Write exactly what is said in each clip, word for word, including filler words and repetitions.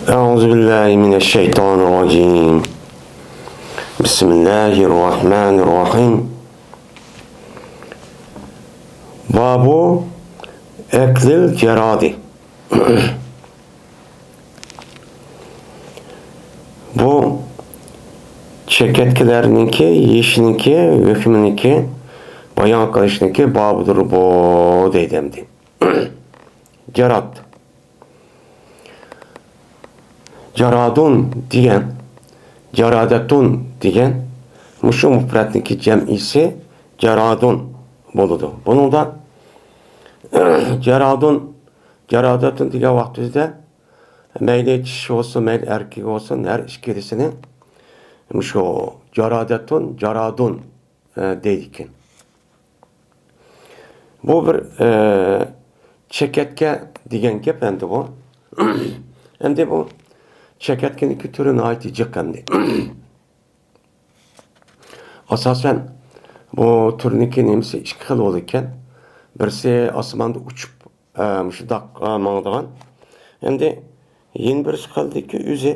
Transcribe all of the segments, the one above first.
أعوذ بالله من الشيطان الرجيم. بسم الله الرحمن الرحيم. باب أكل الجراد. بۇ چېكەتكىلەرنىڭكى يېيىشنىڭكى ھۆكمىنىڭكى بايان قىلىشنىڭكى بابىدۇر بۇ، دەيدۇ ئەمدى. جاراد. جارادۇن دېگەن، جارادەتۇن دېگەن مۇشۇ مۇپرەتنىڭكى جەمئىيسى جارادۇن بولىدۇ. بۇنىڭدا جارادۇن، جارادەتۇن دېگەن ۋاقتىمىزدا مەيلى چىشى بولسۇن، مەيلى ئەركىكى بولسۇن، ھەر ئىككىلىسىنى مۇشۇ جارادەتۇن، جارادۇن، ئە، دەيدىكەن. بۇ بىر، ئە، چېكەتكە دېگەن گەپ ئەمدى بۇ. ئەمدى بۇ چېكەتكىنىڭكى تۈرى ناھايىتى جىق ئەمدى. ئاساسەن بۇ تۈرنىڭكى نېمىسى ئىككى خىل بولىدىكەن. بىرسى ئاسماندا ئۇچۇپ، ئە، مۇشۇنداق، ئە، ماڭىدىغان. ئەمدى يەنە بىرسى قالدىكى ئۆزى.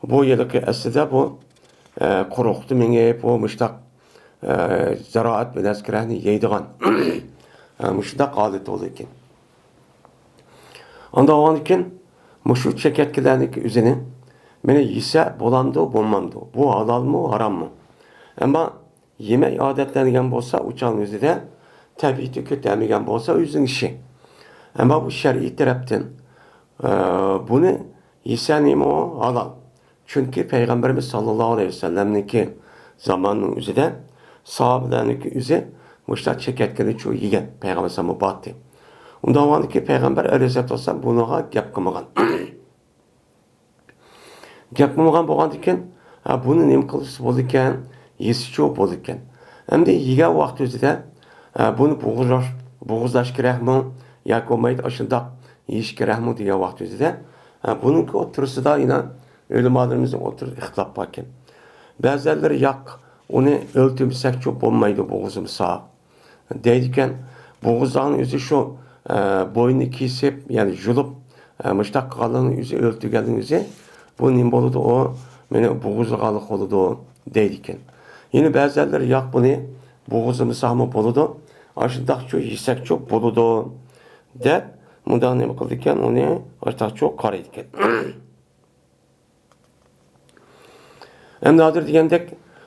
بۇ ھېلىقى ئەسلىدە بۇ، ئە، قۇرۇقتا مېڭىپ، بۇ مۇشۇنداق، ئە، زىرائەت بىلەن كىرەكنى يەيدىغان. ئە، مۇشۇنداق ھالىتى بولىدىكەن. ئانداق بولغاندىكىن مۇشۇ چېكەتكىلەرنىڭكى ئۆزىنى مېنى يېسە بولامدۇ، بولمامدۇ؟ بۇ ھالالمۇ، ھاراممۇ؟ ئەمما يېمەي ئادەتلەنگەن بولسا، ئۇ چاغنىڭ ئۆزىدە تەبىئىتى كۆتەرمىگەن بولسا، ئۆزىنىڭ ئىشى. ئەمما بۇ شەرئىي تەرەپتىن، ئە، بۇنى يېسە نېمە ھالال. چۈنكى پەيغەمبىرىمىز ساللاللاھۇ ئەلەيھى ۋەسەللەمنىڭكى زامانىنىڭ ئۆزىدە ساھابىلەرنىڭكى ئۆزى مۇشۇنداق چېكەتكىنى چۇ يېگەن، پەيغەمبەر ئەلەيھىسسالام ۋاپات. ئۇنداق بولغاندىكىن پەيغەمبەر ئەلەيھىسسالاتۇ ۋەسسالام بۇنىڭغا گەپ قىلمىغان. گەپ قىلمىغان بولغاندىكىن، ھە، بۇنى نېمە قىلسا بولىدىكەن؟ يېسىچۇ بولىدىكەن. ئەمدى يېگەن ۋاقتى ئۆزىدە، ھە، بۇنى بوغۇزلاش، بوغۇزلاش كېرەكمۇ ياكى بولمايدۇ ئاشۇنداق يېيىش كېرەكمۇ دېگەن ۋاقتى ئۆزىدە، ھە، بۇنىڭكى ئوتتۇرىسىدا يەنە ئۆلىمالىرىمىزنىڭ ئوتتۇرىسىدا ئىختىلاپ باركەن. بەزىلەر ياق، ئۇنى ئۆلتۈرمىسەكچۇ بولمايدۇ، بوغۇزلىمىسا دەيدىكەن. بوغۇزلىغان ئۆزى شۇ، ئە، بوينىنى كېسىپ، يەنى يۇلۇپ، ئە، مۇشۇنداق قىلغانلىقنىڭ ئۆزى، ئۆلتۈرگەننىڭ ئۆزى، بۇ نېمە بولىدۇ؟ ئۇ مېنى بوغۇزلىغانلىق بولىدۇ دەيدىكەن. يەنە بەزىلەر ياق، بۇنى بوغۇزلىمىساقمۇ بولىدۇ، ئاشۇنداقچۇ يېسەكچۇ بولىدۇ دەپ مۇنداق نېمە قىلىدىكەن، ئۇنى ئاشۇنداقچۇ قارايدىكەن. ئەمدى ھازىر دېگەندەك،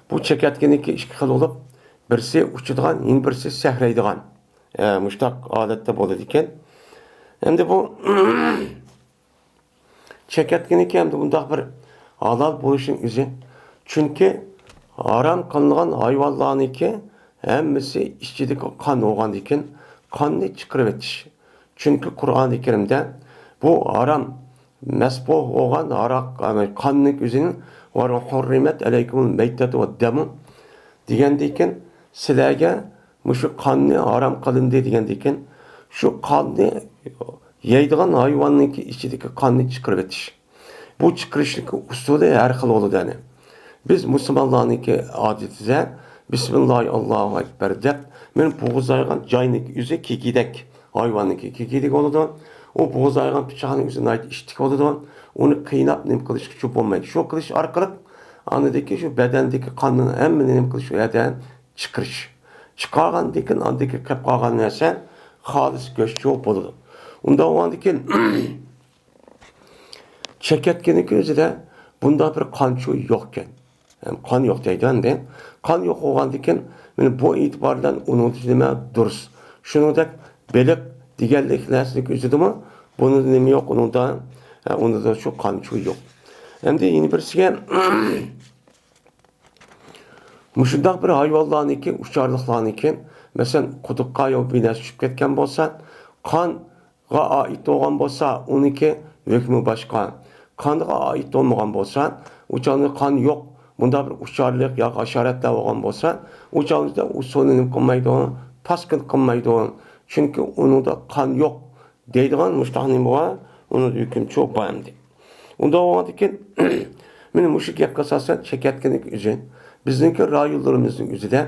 بۇ چېكەتكىنىكى ئىككى خىل بولۇپ، بىرسى ئۇچىدىغان، يەنە بىرسى سەكرەيدىغان. ئە، مۇشۇنداق ھالەتتە بولىدىكەن. ئەمدى بۇ چېكەتكىنىكى ئەمدى بۇنداق بىر ھالال بولۇشنىڭ ئۆزى. چۈنكى ھارام قىلىنغان ھايۋانلارنىڭكى ھەممىسى ئىچىدىكى قان بولغاندىكىن، قاننى چىقىرىۋېتىش. چۈنكى قۇرئانى كەرىمدە بۇ ھارام، مەسپۇھ بولغان ھاراق، يەنى قاننىڭ ئۆزىنى، ۋە ھۇررىمەت ئەلەيكۇمۇل مەيتەتۇ ۋەددەمۇ دېگەندىكىن، سىلەرگە مۇشۇ قاننى ھارام قىلىندى دېگەندىكىن، شۇ قاننى يەيدىغان ھايۋاننىڭكى ئىچىدىكى قاننى چىقىرىۋېتىش. بۇ چىقىرىشنىڭكى ئۇسۇلى ھەر خىل بولىدۇ، يەنى. بىز مۇسۇلمانلارنىڭكى ئادىتىدە، بىسمىللاھى ئاللاھۇ ئەكبەر دەپ، مېنى بوغۇزلايدىغان جاينىڭكى ئۆزى كېكىدەك، ھايۋاننىڭكى كېكىدەك بولىدۇ. ئۇ بوغۇزلايدىغان پىچاقنىڭ ئۆزى ناھايىتى ئىتتىك بولىدۇ. ئۇنى قىيناپ نېمە قىلىشقىچۇ بولمايدۇ. شۇ قىلىش ئارقىلىق ئاندىكى شۇ بەدەندىكى قاننىڭ ھەممىنى نېمە قىلىش، ئۇ يەردە چىقىرىش. چىقارغاندىكىن ئاندىكى قېلىپ قالغان نەرسە خالىس گۆشچۇ بولىدۇ. ئۇنداق بولغاندىكىن چېكەتكىنىڭكى ئۆزىدە بۇنداق بىر قانچۇ يوقكەن. ھەم قان يوق دەيدۇ ئەمدى. قان يوق بولغاندىكىن، مانا بۇ ئېتىبار بىلەن ئۇنىڭ نېمە دۇرۇس. شۇنىڭدەك بېلىق دېگەنلىك نەرسىنىڭ ئۆزىدىمۇ بۇنىڭدا نېمە يوق، ئۇنىڭدا، ھە، ئۇنىڭدا شۇ قانچۇ يوق. ئەمدى يەنە بىرسىگە، مۇشۇنداق بىر ھايۋانلارنىڭكى، ئۇچارلىقلارنىڭكى، مەسىلەن، قۇدۇققا يا بىر نەرسە چۈشۈپ كەتكەن بولسا، قانغا ئائىت بولغان بولسا، ئۇنىڭكى ھۆكمى باشقا. قانغا ئائىت بولمىغان بولسا، ئۇ چاغدا قان يوق، مۇنداق بىر ئۇچارلىق يا ھاشاراتلار بولغان بولسا، ئۇ چاغدا ئۇ سۇنى نېمە قىلمايدۇ، پاسكىنا قىلمايدۇ. چۈنكى ئۇنىڭدا قان يوق دەيدىغان مۇشۇنداق نېمە بار، ئۇنىڭ ھۆكمى چوق بار ئەمدى. ئۇنداق بولغاندىكىن، مانا مۇشۇ گەپكە ئاساسەن چېكەتكىنىڭكى ئۆزى بىزنىڭكى رايونلىرىمىزنىڭ ئۆزىدە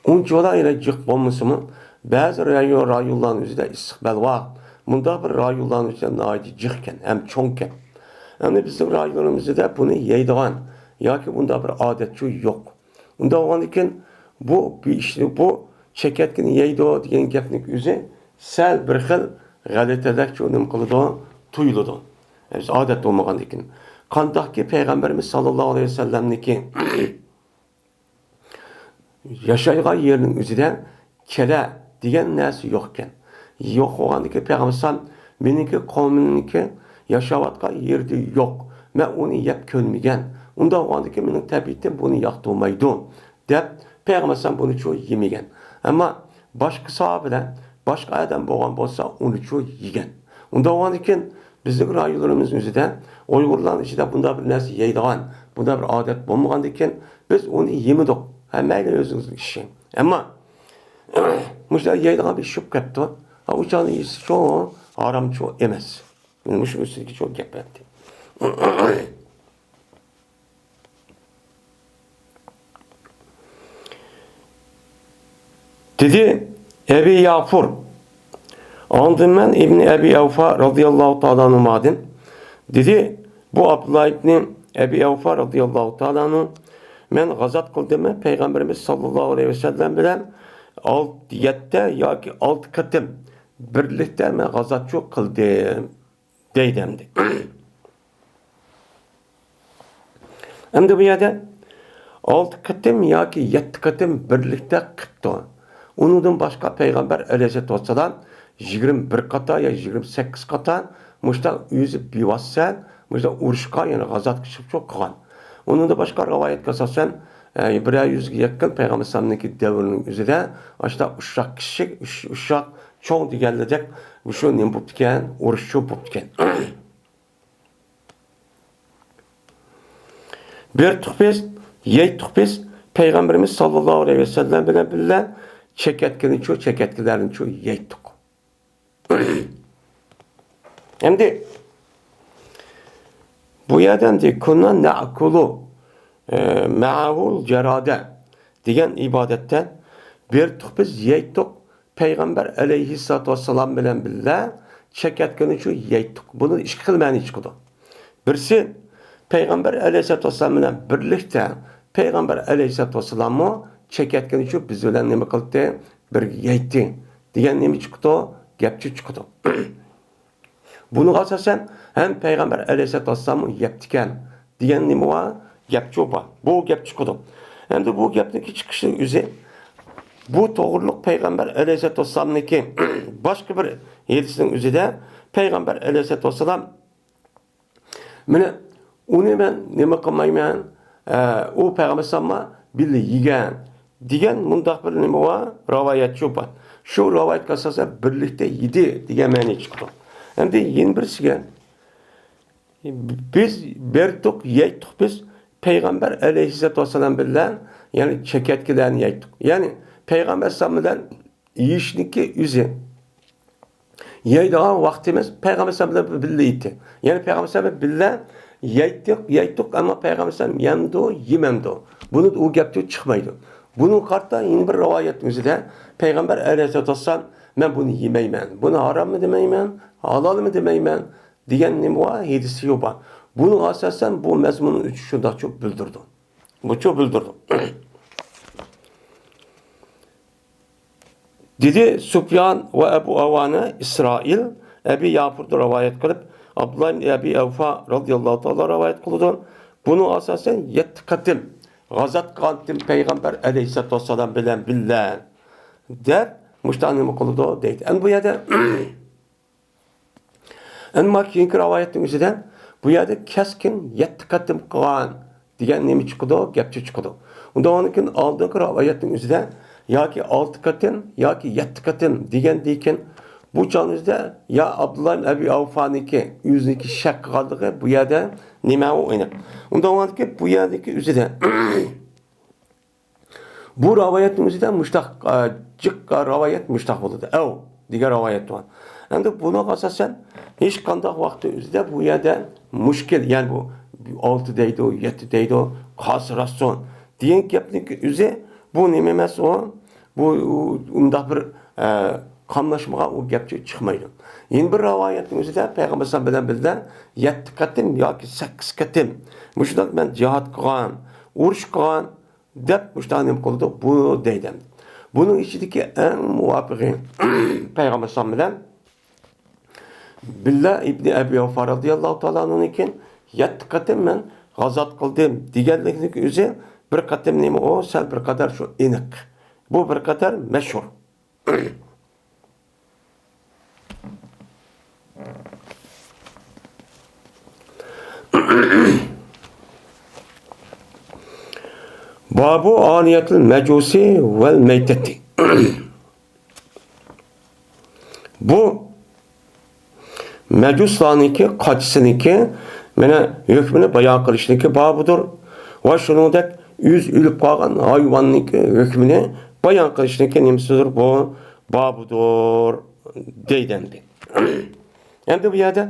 ئۇنچىۋالا يەنە جىق بولمىسىمۇ، بەزى رايون، رايونلارنىڭ ئۆزىدە ئىسسىق بەلباغ، مۇنداق بىر رايونلارنىڭ ئىچىدە ناھايىتى جىقكەن ھەم چوڭكەن. ئەمدى بىزنىڭ رايونىمىزدا بۇنى يەيدىغان ياكى بۇنداق بىر ئادەتچۇ يوق. ئۇنداق بولغاندىكىن بۇ، بۇ ئىشنى، بۇ چېكەتكىنى يەيدۇ دېگەن گەپنىڭ ئۆزى سەل بىر خىل غەلىتىلەكچۇ نېمە قىلىدۇ، تۇيۇلىدۇ. بىز ئادەت بولمىغاندىكىن. قانداقكى پەيغەمبىرىمىز ساللاللاھۇ ئەلەيھى ۋەسەللەمنىكى ياشايدىغان يېرىنىڭ ئۆزىدە كېلە دېگەن نەرسە يوقكەن. يوق بولغاندىكىن پەيغەمبەر ئەلەيھىسسالام، مېنىڭكى قومۇمنىڭكى ياشاۋاتقان يېرىدە يوق. مەن ئۇنى يەپ كۆرمىگەن. ئۇنداق بولغاندىكىن مېنىڭ تەبىئىتىم بۇنى ياقتۇرمايدۇ، دەپ پەيغەمبەر ئەلەيھىسسالام بۇنىچۇ يېمىگەن. ئەمما باشقا ساھابىلەر، باشقا ئادەم بولغان بولسا، ئۇنىچۇ يېگەن. ئۇنداق بولغاندىكىن بىزنىڭ رايونلىرىمىز ئۆزىدە ئۇيغۇرلارنىڭ ئىچىدە بۇنداق بىر نەرسە يەيدىغان، بۇنداق بىر ئادەت بولمىغاندىكىن بىز ئۇنى يېمىدۇق. ھە، مەيلى، ئۆزىڭىزنىڭ ئىشى. ئەمما مۇشۇنداق يەيدىغان بىر ئىش چۈشۈپ كەپتۇ. ھە، ئۇ چاغدا يېسە چوڭ ھارامچۇ ئەمەس. مانا مۇشۇ ئۈستىدىكى چوڭ گەپ ئەمدى. دېدى ئەبى ياپۇر. ئاندىن مەن ئىبنى ئەبى ئەۋفا رازىياللاھۇ تائالا ئەنھۇمادىن، دېدى، بۇ ئابدۇللا ئىبنى ئەبى ئەۋفا رازىياللاھۇ تائالا ئەنھۇ، مەن غازات قىلدىممۇ پەيغەمبىرىمىز ساللاللاھۇ ئەلەيھى ۋەسەللەم بىلەن ئالتە، يەتتە ياكى ئالتە قېتىم بىرلىكتە مەن غازاتچۇ قىلدىم، دەيدۇ ئەمدى. ئەمدى بۇ يەردە ئالتە قېتىم ياكى يەتتە قېتىم بىرلىكتە قىپتۇ. ئۇنىڭدىن باشقا پەيغەمبەر ئەلەيھىسسالاتۇ ۋەسسالام يىگىرمە بىر قاتار يا يىگىرمە سەككىز قاتار مۇشۇنداق ئۆزى بىۋاسىتە مۇشۇنداق ئۇرۇشقا، يەنى غازاتقا چىقىپ قىلغان. ئۇنىڭدىن باشقا رىۋايەتكە ئاساسەن، ئە، بىرەر يۈزگە يېقىن پەيغەمبەر ئەلەيھىسسالامنىڭكى دەۋرىنىڭ ئۆزىدە ئاشۇنداق ئۇششاق كىشىلىك، ئۇش-، ئۇششاق چوڭ دېگەنلىدەك مۇشۇ نېمە بوپتىكەن، ئۇرۇشچۇ بوپتىكەن. بېرىتتۇق بىز، يەيتتۇق بىز، پەيغەمبىرىمىز ساللاللاھۇ ئەلەيھى ۋەسەللەم بىلەن بىللە چېكەتكىنىچۇ، چېكەتكىلەرنىچۇ يەيتتۇق. ئەمدى بۇ يەردە ئەمدى كۇننا نەئكۇلۇ، ئە، مەئەھۇل جەرادە دېگەن ئىبارەتتە بېرىتتۇق بىز، يەيتتۇق، پەيغەمبەر ئەلەيھىسسالاتۇ ۋەسسالام بىلەن بىللە چېكەتكىنىچۇ يەيتتۇق. بۇنىڭ ئىككى خىل مەنىسى چىقىدۇ. بىرسى، پەيغەمبەر ئەلەيھىسسالاتۇ ۋەسسالام بىلەن بىرلىكتە پەيغەمبەر ئەلەيھىسسالاتۇ ۋەسسالاممۇ چېكەتكىنىچۇ بىز بىلەن نېمە قىلدى؟ بىرگە يەيتتى دېگەن نېمە چىقىدۇ؟ گەپچۇ چىقىدۇ. بۇنىڭغا ئاساسەن ھەم پەيغەمبەر ئەلەيھىسسالاتۇ ۋەسسالاممۇ يەپتىكەن دېگەن نېمە بار؟ گەپچۇ بار. بۇ گەپ چىقىدۇ. ئەمدى بۇ گەپنىڭكى چىقىشى ئۆزى، بۇ توغرۇلۇق پەيغەمبەر ئەلەيھىسسالاتۇ ۋەسسالامنىڭكى باشقا بىر ھەدىسىنىڭ ئۆزىدە پەيغەمبەر ئەلەيھىسسالاتۇ ۋەسسالام، مانا ئۇنى مەن نېمە قىلمايمەن، ئە، ئۇ پەيغەمبەر ئەلەيھىسسالاممۇ بىللە يېگەن دېگەن مۇنداق بىر نېمە بار، رىۋايەت شۇ بار. شۇ رىۋايەتكە ئاساسەن بىرلىكتە يېدى دېگەن مەنە چىقىدۇ. ئەمدى يەنە بىرسىگە، بىز بېرىتتۇق، يەيتتۇق بىز پەيغەمبەر ئەلەيھىسسالاتۇ ۋەسسالام بىلەن، يەنى چېكەتكىلەرنى يەيتتۇق. يەنى پەيغەمبەر ئەلەيھىسسالام بىلەن يېيىشنىڭكى ئۆزى، يەيدىغان ۋاقتىمىز پەيغەمبەر ئەلەيھىسسالام بىلەن بىللە ئىدى. يەنى پەيغەمبەر ئەلەيھىسسالام بىلەن بىللە يەيتتۇق، يەيتتۇق، ئەمما پەيغەمبەر ئەلەيھىسسالام يەمدۇ، يېمەمدۇ؟ بۇنى ئۇ گەپتىن چىقمايدۇ. بۇنىڭغا قارىتا يەنە بىر رىۋايەت ئۆزىدە پەيغەمبەر ئەلەيھىسسالاتۇ ۋەسسالام، مەن بۇنى يېمەيمەن، بۇنى ھاراممۇ دېمەيمەن، ھالالمۇ دېمەيمەن دېگەن نېمە بار؟ ھەدىسى بار. بۇنىڭغا ئاساسەن بۇ مەزمۇننىڭ ئۆزى شۇنداقچۇ بىلدۈرىدۇ. بۇچۇ بىلدۈرىدۇ. دېدى سۇپيان ۋە ئەبۇ ئاۋانە ئىسرائىل ئەبى ياپۇردىن رىۋايەت قىلىپ، ئابدۇللا ئىبن ئەبى ئەۋفا رازىياللاھۇ تائالا رىۋايەت قىلىدۇ. بۇنىڭ ئاساسەن يەتتە قېتىم غازات قىلغانتىم پەيغەمبەر ئەلەيھىسسالاتۇ ۋەسسالام بىلەن بىللە دەپ مۇشۇنداق نېمە قىلىدۇ دەيدۇ. ئەمدى بۇ يەردە ئەمما كېيىنكى رىۋايەتنىڭ ئۆزىدە بۇ يەردە كەسكىن يەتتە قېتىم قىلغان دېگەن نېمە چىقىدۇ؟ گەپچە چىقىدۇ. ئۇنداق بولغاندىكىن ئالدىنقى رىۋايەتنىڭ ئۆزىدە ياكى ئالتە قېتىم ياكى يەتتە قېتىم دېگەندىكىن بۇ چاغنىڭ ئۆزىدە يا ئابدۇللا ئىبن ئەبى ئەۋفانىڭكى ئۆزىنىڭكى شەك قىلغانلىقى بۇ يەردە نېمە ئۇ ئېنىق. ئۇنداق بولغاندىكىن بۇ يەردىكى ئۆزىدە بۇ رىۋايەتنىڭ ئۆزىدە مۇشتاق، ئە، جىق رىۋايەت مۇشتاق بولىدۇ. ئەۋ دېگەن رىۋايەت بار. ئەمدى بۇنىڭغا ئاساسەن ھېچقانداق ۋاقىتتا ئۆزىدە بۇ يەردە مۇشكىل، يەنى بۇ ئالتە دەيدۇ، يەتتە دەيدۇ، قالسا راستسۇن دېگەن گەپنىڭ ئۆزى بۇ نېمە ئەمەس ئۇ؟ بۇ ئۇ، ئۇنداق بىر، ئە، قاملاشمىغان ئۇ گەپ چىقمايدۇ. يەنە بىر رىۋايەتنىڭ ئۆزىدە پەيغەمبەر ئەلەيھىسسالام بىلەن بىللە يەتتە قېتىم ياكى سەككىز قېتىم مۇشۇنداق مەن جىھاد قىلغان، ئۇرۇش قىلغان دەپ مۇشۇنداق نېمە قىلىدۇ بۇ دەيدۇ. بۇنىڭ ئىچىدىكى ئەڭ مۇۋاپىقى پەيغەمبەر ئەلەيھىسسالام بىلەن بىللە ئىبنى ئەبى ئەۋفا رەزىياللاھۇ تائالا ئەنھۇنىڭكى يەتتە قېتىم مەن غازات قىلدىم دېگەنلىكنىڭ ئۆزى بىر قېتىم نېمە ئۇ سەل بىر قەدەر شۇ ئېنىق. بۇ بىر قەدەر مەشھۇر. بابۇ ئانىيەتىل مەجۇسى ۋەل مەيتەتى. بۇ مەجۇسلارنىڭكى قاچىسىنىڭكى مانا ھۆكمىنى بايان قىلىشنىڭكى بابىدۇر. ۋە شۇنىڭدەك ئۆزى ئۆلۈپ قالغان ھايۋاننىڭكى ھۆكمىنى بايان قىلىشنىڭكى نېمىسىدۇر بۇ بابىدۇر دەيدۇ ئەمدى. ئەمدى بۇ يەردە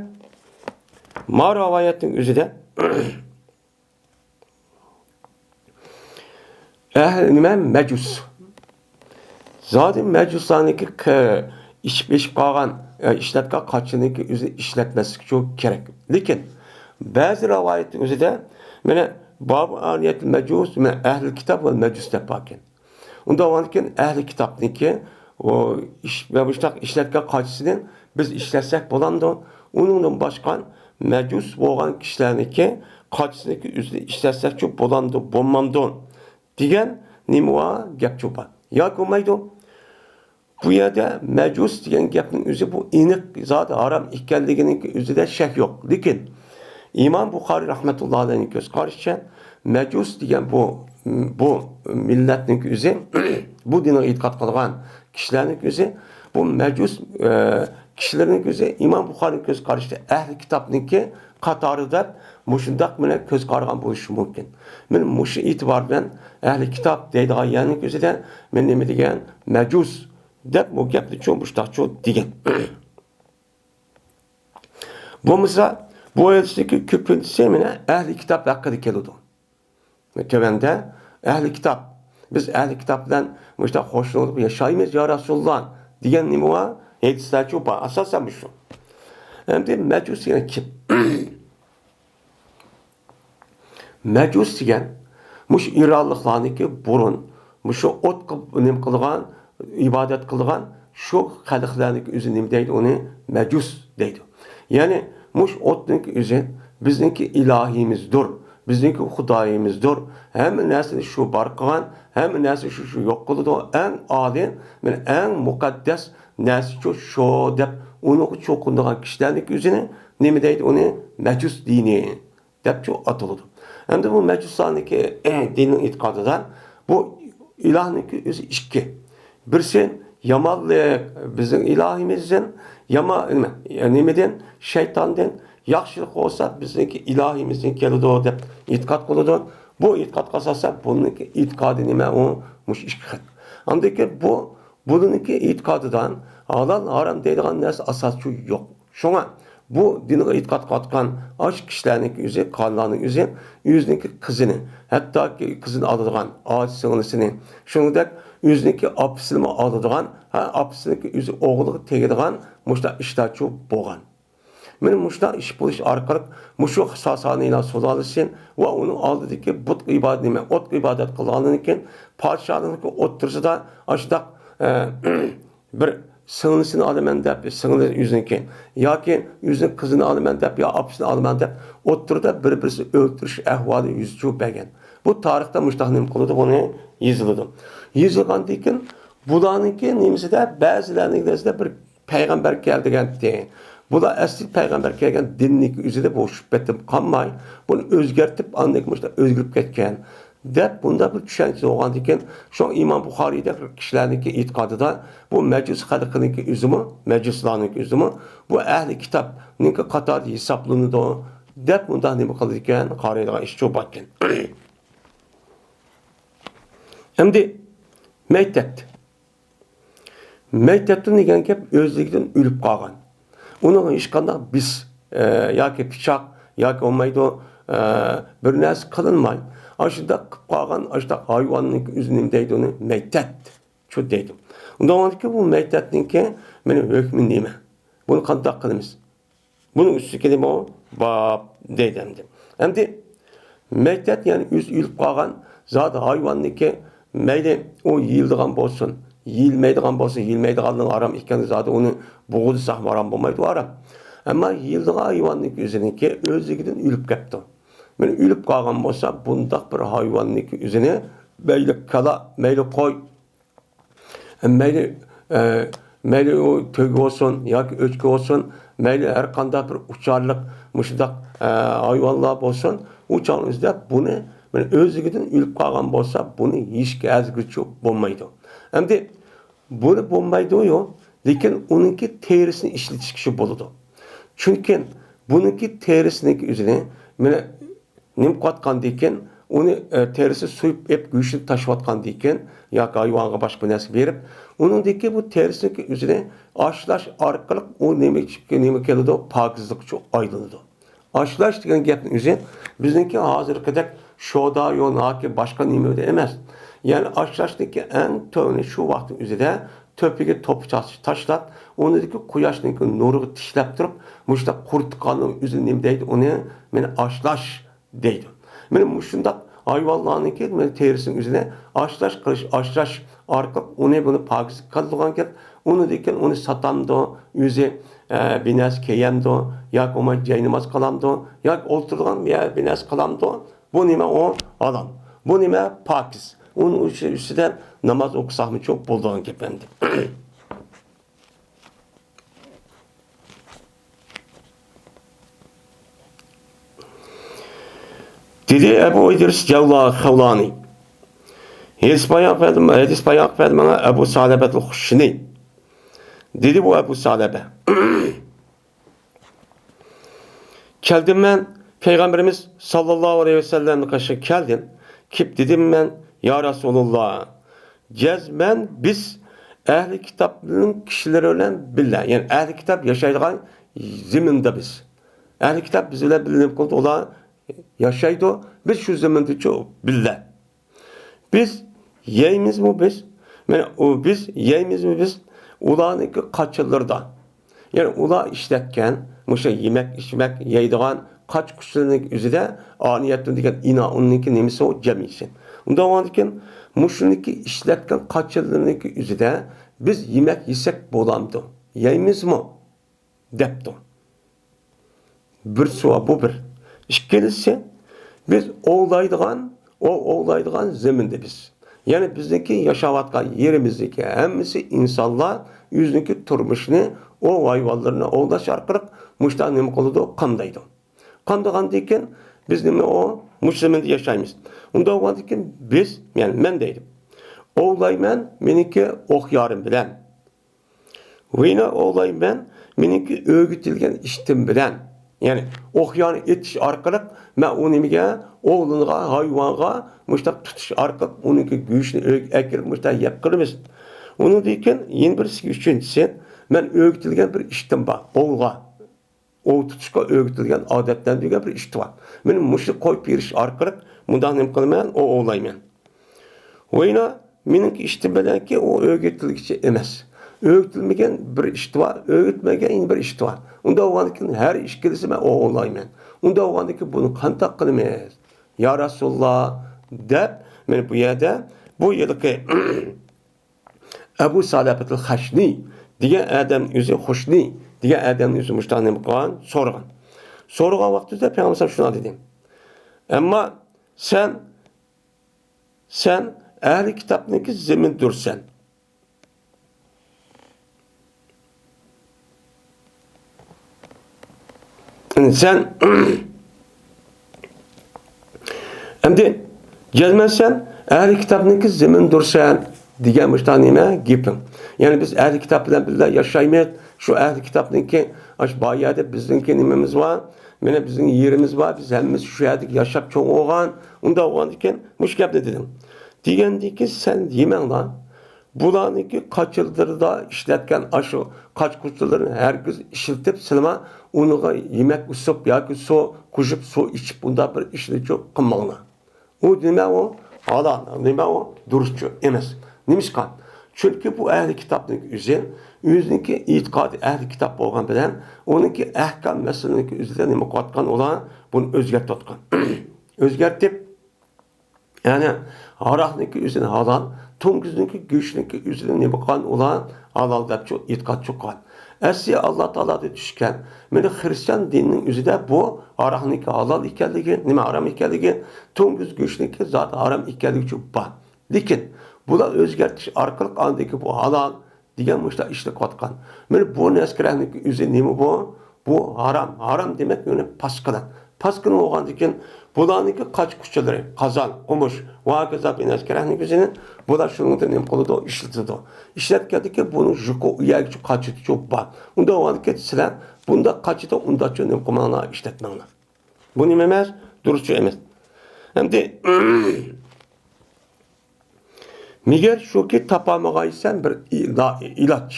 ما رىۋايەتنىڭ ئۆزىدە ئەھلى نېمە؟ مەجۇس. زادى مەجۇسلارنىڭكى ك-، ئىچىپ، ئىچىپ قالغان، ئە، ئىشلەتكەن قاچىنىڭكى ئۆزىنى ئىشلەتمەسلىك ئۈچۈن كېرەك. لېكىن بەزى رىۋايەتنىڭ ئۆزىدە مانا بابۇ ئانىيەتىل مەجۇس، مانا ئەھلى كىتاب ۋە مەجۇس دەپ باركەن. ئۇنداق بولغاندىكىن ئەھلى كىتابنىڭكى ئۇ ئىش-، مۇشۇنداق ئىشلەتكەن قاچىسىنى بىز ئىشلەتسەك بولامدۇ؟ ئۇنىڭدىن باشقا مەجۇس بولغان كىشىلەرنىڭكى قاچىسىنىڭكى ئۆزىنى ئىشلەتسەكچۇ بولامدۇ، بولمامدۇ دېگەن نېمە بار؟ گەپچۇ بار. ياكى بولمايدۇ. بۇ يەردە مەجۇس دېگەن گەپنىڭ ئۆزى بۇ ئېنىق زادى ھارام ئىكەنلىكىنىڭ ئۆزىدە شەك يوق. لېكىن ئىمام بۇخارىي رەھمەتۇللاھى ئەلەيھىنىڭ كۆز قارىشىچە مەجۇس دېگەن بۇ، بۇ مىللەتنىڭ ئۆزى، بۇ دىنغا ئېتىقاد قىلغان كىشىلەرنىڭ ئۆزى، بۇ مەجۇس، ئە، كىشىلەرنىڭ ئۆزى ئىمام بۇخارىينىڭ كۆز قارىشىچە ئەھلى كىتابنىڭكى قاتارى دەپ مۇشۇنداق مانا كۆز قارىغان بولۇشى مۇمكىن. مانا مۇشۇ ئېتىبار بىلەن ئەھلى كىتاب دەيدىغان يەرنىڭ ئۆزىدە مانا نېمە دېگەن؟ مەجۇس دەپ بۇ گەپنى چوڭ مۇشتاقچۇ دېگەن. بولمىسا بۇ ھەدىستىكى كۆپىنچىسى مانا ئەھلى كىتاب ھەققىدە كېلىدۇ. تۆۋەندە ئەھلى كىتاب، بىز ئەھلى كىتاب بىلەن مۇشۇنداق قوشنا بولۇپ ياشايمىز يا رەسۇلۇللا دېگەن نېمە بار؟ ھەدىسلەرچۇ بار. ئاساسەن مۇشۇ. ئەمدى مەجۇس دېگەن كىم؟ مەجۇس دېگەن مۇشۇ ئىرانلىقلارنىڭكى بۇرۇن مۇشۇ ئوتقا نېمە قىلغان، ئىبادەت قىلغان شۇ خەلقلەرنىڭكى ئۆزى نېمە دەيدۇ؟ ئۇنى مەجۇس دەيدۇ. يەنى مۇشۇ ئوتنىڭكى ئۆزى بىزنىڭكى ئىلاھىمىزدۇر، بىزنىڭكى خۇدايىمىزدۇر. ھەممە نەرسىنى شۇ بار قىلغان، ھەممە نەرسە شۇ، شۇ يوق قىلىدۇ. ئەڭ ئالىي، مانا ئەڭ مۇقەددەس نەرسىچۇ شۇ دەپ ئۇنىڭغا چوقۇنىدىغان كىشىلەرنىڭكى ئۆزىنى نېمە دەيدۇ؟ ئۇنى مەجۇس دىنى دەپچۇ ئاتىلىدۇ. ئەمدى بۇ مەجۇسلارنىڭكى، ئە، دىننىڭ ئېتىقادىدا بۇ ئىلاھنىڭكى ئۆزى ئىككى. بىرسى يامانلىق، بىزنىڭ ئىلاھىمىزدىن، يامان، نېمە، نېمىدىن؟ شەيتاندىن. ياخشىلىق بولسا بىزنىڭكى ئىلاھىمىزدىن كېلىدۇ دەپ ئېتىقاد قىلىدۇ. بۇ ئېتىقادقا ئاساسەن بۇنىڭكى ئېتىقادى نېمە؟ ئۇ مۇشۇ ئىككى خىل. ئاندىن كېيىن بۇ، بۇنىڭكى ئېتىقادىدا ھالال، ھارام دەيدىغان نەرسە ئاساسچۇ يوق. شۇڭا بۇ دىنغا ئېتىقاد قىلىۋاتقان ئاشۇ كىشىلەرنىڭكى ئۆزى، قانلارنىڭ ئۆزى ئۆزىنىڭكى قىزىنى، ھەتتاكى قىزىنى ئالىدىغان ئاچا سىڭلىسىنى، شۇنىڭدەك ئۆزىنىڭكى ئاپىسىنىمۇ ئالىدىغان، ھە، ئاپىسىنىڭكى ئۆزى ئوغلىغا تېگىدىغان مۇشۇنداق ئىشلارچۇ بولغان. مانا مۇشۇنداق ئىش بولۇش ئارقىلىق مۇشۇ ساسانىيلار سۇلالىسى ۋە ئۇنىڭ ئالدىدىكى بۇت ئىبادەت، نېمە، ئوتقا ئىبادەت قىلغاندىن كېيىن پادىشاھنىڭكى ئوتتۇرىسىدا ئاشۇنداق، ئە، بىر سىڭلىسىنى ئالىمەن دەپ، سىڭلى ئۆزىنىڭكى ياكى ئۆزىنىڭ قىزىنى ئالىمەن دەپ يا ئاپىسىنى ئالىمەن دەپ ئوتتۇرىدا بىر-بىرسىنى ئۆلتۈرۈش ئەھۋالى يۈز چىقىپ بەرگەن. بۇ تارىختا مۇشۇنداق نېمە قىلىدۇ، بۇنى يېزىلىدۇ. يېزىلغاندىن كېيىن بۇلارنىڭكى نېمىسىدە، بەزىلەرنىڭكىسىدە بىر پەيغەمبەر كەلدى دېگەنتى. بۇلار ئەسلى پەيغەمبەر كەلگەن دىننىڭكى ئۆزىدە بۇ شۈبھىدىن قالماي، بۇنى ئۆزگەرتىپ، ئاندىن كېيىن مۇشۇنداق ئۆزگىرىپ كەتكەن دەپ، بۇنداق بىر چۈشەنچىسى بولغاندىكىن، شۇڭا ئىمام بۇخارىيدەك كىشىلەرنىڭكى ئېتىقادىدا بۇ مەجۇس خەلقىنىڭكى ئۆزىمۇ، مەجۇسلارنىڭكى ئۆزىمۇ بۇ ئەھلى كىتابنىڭكى قاتارىدا ھېسابلىنىدۇ دەپ، مۇنداق نېمە قىلىدىكەن، قارايدىغان ئىش چوقۇم باركەن. ئەمدى مەيتەت. مەيتەتتۇن دېگەن گەپ ئۆزلۈكىدىن ئۆلۈپ قالغان. ئۇنىڭغا ھېچقانداق بىس، ئە، ياكى پىچاق، ياكى بولمايدۇ، ئە، بىر نەرسە قىلىنماي، ئاشۇنداق قىلىپ قالغان، ئاشۇنداق ھايۋاننىڭكى ئۆزىنى نېمە دەيدۇ، ئۇنى مەيتەت چۇ دەيدۇ. ئۇنداق بولغاندىكىن بۇ مەيتەتنىڭكى مېنىڭ ھۆكمى نېمە؟ بۇنى قانداق قىلىمىز؟ بۇنىڭ ئۈستىگە كېلىمۇ باب دەيدۇ ئەمدى. ئەمدى مەيتەت، يەنى ئۆزى ئۆلۈپ قالغان زادى ھايۋاننىڭكى، مەيلى ئۇ يېيىلىدىغان بولسۇن، يېيىلمەيدىغان بولسۇن، يېيىلمەيدىغاننىڭ ھارام ئىكەنلىكى زادى ئۇنى بوغۇزلىساقمۇ ھارام بولمايدۇ، ھارام. ئەمما يېيىلىدىغان ھايۋاننىڭكى ئۆزىنىڭكى ئۆزلۈكىدىن ئۆلۈپ كەپتۇ. مانا ئۆلۈپ قالغان بولسا، بۇنداق بىر ھايۋاننىڭكى ئۆزىنى مەيلى كالا، مەيلى قوي، مەيلى، ئە، مەيلى ئۇ تۆگە بولسۇن ياكى ئۆچكە بولسۇن، مەيلى ھەر قانداق بىر ئۇچارلىق مۇشۇنداق، ئە، ھايۋانلار بولسۇن، ئۇ چاغنىڭ ئۆزىدە بۇنى مانا ئۆزلۈكىدىن ئۆلۈپ قالغان بولسا، بۇنى يېيىشكە ھازىرغىچە بولمايدۇ. ئەمدى بۇنى بولمايدۇ، يو، لېكىن ئۇنىڭكى تېرىسىنى ئىشلىتىشكە بولىدۇ. چۈنكى بۇنىڭكى تېرىسىنىڭكى ئۆزىنى مانا نېمە قىلىۋاتقاندىكىن، ئۇنى، ئە، تېرىسى سويۇپ ئېلىپ، گۆشىنى تاشلىۋاتقاندىكىن ياكى ھايۋانغا باشقا بىر نەرسە بېرىپ، ئۇنىڭدىكى بۇ تېرىسىنىڭكى ئۆزىنى ئاشلاش ئارقىلىق ئۇ نېمە، نېمە كېلىدۇ؟ پاكىزلىققا ئايلىنىدۇ. ئاشلاش دېگەن گەپنىڭ ئۆزى بىزنىڭكى ھازىرقىدەك شودا يو ياكى باشقا نېمە ئەمەس. يەنى ئاشلاشنىڭكى ئەڭ تۆۋىنى شۇ ۋاقىتنىڭ ئۆزىدە تۆپىگە توپا تاش-، تاشلاپ، ئۇنىڭدىكى قۇياشنىڭكى نۇرىغا تىكلەپ تۇرۇپ، مۇشۇنداق قۇرۇتقاننىڭ ئۆزى نېمە دەيدۇ؟ ئۇنى مانا ئاشلاش دەيدۇ. مانا مۇشۇنداق ھايۋانلارنىڭكى مانا تېرىسىنىڭ ئۆزىنى ئاشلاش قىلىش، ئاشلاش ئارقىلىق ئۇنى بۇنى پاكىز قىلىدىغان گەپ. ئۇنىڭدىن كېيىن ئۇنى ساتامدۇ، ئۆزى، ئە، بىر نەرسە كىيەمدۇ، ياكى بولمىسا جايناماز قىلامدۇ، ياكى ئولتۇرىدىغان بىر، بىر نەرسە قىلامدۇ، بۇ نېمە؟ ئۇ ھالال. بۇ نېمە؟ پاكىز. ئۇنىڭ ئۈستىدە ناماز ئوقۇساقمۇ چوق بولىدىغان گەپ ئەمدى. دېدى ئەبۇ ئىدرىس جەۋلا خەۋلانى. ھەدىس بايان قىلدى، ھەدىس بايان قىلدى ماڭا ئەبۇ سەلەبەتۇل خۇشنى. دېدى بۇ ئەبۇ سەلەبە. كەلدىم مەن، پەيغەمبىرىمىز ساللاللاھۇ ئەلەيھى ۋەسەللەمنىڭ قېشىغا كەلدىم. كېلىپ دېدىم مەن، يا رەسۇلۇللا، جەزمەن بىز ئەھلى كىتابنىڭ كىشىلىرى بىلەن بىللە، يەنى ئەھلى كىتاب ياشايدىغان زېمىندا بىز. ئەھلى كىتاب بىز بىلەن بىللە نېمە قىلدى؟ ئۇلار ياشايدۇ. بىز شۇ زېمىندىچۇ بىللە. بىز يەيمىزمۇ بىز؟ مانا ئۇ بىز يەيمىزمۇ بىز؟ ئۇلارنىڭكى قاچىلىرىدا. يەنى ئۇلار ئىشلەتكەن مۇشۇ يېمەك، ئىچمەك، يەيدىغان قاچ-قۇچلىرىنىڭ ئۆزىدە ئانىيەتۇن دېگەن ئىنا ئۇننىڭكى نېمىسى ئۇ جەمئىيسى. ئۇنداق بولغاندىكىن مۇشۇنىڭكى ئىشلەتكەن قاچىلىرىنىڭكى ئۆزىدە بىز يېمەك يېسەك بولامدۇ؟ يەيمىزمۇ؟ دەپتۇ. بىر سوئال بۇ بىر. ئىككىنچىسى، بىز ئوۋلايدىغان، ئوۋ ئوۋلايدىغان زېمىندا بىز. يەنى بىزنىڭكى ياشاۋاتقان يېرىمىزدىكى ھەممىسى ئىنسانلار ئۆزىنىڭكى تۇرمۇشىنى ئوۋ ھايۋانلىرىنى ئوۋلاش ئارقىلىق مۇشۇنداق نېمە قىلىدۇ؟ قامدايدۇ. قامدىغاندىن كېيىن بىز نېمە ئۇ مۇشۇ زېمىندا ياشايمىز. ئۇنداق بولغاندىن كېيىن بىز، يەنى مەن دەيدۇ، ئوۋلايمەن مېنىڭكى ئوق يارىم بىلەن. ۋىنا ئوۋلايمەن مېنىڭكى ئۆگىتىلگەن ئىشتىم بىلەن. يەنى ئوق يارنى ئېتىش ئارقىلىق مەن ئۇ نېمىگە، ئوۋلىنىدىغان ھايۋانغا مۇشۇنداق تۇتۇش ئارقىلىق ئۇنىڭكى گۆشىنى ئۆيگە ئەكىرىپ مۇشۇنداق يەپ قىلىمىز. ئۇنىڭدىن كېيىن يەنە بىرسى، ئۈچىنچىسى، مەن ئۆگىتىلگەن بىر ئىشتىم بار، ئوۋغا. ئوۋ تۇتۇشقا ئۆگىتىلگەن، ئادەتلەندۈرگەن بىر ئىشتى بار. مانا مۇشۇنى قويۇپ بېرىش ئارقىلىق مۇنداق نېمە قىلىمەن، ئوۋ ئوۋلايمەن. ۋىنا مېنىڭكى ئىشتىم بىلەنكى ئۇ ئۆگىتىلگۈچى ئەمەس. ئۆگىتىلمىگەن بىر ئىشتى بار، ئۆگىتىلمىگەن يەنە بىر ئىشتى بار. ئۇنداق بولغاندىكىن ھەر ئىككىلىسى مەن ئوۋ ئوۋلايمەن. ئۇنداق بولغاندىكىن بۇنى قانداق قىلىمىز؟ يا رەسۇلاللا، دەپ، مانا بۇ يەردە بۇ ھېلىقى ئەبۇ سەلەبەتىل خەشنى دېگەن ئادەم ئۆزى، خۇشنى دېگەن ئادەمنى ئۆزى مۇشۇنداق نېمە قىلغان؟ سورىغان. سورىغان ۋاقتىدا پەيغەمبەر شۇنداق دېدى. ئەمما سەن، سەن ئەھلى كىتابنىڭكى زېمىندۇرسەن. سەن ئەمدى جەزمەن سەن ئەھلى كىتابنىڭكى زېمىندۇرسەن دېگەن مۇشۇنداق نېمە گېپىڭ. يەنى بىز ئەھلى كىتاب بىلەن بىللە ياشايمىز. شۇ ئەھلى كىتابنىڭكى، ئاشۇ بايەدە بىزنىڭكى نېمىمىز بار، مانا بىزنىڭ يېرىمىز بار، بىز ھەممىمىز شۇ يەردە ياشاپ چوڭ بولغان. ئۇنداق بولغاندىكىن مۇشۇ گەپنى دېدىم. دېگەندىكىن سەن دېمەڭلار. بۇلارنىڭكى قاچىلىرىدا ئىشلەتكەن ئاشۇ قاچ-قۇچىلىرىنى ھەرگىز ئىشلىتىپ سىلىما ئۇنىڭغا يېمەك ئۇسۇپ ياكى سۇ قوشۇپ، سۇ ئىچىپ، ئۇنداق بىر ئىشنى قىلماڭلار. ئۇ نېمە ئۇ؟ ھالال، نېمە ئۇ؟ دۇرۇسچۇ ئەمەس. نېمىشقا؟ چۈنكى بۇ ئەھلى كىتابنىڭ ئۆزى، ئۆزىنىڭكى ئېتىقادى ئەھلى كىتاب بولغان بىلەن، ئۇنىڭكى ئەھكام مەسىلىنىڭكى ئۆزىدە نېمە قىلىۋاتقان ئۇلار؟ بۇنى ئۆزگەرتىۋاتقان. ئۆزگەرتىپ، يەنى ھاراقنىڭكى ئۆزىنى ھالال، توڭگۇزنىڭكى گۆشىنىڭكى ئۆزىنى نېمە قىلغان ئۇلار؟ ھالال دەپ چو-، ئېتىقاد چوققان. ئەسلى ئاللا تائالادىن چۈشكەن. مېنىڭ خرىستىيان دىنىنىڭ ئۆزىدە بۇ ھاراقنىڭكى ھالال ئىكەنلىكى، نېمە ھارام ئىكەنلىكى، توڭگۇز گۆشىنىڭكى زادى ھارام ئىكەنلىكى بار. لېكىن بۇلار ئۆزگەرتىش ئارقىلىق ئاندىكى بۇ ھالال دېگەن مۇشۇنداق ئىشلىك قىلىۋاتقان. مانا بۇ نەسكىرەھنىڭكى ئۆزى نېمە بۇ؟ بۇ ھارام. ھارام دېمەك، يەنى پاسكىنا. پاسكىنا بولغاندىن كېيىن بۇلارنىڭكى قاچا-قۇچىلىرى، قازان، قومۇش ۋە ھاكازا بىر نەسكىرەھنىڭ ئۆزىنى بۇلار شۇنىڭدىن نېمە قىلىدۇ؟ ئىشلىتىدۇ. ئىشلەتكەندىن كېيىن بۇنى يۇقىرى ئۇ يەرگىچە قاچىدىچۇ بار. ئۇنداق بولغاندىن كېيىن سىلەر بۇنداق قاچىدا ئۇنداقچۇ نېمە قىلماڭلار، ئىشلەتمەڭلار. بۇ نېمە ئەمەس؟ دۇرۇسچۇ ئەمەس. ئەمدى مېگەر شۇكى تاپالمىغايسەن بىر ئىلا-، ئىلاج.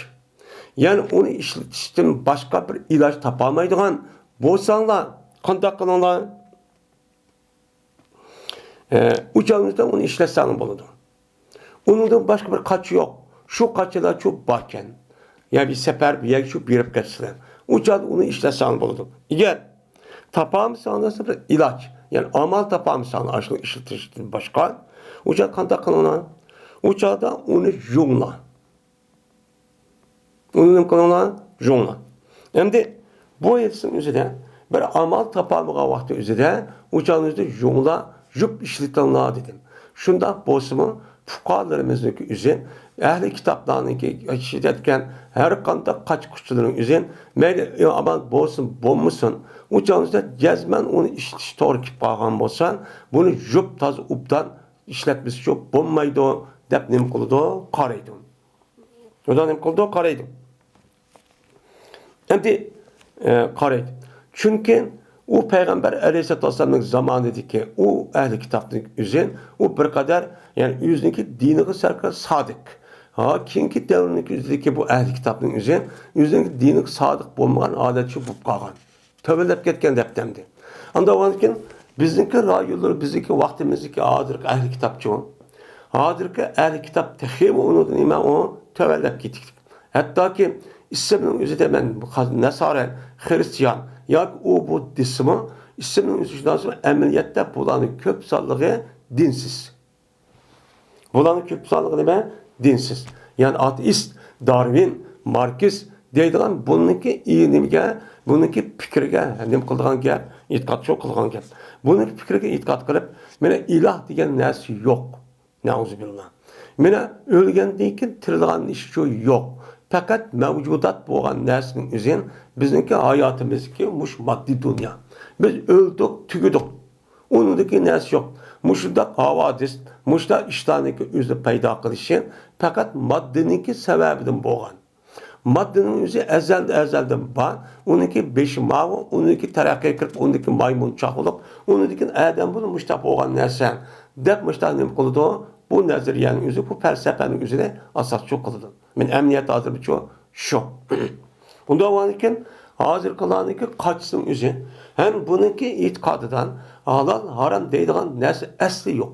يەنى ئۇنى ئىشلىتىشتىن باشقا بىر ئىلاج تاپالمايدىغان بولساڭلار، قانداق قىلىڭلار؟ ئە، ئۇ چاغىڭىزدا ئۇنى ئىشلەتسەڭلار بولىدۇ. ئۇنىڭدىن باشقا بىر قاچا يوق. شۇ قاچىلارچۇ باركەن. يا بىر سەپەر بىر يەرگىچۇ بېرىپ كەتسىلەر. ئۇ چاغدا ئۇنى ئىشلەتسەڭلار بولىدۇ. ئەگەر تاپالمىساڭلار بىر ئىلاج، يەنى ئامال تاپالمىساڭلار ئاشۇنى ئىشلىتىشتىن باشقا، ئۇ چاغدا قانداق قىلىڭلار؟ ئۇ چاغدا ئۇنى يۇڭلار. ئۇنى نېمە قىلىڭلار؟ يۇڭلار. ئەمدى بۇ ھەدىسنىڭ ئۆزىدە بىر ئامال تاپالمىغان ۋاقتى ئۆزىدە ئۇ چاغنىڭ ئۆزىدە يۇڭلار، يۇپ ئىشلىتىڭلار دېدىم. شۇنداق بولسىمۇ پۇقالىرىمىزنىڭكى ئۆزى، ئەھلى كىتابلارنىڭكى ئىشلەتكەن ھەر قانداق قاچا-قۇچىلىرىنىڭ ئۆزى، مەيلى ئامال بولسۇن، بولمىسۇن، ئۇ چاغنىڭ ئۆزىدە جەزمەن ئۇنى ئىشلىتىش توغرا كېلىپ قالغان بولسا، بۇنى يۇپ تازا ئوبدان ئىشلەتمىسىچۇ بولمايدۇ دەپ نېمە قىلىدۇ؟ قارايدۇ. ئۇدا نېمە قىلىدۇ؟ قارايدۇ. ئەمدى، ئە، قارايدۇ. چۈنكى ئۇ پەيغەمبەر ئەلەيھىسسالاتۇ ۋەسسالامنىڭ زامانىدىكى ئۇ ئەھلى كىتابنىڭ ئۆزى، ئۇ بىر قەدەر، يەنى ئۆزىنىڭكى دىنىغا سەركار سادىق. ھا، كېيىنكى دەۋرنىڭكى ئۆزىدىكى بۇ ئەھلى كىتابنىڭ ئۆزى، ئۆزىنىڭكى دىنىغا سادىق بولمىغان ھالەتچۇ بولۇپ قالغان. تۆۋەنلەپ كەتكەن دەپتەمدى. ئاندىن كېيىن بىزنىڭكى رايونلار، بىزنىڭكى ۋاقتىمىزدىكى ھازىرقى ئەھلى كىتابچۇ. ھازىرقى ئەھلى كىتاب تېخىمۇ ئۇنىڭدىن نېمە ئۇ تۆۋەنلەپ كېتىكتى. ھەتتاكى ئىسىمنىڭ ئۆزىدە مەن ناسارا، خرىستىيان ياكى ئۇ بۇ دېسىمۇ، ئىسىمنىڭ ئۆزى شۇنداق ئەمەلىيەتتە بۇلارنىڭ كۆپ سانلىقى دىنسىز. بۇلارنىڭ كۆپ سانلىقى نېمە؟ دىنسىز. يەنى ئاتېئىست، دارۋىن، ماركس دەيدىغان بۇنىڭكى ئى-، نېمىگە، بۇنىڭكى پىكرىگە نېمە قىلىدىغان گەپ؟ ئېتىقاد شۇ قىلغان گەپ. بۇنىڭكى پىكرىگە ئېتىقاد قىلىپ، مانا ئىلاھ دېگەن نەرسە يوق. نەئۇزۇبىللا. مانا ئۆلگەندىن كېيىن تىرىلغان ئىش شۇ يوق. پەقەت مەۋجۇدات بولغان نەرسىنىڭ ئۆزى بىزنىڭكى ھاياتىمىزدىكى مۇشۇ ماددىي دۇنيا. بىز ئۆلدۇق، تۈگىدۇق. ئۇنىڭدىكى نەرسە يوق. مۇشۇنداق ھاۋادىس، مۇشۇنداق ئىشلارنىڭكى ئۆزى پەيدا قىلىشى پەقەت ماددىنىڭكى سەۋەبىدىن بولغان. ماددىنىڭ ئۆزى ئەزەل-، ئەزەلدىن بار. ئۇنىڭكى بېشى ماۋۇ، ئۇنىڭكى تەرەققىي قىلىپ، ئۇنىڭكى مايمۇن چاقىلىق، ئۇنىڭدىن كېيىن ئادەم بولۇپ مۇشۇنداق بولغان نەرسە دەپ مۇشۇنداق نېمە قىلىدۇ؟ بۇ نەزەرىيەنىڭ ئۆزى، بۇ پەلسەپىنىڭ ئۆزىنى ئاساسچۇ قىلىدۇ. مەن ئەمەلىيەتتە ھازىرچۇ شۇ. ئۇنداق بولغاندىكىن، ھازىرقىلارنىڭكى قاچىسىنىڭ ئۆزى ھەم بۇنىڭكى ئېتىقادىدا ھالال، ھارام دەيدىغان نەرسە ئەسلى يوق.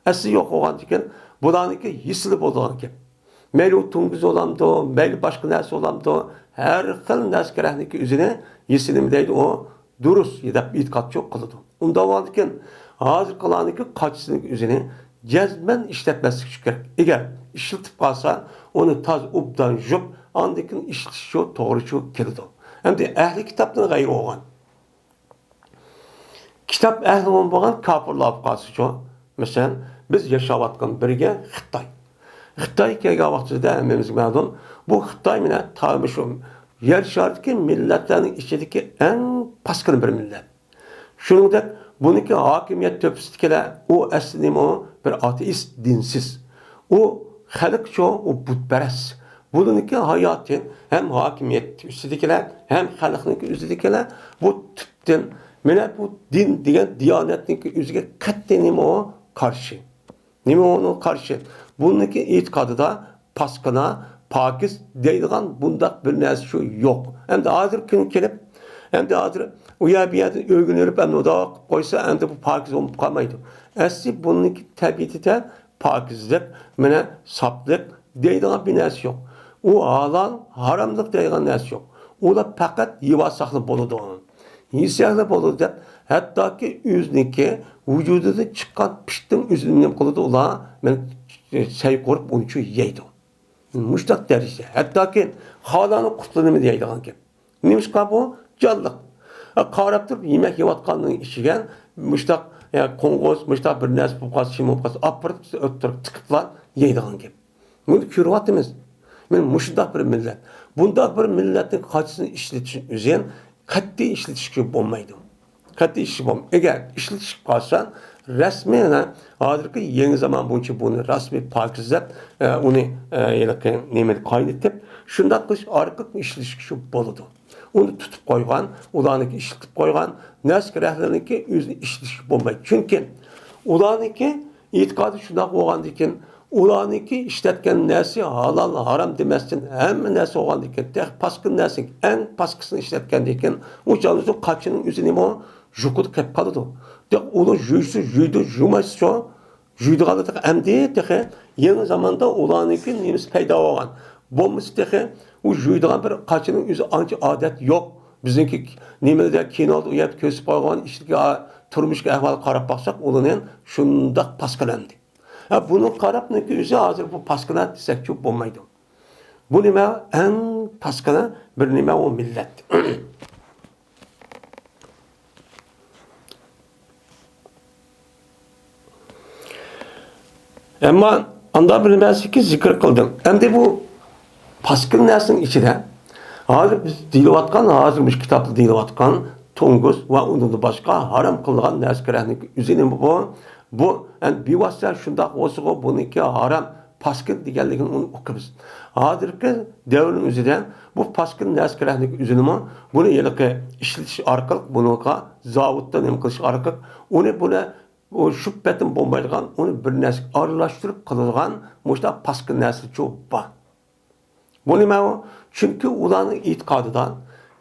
ئەسلى يوق بولغاندىكىن، بۇلارنىڭكى ھېسىلا بولىدىغان گەپ. مەيلى ئۇ توڭگۇز بولامدۇ، مەيلى باشقا نەرسە بولامدۇ، ھەر خىل نەسكىرەھنىڭكى ئۆزىنى ھېسى نېمە دەيدۇ ئۇ؟ دۇرۇس دەپ ئېتىقادچۇ قىلىدۇ. ئۇنداق بولغاندىكىن، ھازىرقىلارنىڭكى قاچىسىنىڭكى ئۆزىنى جەزمەن ئىشلەتمەسلىك كېرەك. ئەگەر ئىشلىتىپ قالسا، ئۇنى تاز ئوبدان يۇيۇپ، ئاندىن كېيىن ئىشلىتىشچۇ توغرىچۇ كېلىدۇ. ئەمدى ئەھلى كىتابتىن غەيرى بولغان، كىتاب ئەھلى بولمىغان كاپىرلار بولۇپ قالسىچۇ؟ مەسىلەن، بىز ياشاۋاتقان بىرگە خىتاي. خىتاي كەلگەن ۋاقتىدا ھەممىمىزگە مەلۇم، بۇ خىتاي مانا تا مۇشۇ يەر شارىدىكى مىللەتلەرنىڭ ئىچىدىكى ئەڭ پاسكىنا بىر مىللەت. شۇنىڭدەك بۇنىڭكى ھاكىمىيەت تۆپىسىدىكىلەر، ئۇ ئەسلى نېمە ئۇ؟ بىر ئاتېئىست، دىنسىز. ئۇ خەلقچۇ، ئۇ بۇتپەرەس. بۇنىڭكى ھاياتى ھەم ھاكىمىيەت ئۈستىدىكىلەر، ھەم خەلقنىڭكى ئۆزىدىكىلەر بۇ تۈپتىن، مانا بۇ دىن دېگەن دىيانەتنىڭكى ئۆزىگە قەتئىي نېمە ئۇ؟ قارشى. نېمە ئۇنىڭ قارشى؟ بۇنىڭكى ئېتىقادىدا پاسكىنا، پاكىز دەيدىغان بۇنداق بىر نەرسە شۇ يوق. ئەمدى ھازىر كۈن كېلىپ، ئەمدى ھازىر ئۇ يەر بۇ يەردىن ئۆگىنىۋېلىپ، ئەمدى ئۇنداق قىلىپ قويسا، ئەمدى بۇ پاكىز بولۇپ قالمايدۇ. ئەسلى بۇنىڭكى تەبىئىتىدە پاكىزلىق، مانا ساپلىق، دەيدىغان بىر نەرسە يوق. ئۇ ھالال، ھاراملىق دەيدىغان نەرسە يوق. ئۇلار پەقەت يېۋالساقلا بولىدۇ. يېسەكلا بولىدۇ دەپ، ھەتتاكى ئۆزىنىڭكى ۋۇجۇدىدىن چىققان پىتنىڭ ئۆزىنى نېمە قىلىدۇ؟ ئۇلار مەن سەي قۇرۇپ، ئۇنچۇ يەيدۇ. مۇشتاق دەرىجىدە. ھەتتاكى خالانى قۇتلىنىمەن دەيدىغان گەپ. نېمىشقا بۇ؟ جانلىق. ھە، قاراپ تۇرۇپ يېمەك يەۋاتقاننىڭ ئىچىگە مۇشتاق، يا، قوڭغۇز، مۇشتاق بىر نەرسە بولۇپ قالسا، شىم بولۇپ قالسا، ئاپىرىپ ئۆتتۈرۈپ تىقىپلا يەيدىغان گەپ. بۇنى كۆرۈۋاتىمىز. مانا مۇشۇنداق بىر مىللەت. بۇنداق بىر مىللەتنىڭ قاچىسىنى ئىشلىتىشنى ئۆزى قەتئىي ئىشلىتىشكە بولمايدۇ. قەتئىي ئىشلىتىش بولمايدۇ. ئەگەر ئىشلىتىشكە قالسا، رەسمىي، ھە، ھازىرقى يېڭى زامان بويىچە بۇنى رەسمىي پاكىزلەپ، ئە، ئۇنى، ئە، ھېلىقى نېمىنى قاينىتىپ، شۇنداق قىلىش ئارقىلىق ئىشلىتىشكە بولىدۇ. ئۇنى تۇتۇپ قويغان، ئۇلارنىڭكى ئىشلىتىپ قويغان نەرسە-كېرەكلىرىنىڭكى ئۆزىنى ئىشلىتىشكە بولمايدۇ. چۈنكى ئۇلارنىڭكى ئېتىقادى شۇنداق بولغاندىكىن، ئۇلارنىڭكى ئىشلەتكەن نەرسە ھالال، ھارام دېمەستىن، ھەممە نەرسە بولغاندىكىن، تېخى پاسكىنا نەرسىنىڭ ئەڭ پاسكىسىنى ئىشلەتكەندىكىن، ئۇ چاغدا قاچىنىڭ ئۆزى نېمە، يۇقىرىدا قېلىپ قالىدۇ. دەپ، ئۇنى يۇيسا يۇيىدۇ، يۇمايسا يۇيىدىغانلىقى ئەمدى تېخى يېڭى زاماندا ئۇلارنىڭكى نېمىسى پەيدا بولغان. بولمىسا تېخى ئۇ يۇيىدىغان بىر قاچىنىڭ ئۆزى ئانچە ئادەت يوق. بىزنىڭكى نېمىلەردە، كىنودا ئۇ يەردە كۆرسىتىپ قويغان ئىچىدىكى، ئا، تۇرمۇشقا ئەھۋال قاراپ باقساق، ئۇلارنىڭ شۇنداق پاسكىنا ئەمدى. ھە، بۇنىڭ قاراپنىڭكى ئۆزى ھازىر بۇ پاسكىنا دېسەكچۇ بولمايدۇ. بۇ نېمە؟ ئەڭ پاسكىنا بىر نېمە ئۇ مىللەت. ئەمما ئاندا بىر نەرسىگە زىكىر قىلدىم. ئەمدى بۇ پاسكىنا نەرسىنىڭ ئىچىدە ھازىر بىز دېيىلىۋاتقان، ھازىر مۇشۇ كىتابتا دېيىلىۋاتقان توڭگۇز ۋە ئۇنىڭدىن باشقا ھارام قىلىنغان نەرسە-كېرەكنىڭ ئۆزى نېمە بۇ؟ بۇ، ئەمدى بىۋاسىتە شۇنداق بولسىغۇ، بۇنىڭكى ھارام، پاسكىنا دېگەنلىكىنى ئۇنى ئۇقىمىز. ھازىرقى دەۋرنىڭ ئۆزىدە بۇ پاسكىنا نەرسە-كېرەكنىڭ ئۆزىنىمۇ بۇنى ھېلىقى ئىشلىتىش ئارقىلىق، بۇنىڭغا زاۋۇتتا نېمە قىلىش ئارقىلىق، ئۇنى بۇنى ئۇ شۇ پېتىم بولمايدىغان، ئۇنى بىر نەرسىگە ئارىلاشتۇرۇپ قىلىدىغان مۇشۇنداق پاسكىنا نەرسىلەرچۇ بار. بۇ نېمە ئۇ؟ چۈنكى ئۇلارنىڭ ئېتىقادىدا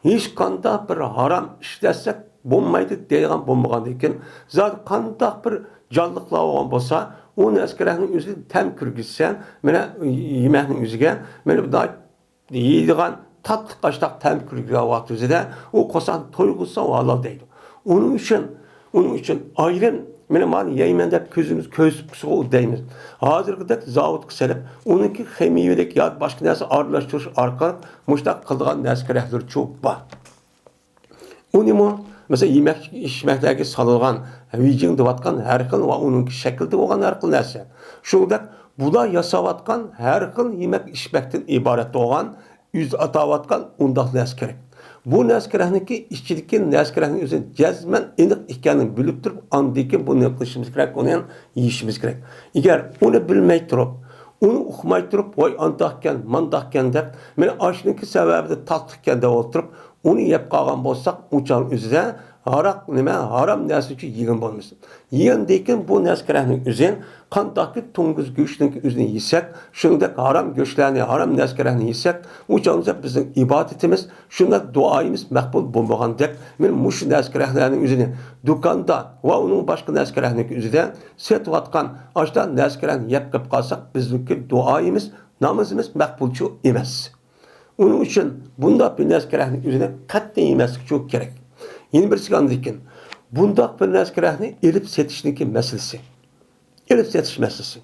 ھېچقانداق بىر ھارام ئىشلەتسەك بولمايدۇ دەيدىغان بولمىغاندىكىن، زادى قانداق بىر جانلىقلار بولغان بولسا، ئۇ نەرسە-كېرەكنىڭ ئۆزىدىن تەم كىرگۈزسە، مانا، يېمەكنىڭ ئۆزىگە، مانا، بۇنداق يەيدىغان تاتلىق ئاشتاق تەم كىرگۈزگەن ۋاقتى ئۆزىدە ئۇ قورساقنى تويغۇزسا، ئۇ ھالال دەيدۇ. ئۇنىڭ ئۈچۈن، ئۇنىڭ ئۈچۈن ئايرىم، مانا، مانا يەيمەن دەپ كۆزىمىز كۆرسىتىپ قىسىغۇ دەيمىز. ھازىرقىدەك زاۋۇتقا سېلىپ، ئۇنىڭكى خىمىيەلىك يا باشقا نەرسە ئارىلاشتۇرۇش ئارقىلىق مۇشۇنداق قىلىدىغان نەرسە-كېرەكلىرىچۇ بار. ئۇنىمۇ، مەسىلەن، يېمەك-ئىچمەكلەرگە سالىدىغان ۋېجىڭ دەۋاتقان ھەر خىل ۋە ئۇنىڭ شەكلىدە بولغان ھەر خىل نەرسە. شۇنىڭدەك بۇلار ياساۋاتقان ھەر خىل يېمەك-ئىچمەكتىن ئىبارەت بولغان، ئۆزى ئاتاۋاتقان ئۇنداق نەرسە-كېرەك. بۇ نەرسە-كېرەكنىڭكى ئىچىدىكى نەرسە-كېرەكنىڭ ئۆزىنى جەزمەن ئېنىق ئىكەنلىكىنى بىلىپ تۇرۇپ، ئاندىن كېيىن بۇنى نېمە قىلىشىمىز كېرەك؟ ئۇنى يېيىشىمىز كېرەك. ئەگەر ئۇنى بىلمەي تۇرۇپ، ئۇنى ئۇقماي تۇرۇپ، ۋاي، ئانداقكەن، مانداقكەن دەپ، مانا ئاشۇنىڭكى سەۋەبىدىن تاتلىقكەن دەپ ئولتۇرۇپ، ئۇنى يەپ قالغان بولساق، ئۇ چاغ ئۆزىدە ھاراق نېمە، ھارام نەرسىنى يېگەن بولىمىز. يېگەندىن كېيىن بۇ نەرسە-كېرەكنىڭ ئۆزى، قانداقكى توڭگۇز گۆشىنىڭ ئۆزىنى يېسەك، شۇنىڭدەك ھارام گۆشلەرنى، ھارام نەرسە-كېرەكنى يېسەك، ئۇ چاغدا بىزنىڭ ئىبادىتىمىز، شۇنداق دۇئايىمىز مەقبۇل بولمىغاندەك، مانا مۇشۇ نەرسە-كېرەكلەرنىڭ ئۆزىنى دۇكاندا ۋە ئۇنىڭ باشقا نەرسە-كېرەكنىڭ ئۆزىدە سېتىۋاتقان ئاشۇنداق نەرسە-كېرەكنى يەپ قېلىپ قالساق، بىزنىڭكى دۇئايىمىز، نامىزىمىز مەقبۇلچۇ ئەمەس. ئۇنىڭ ئۈچۈن بۇنداق بىر نەرسە-كېرەكنىڭ ئۆزىنى قەتئىي يېمەسلىكچۇ كېرەك. يەنە بىرسىگە ئاندىن كېيىن، بۇنداق بىر نەرسە-كېرەكنى ئېلىپ سېتىشنىڭكى مەسىلىسى. ئېلىپ سېتىش مەسىلىسى.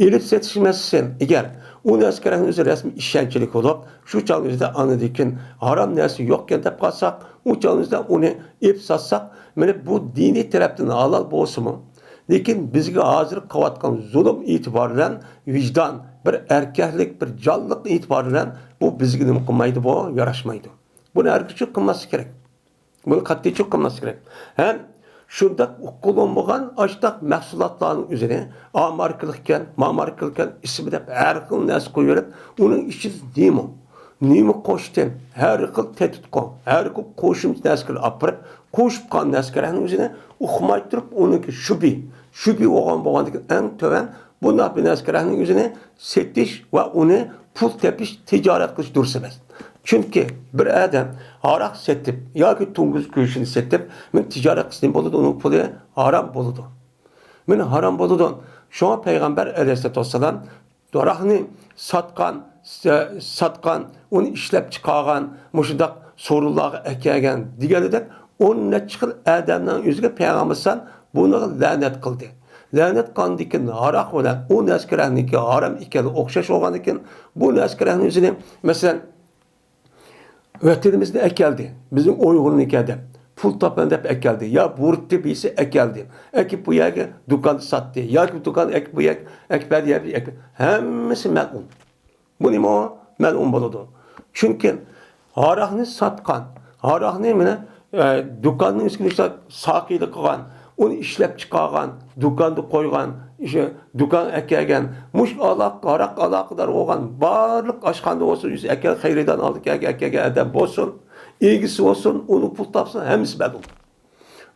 ئېلىپ سېتىش مەسىلىسى، ئەگەر ئۇ نەرسە-كېرەكنىڭ ئۆزى رەسمىي ئىشەنچلىك بولۇپ، شۇ چاغنىڭ ئۆزىدە ئاندىن كېيىن ھارام نەرسە يوقكەن دەپ قالساق، ئۇ چاغنىڭ ئۆزىدە ئۇنى ئېلىپ ساتساق، مانا بۇ دىنىي تەرەپتىن ھالال بولسىمۇ، لېكىن بىزگە ھازىر قىلىۋاتقان زۇلۇم ئېتىبارى بىلەن، ۋىجدان، بىر ئەركەكلىك، بىر جانلىق ئېتىبارى بىلەن بۇ بىزگە نېمە قىلمايدۇ، بۇ ياراشمايدۇ. بۇنى ھەرگىزچۇ قىلماسلىق كېرەك. بۇنى قەتئىيچۇ قىلماسلىق كېرەك. ھەم شۇنداق ئۇقۇلۇنمىغان ئاشتاق مەھسۇلاتلارنىڭ ئۆزىنى ئا ماركىلىقكەن، ما ماركىلىقكەن ئىسمى دەپ ھەر خىل نەرسە قويۇۋېرىپ، ئۇنىڭ ئىچىدە نېمە، نېمە قوشتى، ھەر خىل تېتىتقۇ، ھەر خىل قوشۇمچە نەرسىلەر ئاپىرىپ، قوشۇپ قالغان نەرسىلەرنىڭ ئۆزىنى ئۇقماي تۇرۇپ، ئۇنىڭكى شۈبھە، شۈبھە بولغان، بولغاندىكىن ئەڭ تۆۋەن بۇنداق بىر نەرسە-كېرەكنىڭ ئۆزىنى سېتىش ۋە ئۇنى پۇل تېپىش، تىجارەت قىلىش دۇرۇس ئەمەس. چۈنكى بىر ئادەم ھاراق سېتىپ ياكى توڭگۇز گۆشىنى سېتىپ، مانا تىجارەت قىلسا نېمە بولىدۇ؟ ئۇنىڭ پۇلى ھارام بولىدۇ. مانا ھارام بولىدۇ. شۇڭا پەيغەمبەر ئەلەيھىسسالاتۇ ۋەسسالام ھاراقنى ساتقان، سە-، ساتقان، ئۇنى ئىشلەپ چىقارغان، مۇشۇنداق سورۇنلارغا ئەكەلگەن دېگەندەك ئون نەچچە خىل ئادەمنىڭ يۈزىگە پەيغەمبەر ئەلەيھىسسالام بۇنىڭغا لەنەت قىلدى. لەنەت قىلغاندىن كېيىن ھاراق بىلەن ئۇ نەسكىرەكنىڭكى ھارام ئىكەنلىكى ئوخشاش بولغاندىن كېيىن، بۇ نەسكىرەكنىڭ ئۆزىنى، مەسىلەن، ۋەتىنىمىزدىن ئەكەلدى، بىزنىڭ ئۇيغۇرنىڭكى دەپ، پۇل تاپىمەن دەپ ئەكەلدى، يا بۇرۇتتى بىرسى ئەكەلدى، ئەكىپ بۇ يەرگە دۇكاندا ساتتى، ياكى دۇكان ئەكىپ بۇ يەرگە ئەكىپ بەردى، يا بىر ئەكىپ-، ھەممىسى مەلئۇن. بۇ نېمە ئۇ؟ مەلئۇن بولىدۇ. چۈنكى ھاراقنى ساتقان، ھاراقنى مانا، ئە، دۇكاننىڭ ئۈستىگە ساقىيلىق قىلغان، ئۇنى ئىشلەپ چىقارغان، دۇكاندا قويغان، ئىشە-، دۇكان ئەكەلگەن، مۇشۇ ئالاق-، ھاراق ئالاقىدار بولغان بارلىق ئاشخانىدا بولسۇن، ئۆزى ئەكەل-، خېرىدارنى ئالدى كەلگەن، ئەكەلگەن ئادەم بولسۇن، ئىگىسى بولسۇن، ئۇنى پۇل تاپسۇن، ھەممىسى مەلئۇن.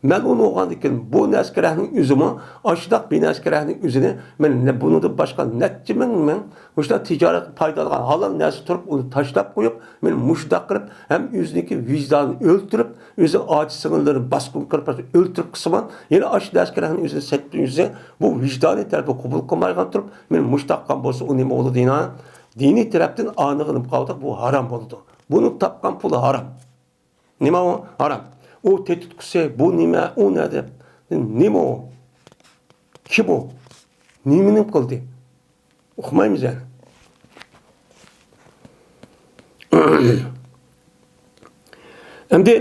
مەلئۇن بولغاندىن كېيىن بۇ نەسكىرەكنىڭ ئۆزىمۇ، ئاشۇنداق بىنەسكىرەكنىڭ ئۆزىنى مەن نە-، بۇنىڭدىن باشقا نەچچە مىڭ مىڭ مۇشۇنداق تىجارەت پايدىلانغان ھالال نەرسە تۇرۇپ، ئۇنى تاشلاپ قويۇپ، مەن مۇشۇنداق قىلىپ، ھەم ئۆزىنىڭكى ۋىجدانىنى ئۆلتۈرۈپ، ئۆزى ئاچا سىڭىللىرىنى باسقۇن قىلىپ ئۆلتۈرۈپ قىسمان، يەنە ئاشۇ نەسكىرەكنىڭ ئۆزىنى سەتتىن ئۆزى بۇ ۋىجدانىي تەرەپتىن قوبۇل قىلمايدىغان تۇرۇپ، مەن مۇشۇنداق قىلغان بولسا، ئۇ نېمە بولىدۇ دېيىنا؟ دىنىي تەرەپتىن ئانىغىنىپ قالدۇق، بۇ ھارام بولىدۇ. بۇنىڭ تاپقان پۇلى ھارام. نېمە ئۇ؟ ھارام. ئۇ تېتىتقۇسى، بۇ نېمە، ئۇ نەدە؟ نېمە ئۇ؟ كىم ئۇ؟ نېمىنى قىلدى؟ ئۇقمايمىز يەنە. ئەمدى،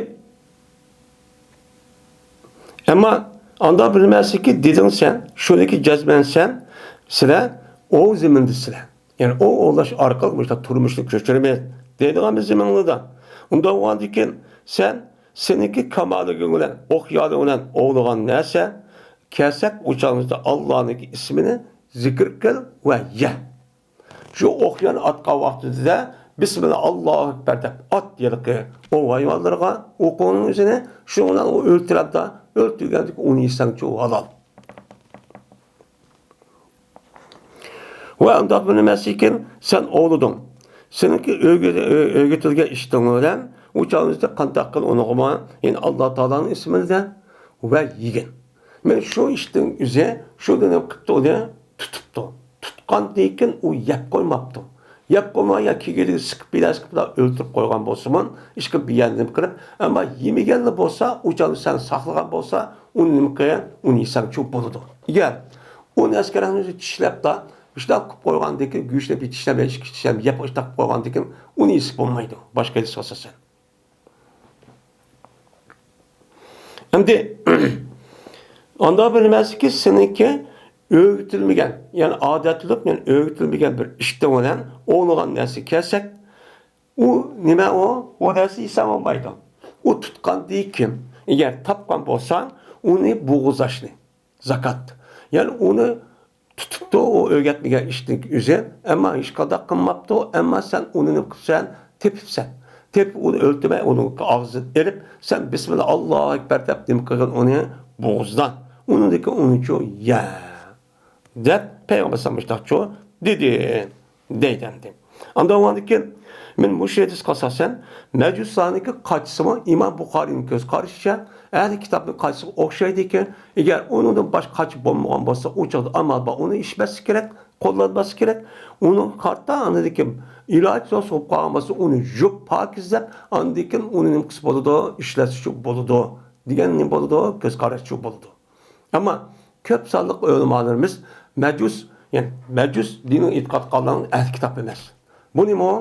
ئەمما ئاندا بىر نېمەسىكى دېدىڭ سەن، شۇنىكى جەزمەن سەن، سىلەر ئوۋ زېمىندىسىلەر. يەنى ئوۋ ئوۋلاش ئارقىلىق مۇشۇنداق تۇرمۇشنى كۆچۈرىمىز دەيدىغان بىر زېمىنلىدا. ئۇنداق بولغاندىكىن سەن سېنىڭكى كامالىگىڭ بىلەن، ئوق-يالىڭ بىلەن ئوۋلىغان نەرسە، كەسەك ئۇچالمىسىدا ئاللانىڭكى ئىسمىنى زىكىر قىل ۋە يە. شۇ ئوق-يالنى ئاتقان ۋاقتىدا بىسمىللا، ئاللاھۇ ئەكبەر دەپ ئات ھېلىقى ئوۋ ھايۋانلىرىغا ئوقۇڭنىڭ ئۆزىنى، شۇنىڭ بىلەن ئۇ ئۆلتۈرەمدۇ، ئۆلتۈرگەندىكىن ئۇنى يېسەڭچۇ ھالال. ۋە ئۇنداق بىر نېمە ئەمەسكىن، سەن ئوۋلىدىڭ. سېنىڭكى ئۆگە-، ئۆ-، ئۆگىتىلگەن ئىشتىڭ بىلەن ئۇ چاغدا قانداق قىل ئۇنىغىمۇ، يەنى ئاللا تائالانىڭ ئىسمىدا ۋە يېگىن. مەن شۇ ئىشتىن ئۆزى شۇ نېمە قىپتۇ ئۇنى تۇتۇپتۇ. تۇتقاندىن كېيىن ئۇ يەپ قويماپتۇ. يەپ قويماي يا كېگىدىگە سىقىپ بىلەن سىقىپ ئۆلتۈرۈپ قويغان بولسىمۇ، ئىشقىلىپ بىر يەردىن قىلىپ، ئەمما يېمىگەنلا بولسا، ئۇ چاغدا سەن ساقلىغان بولسا، ئۇنى نېمە قىلغان، ئۇنى يېسەڭچۇ بولىدۇ. ئەگەر ئۇنى ئەسكەرەڭنى چىشلەپلا، مۇشۇنداق قىلىپ قويغاندىن كېيىن، گۆشنى بىر چىشلەپ، ئىككى چىشلەپ يەپ، ئاشتاق قىلىپ قويغاندىن كېيىن، ئۇنى يېسە بولمايدۇ. باشقا ھېچ قىلسا سەن. ئەمدى ئاندا بىر نېمەسىكى، سېنىڭكى ئۆگىتىلمىگەن، يەنى ئادەتلىك، يەنى ئۆگىتىلمىگەن بىر ئىشتىن بىلەن ئوۋلىغان نەرسە كەلسەك، ئۇ نېمە ئۇ؟ ئۇ نەرسە يېسەڭ بولمايدۇ. ئۇ تۇتقاندىن كېيىن، ئەگەر تاپقان بولساڭ، ئۇنى بوغۇزلاشنى، زاكات. يەنى ئۇنى تۇتۇپتۇ، ئۇ ئۆگەتمىگەن ئىشتىن ئۆزى، ئەمما ھېچقانداق قىلماپتۇ، ئەمما سەن ئۇنى نېمە قىپسەن؟ تېپىپسەن. تېپىپ ئۇنى ئۆلتۈرمەي، ئۇنىڭ ئاغزىدىن ئېلىپ، سەن بىسمىللا، ئاللاھۇ ئەكبەر دەپ نېمە قىلغىن ئۇنى؟ بوغۇزلا. ئۇنىڭدىن كېيىن ئۇنىچۇ يە. دەپ پەيغەمبەر ئەلەيھىسسالام مۇشۇنداقچۇ دېدى، دەيدۇ ئەمدى. ئاندىن بولغاندىن كېيىن، مەن مۇشۇ ھەدىسكە ئاساسەن، مەجۇسلارنىڭكى قاچىسىمۇ ئىمام بۇخارىينىڭ كۆز قارىشىچە، ئەھلى كىتابنىڭ قاچىسىغا ئوخشايدىكەن. ئەگەر ئۇنىڭدىن باشقا قاچا بولمىغان بولسا، ئۇ چاغدا ئامال بار، ئۇنى ئىچمەسلىك كېرەك، قوللانماسلىق كېرەك. ئۇنىڭغا قارىتا ئاندىن كېيىن ئىلاجى بولسا بولۇپ قالغان بولسا، ئۇنى يۇيۇپ پاكىزلەپ، ئاندىن كېيىن ئۇنى نېمە قىلسا بولىدۇ، ئىشلەتسىچۇ بولىدۇ دېگەن نېمە بولىدۇ، كۆز قاراشچۇ بولىدۇ. ئەمما كۆپ سانلىق ئۆلىمالىرىمىز مەجۇس، يەنى مەجۇس دىنىغا ئېتىقاد قىلغانلارنىڭ ئەھلى كىتاب ئەمەس. بۇ نېمە ئۇ؟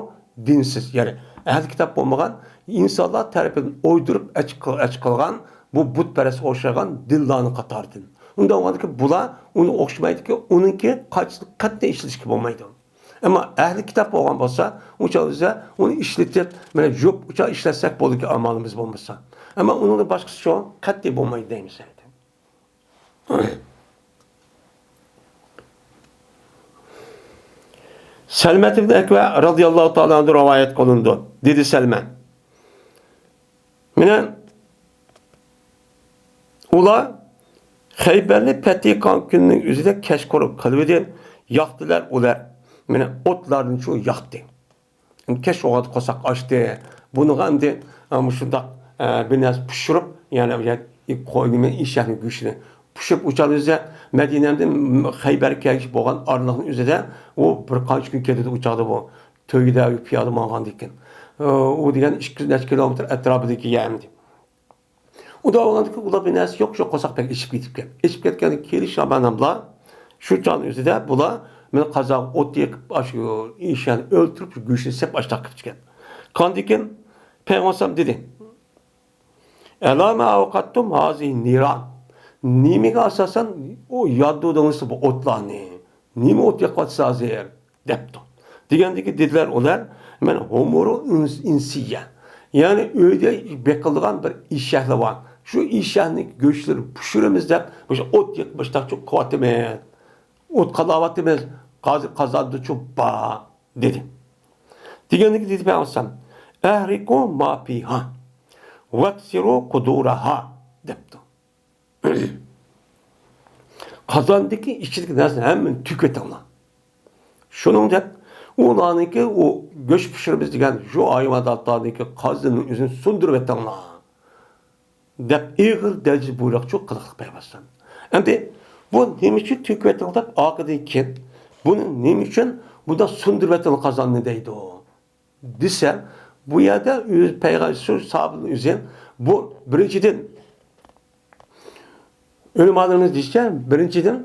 دىنسىز، يەنى ئەھلى كىتاب بولمىغان، ئىنسانلار تەرىپىدىن ئويدۇرۇپ ئەچ-، ئەچىقىلغان بۇ بۇتپەرەسكە ئوخشىغان دىنلارنىڭ قاتارىدىن. ئۇنداق بولغاندىكىن بۇلار ئۇنى ئوخشىمايدىكەن، ئۇنىڭكى قاچىسىنى قەتئىي ئىشلىتىشكە بولمايدۇ. ئەمما ئەھلى كىتاب بولغان بولسا، ئۇ چاغدا بىز ئۇنى ئىشلىتىپ، مانا يۇيۇپ، ئۇ چاغدا ئىشلەتسەك بولىدىكەن، ئامالىمىز بولمىسا. ئەمما ئۇنىڭدىن باشقىسى شۇ، قەتئىي بولمايدۇ دەيمىز ئەمدى. سەلمەت ئىبن ئەكۋە رازىياللاھۇ تائالا ئەنھۇ رىۋايەت قىلىنىدۇ. دېدى سەلمەن، مانا ئۇلار خەيبەرنى پەتھى قىلغان كۈننىڭ ئۆزىدە كەچقۇرۇن قىلىۋىدى، ياقتىلار ئۇلار. مانا ئوتلاردىن شۇ ياقتى. كەچ بولغاندا قورساق ئاچتى. بۇنىڭغا ئەمدى، ئە، مۇشۇنداق، ئە، بىر نەرسە پىشۇرۇپ، يەنى، يەنى قوينى، ئېشەكنىڭ گۆشىنى پۇشۇپ ئۇچار ئۆزى مەدىنەدىن خەيبەرگە كەلگۈچە بولغان ئارىلىقنىڭ ئۆزىدە ئۇ بىر قانچە كۈن كېتىدۇ ئۇچاقتا بۇ. تۆگىدە پىيادە ماڭغاندىن كېيىن. ئۇ دېگەن ئىككى يۈز نەچچە كىلومېتىر ئەتراپىدىكى يەر ئىدى. ئۇدا بولغاندىكىن ئۇلار بىر نەرسە يوق، شۇ قورساق بەك ئېچىپ كېتىپكەن. ئېچىپ كەتكەندىن كېيىن شاماناملا شۇ چاغنىڭ ئۆزىدە بۇلار مەن قازاغا ئوت يېقىپ، ئاشۇ ئىشەننى ئۆلتۈرۈپ، شۇ گۆشىنى سېپ ئاشتاق قىلىپ ئىچكەن. قاندىن كېيىن پەيغەمبەر دېدى، ئەلامە ئەۋقەتتۇم ھازىھى نىران. نېمىگە ئاساسەن ئۇ ياندۇردۇڭلار بۇ ئوتلارنى؟ نېمە ئوت يېقىۋاتىسىز ھازىر؟ دەپتۇ. دېگەندىكى دېدىلەر ئۇلار، مەن ھۇمۇرۇ ئىنسىيە. يەنى ئۆيدە بېقىلىدىغان بىر ئېشەكلەر بار. شۇ ئېشەكنىڭ گۆشلىرىنى پىشۇرىمىز دەپ، مۇشۇ ئوت يېقىپ مۇشۇنداقچۇ قىلىۋاتىمىز. ئوت قالاۋاتىمىز. ھازىر قازاندىچۇ بار، دېدى. دېگەندىكى دېدى پەيغەمبەر، ئەھرىقۇ ما فىھا ۋەكسىرۇ قۇدۇرەھا، دەپتۇ. قازاندىكى ئىچىدىكى نەرسىنى ھەممىنى تۆكۈۋېتىڭلار. شۇنىڭدەك ئۇلارنىڭكى ئۇ گۆش پىشۇرىمىز دېگەن شۇ ھايۋاناتلارنىڭكى قازىنىنىڭ ئۆزىنى سۇندۇرۇۋېتىڭلار، دەپ ئېغىر دەرىجىدە بۇيرۇقچۇ قىلىقلىق پەيغەمبەر. ئەمدى بۇ نېمە ئۈچۈن تۆكۈۋېتىڭ دەپ ئارقىدىن كېيىن بۇنى نېمە ئۈچۈن بۇنداق سۇندۇرۇۋېتىڭ قازاننى دەيدۇ؟ دېسە، بۇ يەردە ئۆز پەيغەمبەر شۇ ساھابىنىڭ ئۆزى بۇ بىرىنچىدىن، ئۆلىمالىرىمىز دېيىشىچە، بىرىنچىدىن،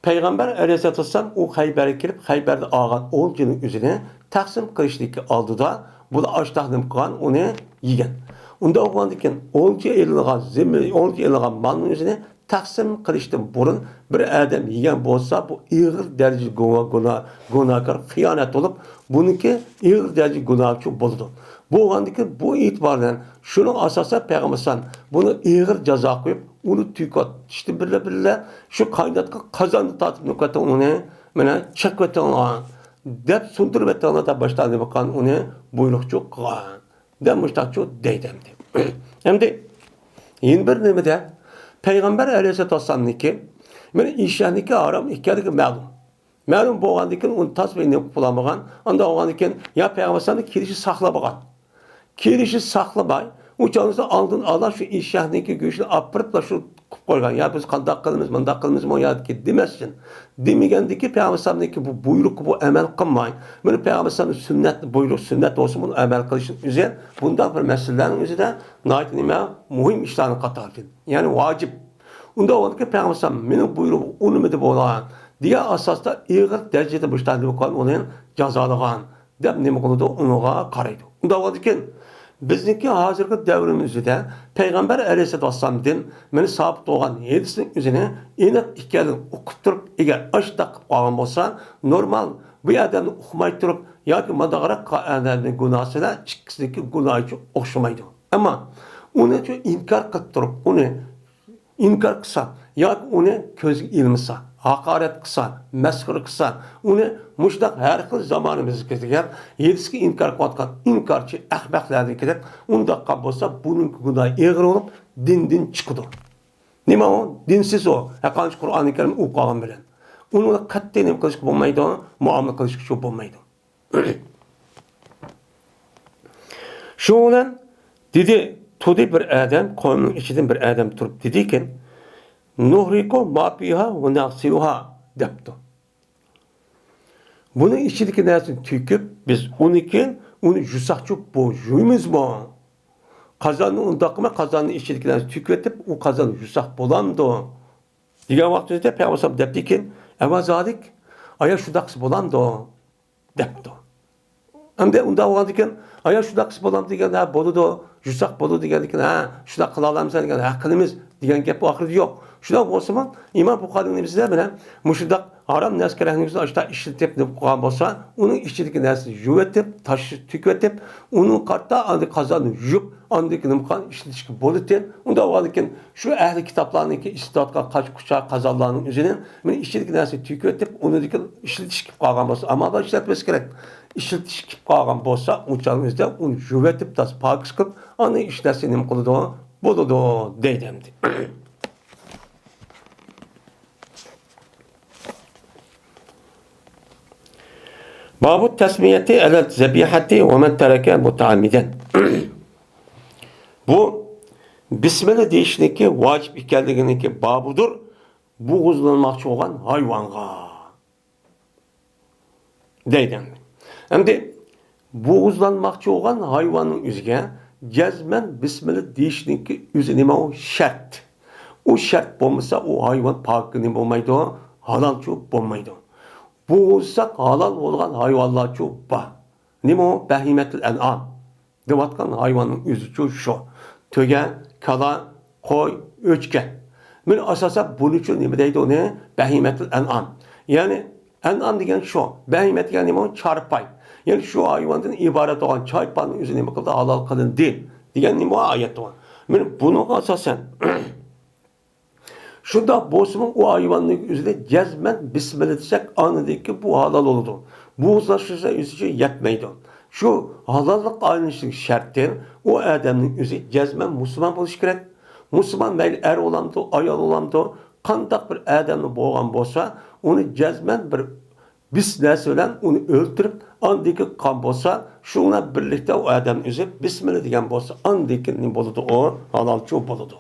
پەيغەمبەر ئەلەيھىسسالاتۇ ۋەسسالام ئۇ خەيبەرگە كېلىپ، خەيبەردە ئالغان ئولجىنىڭ ئۆزىنى تەقسىم قىلىشتىكى ئالدىدا بۇلار ئاشتاق نېمە قىلغان، ئۇنى يېگەن. ئۇنداق بولغاندىن كېيىن، ئولجا ئېلىنغان زىممە، ئولجا ئېلىنغان مالنىڭ ئۆزىنى تەقسىم قىلىشتىن بۇرۇن بىر ئادەم يېگەن بولسا، بۇ ئېغىر دەرىجىدە گۇناھ، گۇناھ، گۇناھكار، خىيانەت بولۇپ، بۇنىڭكى ئېغىر دەرىجىدە گۇناھچۇ بولىدۇ. بولغاندىكىن بۇ ئېتىبار بىلەن شۇنىڭ ئاساسىدا پەيغەمبەر ئەلەيھىسسالام بۇنى ئېغىر جازا قويۇپ، ئۇنى تۆكۈۋېتىشتىن بىللە، بىللە شۇ قايناتقان قازاندا تارتىپ نۇقۇۋېتىڭ ئۇنى، مانا چېقىۋېتىڭلار دەپ سۇندۇرۇۋېتىڭلار دەپ باشتا نېمە قىلغان ئۇنى بۇيرۇقچۇ قىلغان. دەپ مۇشتاقچۇ دەيدۇ ئەمدى. ئەمدى يەنە بىر نېمىدە پەيغەمبەر ئەلەيھىسسالاتۇ ۋەسسالامنىڭكى مانا ئىشەننىكى ھارام ئىكەنلىكى مەلۇم. مەلۇم بولغاندىن كېيىن ئۇنى تاز بىر نېمە قىلالمىغان. ئانداق بولغاندىن كېيىن يا پەيغەمبەر ئەلەيھىسسالامنىڭ كېلىشى ساقلىمىغان. كېلىشى ساقلىماي، ئۇ چاغدا ئالدىن ئالا شۇ ئېشەكنىڭكى گۆشىنى ئاپىرىپلا شۇ قىلىپ قويغان. يا بىز قانداق قىلىمىز، مۇنداق قىلىمىزمۇ ياكى دېمەسسىن. دېمىگەندىكى پەيغەمبەر ئەلەيھىسسالامنىڭكى بۇ بۇيرۇققا بۇ ئەمەل قىلماي، مانا پەيغەمبەر ئەلەيھىسسالامنىڭ سۈننەت، بۇيرۇق سۈننەت بولسا بۇنى ئەمەل قىلىشنىڭ ئۆزى بۇنداق بىر مەسىلىلەرنىڭ ئۆزىدە ناھايىتى نېمە مۇھىم ئىشلارنىڭ قاتارىدىن. يەنى ۋاجىپ. ئۇنداق بولغاندىكىن پەيغەمبەر ئەلەيھىسسالام مېنىڭ بۇيرۇغۇم ئۇنىمىدى بولغان دېگەن ئاساستا ئېغىر دەرىجىدە مۇشۇنداق نېمە قىلغان ئۇنى جازالىغان. دەپ نېمە قىلىدۇ؟ ئۇنىڭغا قارايدۇ. ئۇنداق بولىدىكەن، بىزنىڭكى ھازىرقى دەۋرىمىزدە پەيغەمبەر ئەلەيھىسسالاتۇ ۋەسسالامدىن مانا سابىت بولغان ھەدىسنىڭ ئۆزىنى ئېنىق ئىكەنلىكىنى ئۇقۇپ تۇرۇپ، ئەگەر ئاشۇنداق قىلىپ قالغان بولسا، نورمال بۇ ئادەمنى ئۇقماي تۇرۇپ ياكى مانداقراق ئادەمنىڭ گۇناھىسى بىلەن ئىككىسىنىڭكى گۇناھى ئوخشىمايدۇ. ئەمما ئۇنى شۇ ئىنكار قىلىپ تۇرۇپ، ئۇنى ئىنكار قىلسا ياكى ئۇنى كۆزگە ئىلمىسا، ھاقارەت قىلسا، مەسخىرە قىلسا، ئۇنى مۇشۇنداق ھەر خىل زامانىمىزدىكى دېگەن ھەدىسكە ئىنكار قىلىۋاتقان ئىنكارچى ئەخمەقلەرنىڭكىدەك ئۇنداق قىلغان بولسا، بۇنىڭكى گۇناھى ئېغىر بولۇپ، دىندىن چىقىدۇ. نېمە ئۇ؟ دىنسىز ئۇ. ھەققانىي قۇرئانى كەرىم ئوقۇغان بىلەن. ئۇنى قەتئىي نېمە قىلىشقا بولمايدۇ، مۇئامىلە قىلىشقا شۇ بولمايدۇ. شۇنىڭ بىلەن دېدى، تۇردى بىر ئادەم، قومنىڭ ئىچىدىن بىر ئادەم تۇرۇپ دېدىكەن، نۇھرىقۇ ما فىھا ۋە نەغسىلۇھا دەپتۇ. بۇنىڭ ئىچىدىكى نەرسىنى تۆكۈپ، بىز ئۇنى كېيىن ئۇنى يۇساقچۇ بۇ يۇيمىزمۇ؟ قازاننى ئۇنداق قىلماي، قازاننىڭ ئىچىدىكى نەرسىنى تۆكۈۋېتىپ، ئۇ قازان يۇساق بولامدۇ؟ دېگەن ۋاقتىمىزدا پەيغەمبەر ئەلەيھىسسالام دەپتىكەن، ئەۋە زالىك، ئايا شۇنداق قىلسا بولامدۇ؟ دەپتۇ. ئەمدى ئۇنداق بولغاندىكىن، ئايا شۇنداق قىلسا بولامدۇ دېگەندە، ھە، بولىدۇ، يۇساق بولىدۇ دېگەندىكىن، ھە، شۇنداق قىلالامسەن دېگەندە، ھە، قىلىمىز دېگەن گەپ ئاخىرىدا يوق. شۇنداق بولسىمۇ، ئىمام بۇخارىنىڭ نېمىسىدە مانا مۇشۇنداق ھارام نەرسە كېرەكلىك ئۈچۈن ئاشۇنداق ئىشلىتىپ نېمە قىلغان بولسا، ئۇنىڭ ئىچىدىكى نەرسىنى يۇۋېتىپ، تاش تۆكۈۋېتىپ، ئۇنىڭ قارىتا ئاندىن قازاننى يۇيۇپ، ئاندىن كېيىن نېمە قىلغان ئىشلىتىشكە بولىدىكەن. ئۇنداق بولغاندىكىن، شۇ ئەھلى كىتابلارنىڭكى ئىشلىتىۋاتقان قاچا-قۇچا قازانلارنىڭ ئۆزىنى مانا ئىچىدىكى نەرسىنى تۆكۈۋېتىپ، ئۇنىڭدىكى ئىشلىتىش كېلىپ قالغان بولسا، ئامال بار ئىشلەتمەس كېرەك. ئىشلىتىش كېلىپ قالغان بولسا، ئۇنچىنىڭ ئۆزىدە ئۇنى يۇۋېتىپ، تازا پاكىز قىلىپ، ئاندىن ئىشلەتسە نېمە قىلىدۇ؟ بولىدۇ، دەيدۇ ئەمدى. بابۇ تەسمىيەتى ئەلەل زەبىھەتى ۋە مەن تەرەكە مۇتەئەممىدەن. بۇ بىسمىللا دېيىشنىڭكى ۋاجىپ ئىكەنلىكىنىڭكى بابىدۇر. بوغۇزلانماقچى بولغان ھايۋانغا دەيدۇ. ئەمدى بوغۇزلانماقچى بولغان ھايۋاننىڭ ئۆزىگە جەزمەن بىسمىللا دېيىشنىڭكى ئۆزى نېمە؟ ئۇ شەرت. ئۇ شەرت بولمىسا، ئۇ ھايۋان پاكىز نېمە بولمايدۇ؟ ھالالچۇ بولمايدۇ. بوغۇزلىساق ھالال بولغان ھايۋانلارچۇ بار. نېمە ئۇ؟ بەھىمەتۇل ئەنئام دەۋاتقان ھايۋاننىڭ ئۆزىچۇ شۇ. تۆگە، كالا، قوي، ئۆچكە. مانا ئاساسەن بۇنىچۇ نېمە دەيدۇ ئۇنى؟ بەھىمەتۇل ئەنئام. يەنى ئەنئام دېگەن شۇ. بەھىمە دېگەن نېمە؟ چارپاي. يەنى شۇ ھايۋاندىن ئىبارەت بولغان چارپاينىڭ ئۆزى نېمە قىلدى؟ ھالال قىلىندى دېگەن نېمە؟ ئايەت بار. مانا بۇنىڭغا ئاساسەن شۇنداق بولسىمۇ، ئۇ ھايۋاننىڭ ئۆزىدە جەزمەن بىسمىللا دېسەك، ئاندىن كېيىن بۇ ھالال بولىدۇ. بوغۇزلاشتۇرسا ئۆزىچە يەتمەيدۇ. شۇ ھالاللىق ئايلىنىشنىڭ شەرتى، ئۇ ئادەمنىڭ ئۆزى جەزمەن مۇسۇلمان بولۇشى كېرەك. مۇسۇلمان مەيلى ئەر بولامدۇ، ئايال بولامدۇ، قانداق بىر ئادەملا بولغان بولسا، ئۇنى جەزمەن بىر بىس نەرسە بىلەن ئۇنى ئۆلتۈرۈپ، ئاندىن كېيىن قان بولسا، شۇ بىلەن بىرلىكتە ئۇ ئادەمنىڭ ئۆزى بىسمىللا دېگەن بولسا، ئاندىن كېيىن نېمە بولىدۇ؟ ئۇ ھالالچۇ بولىدۇ.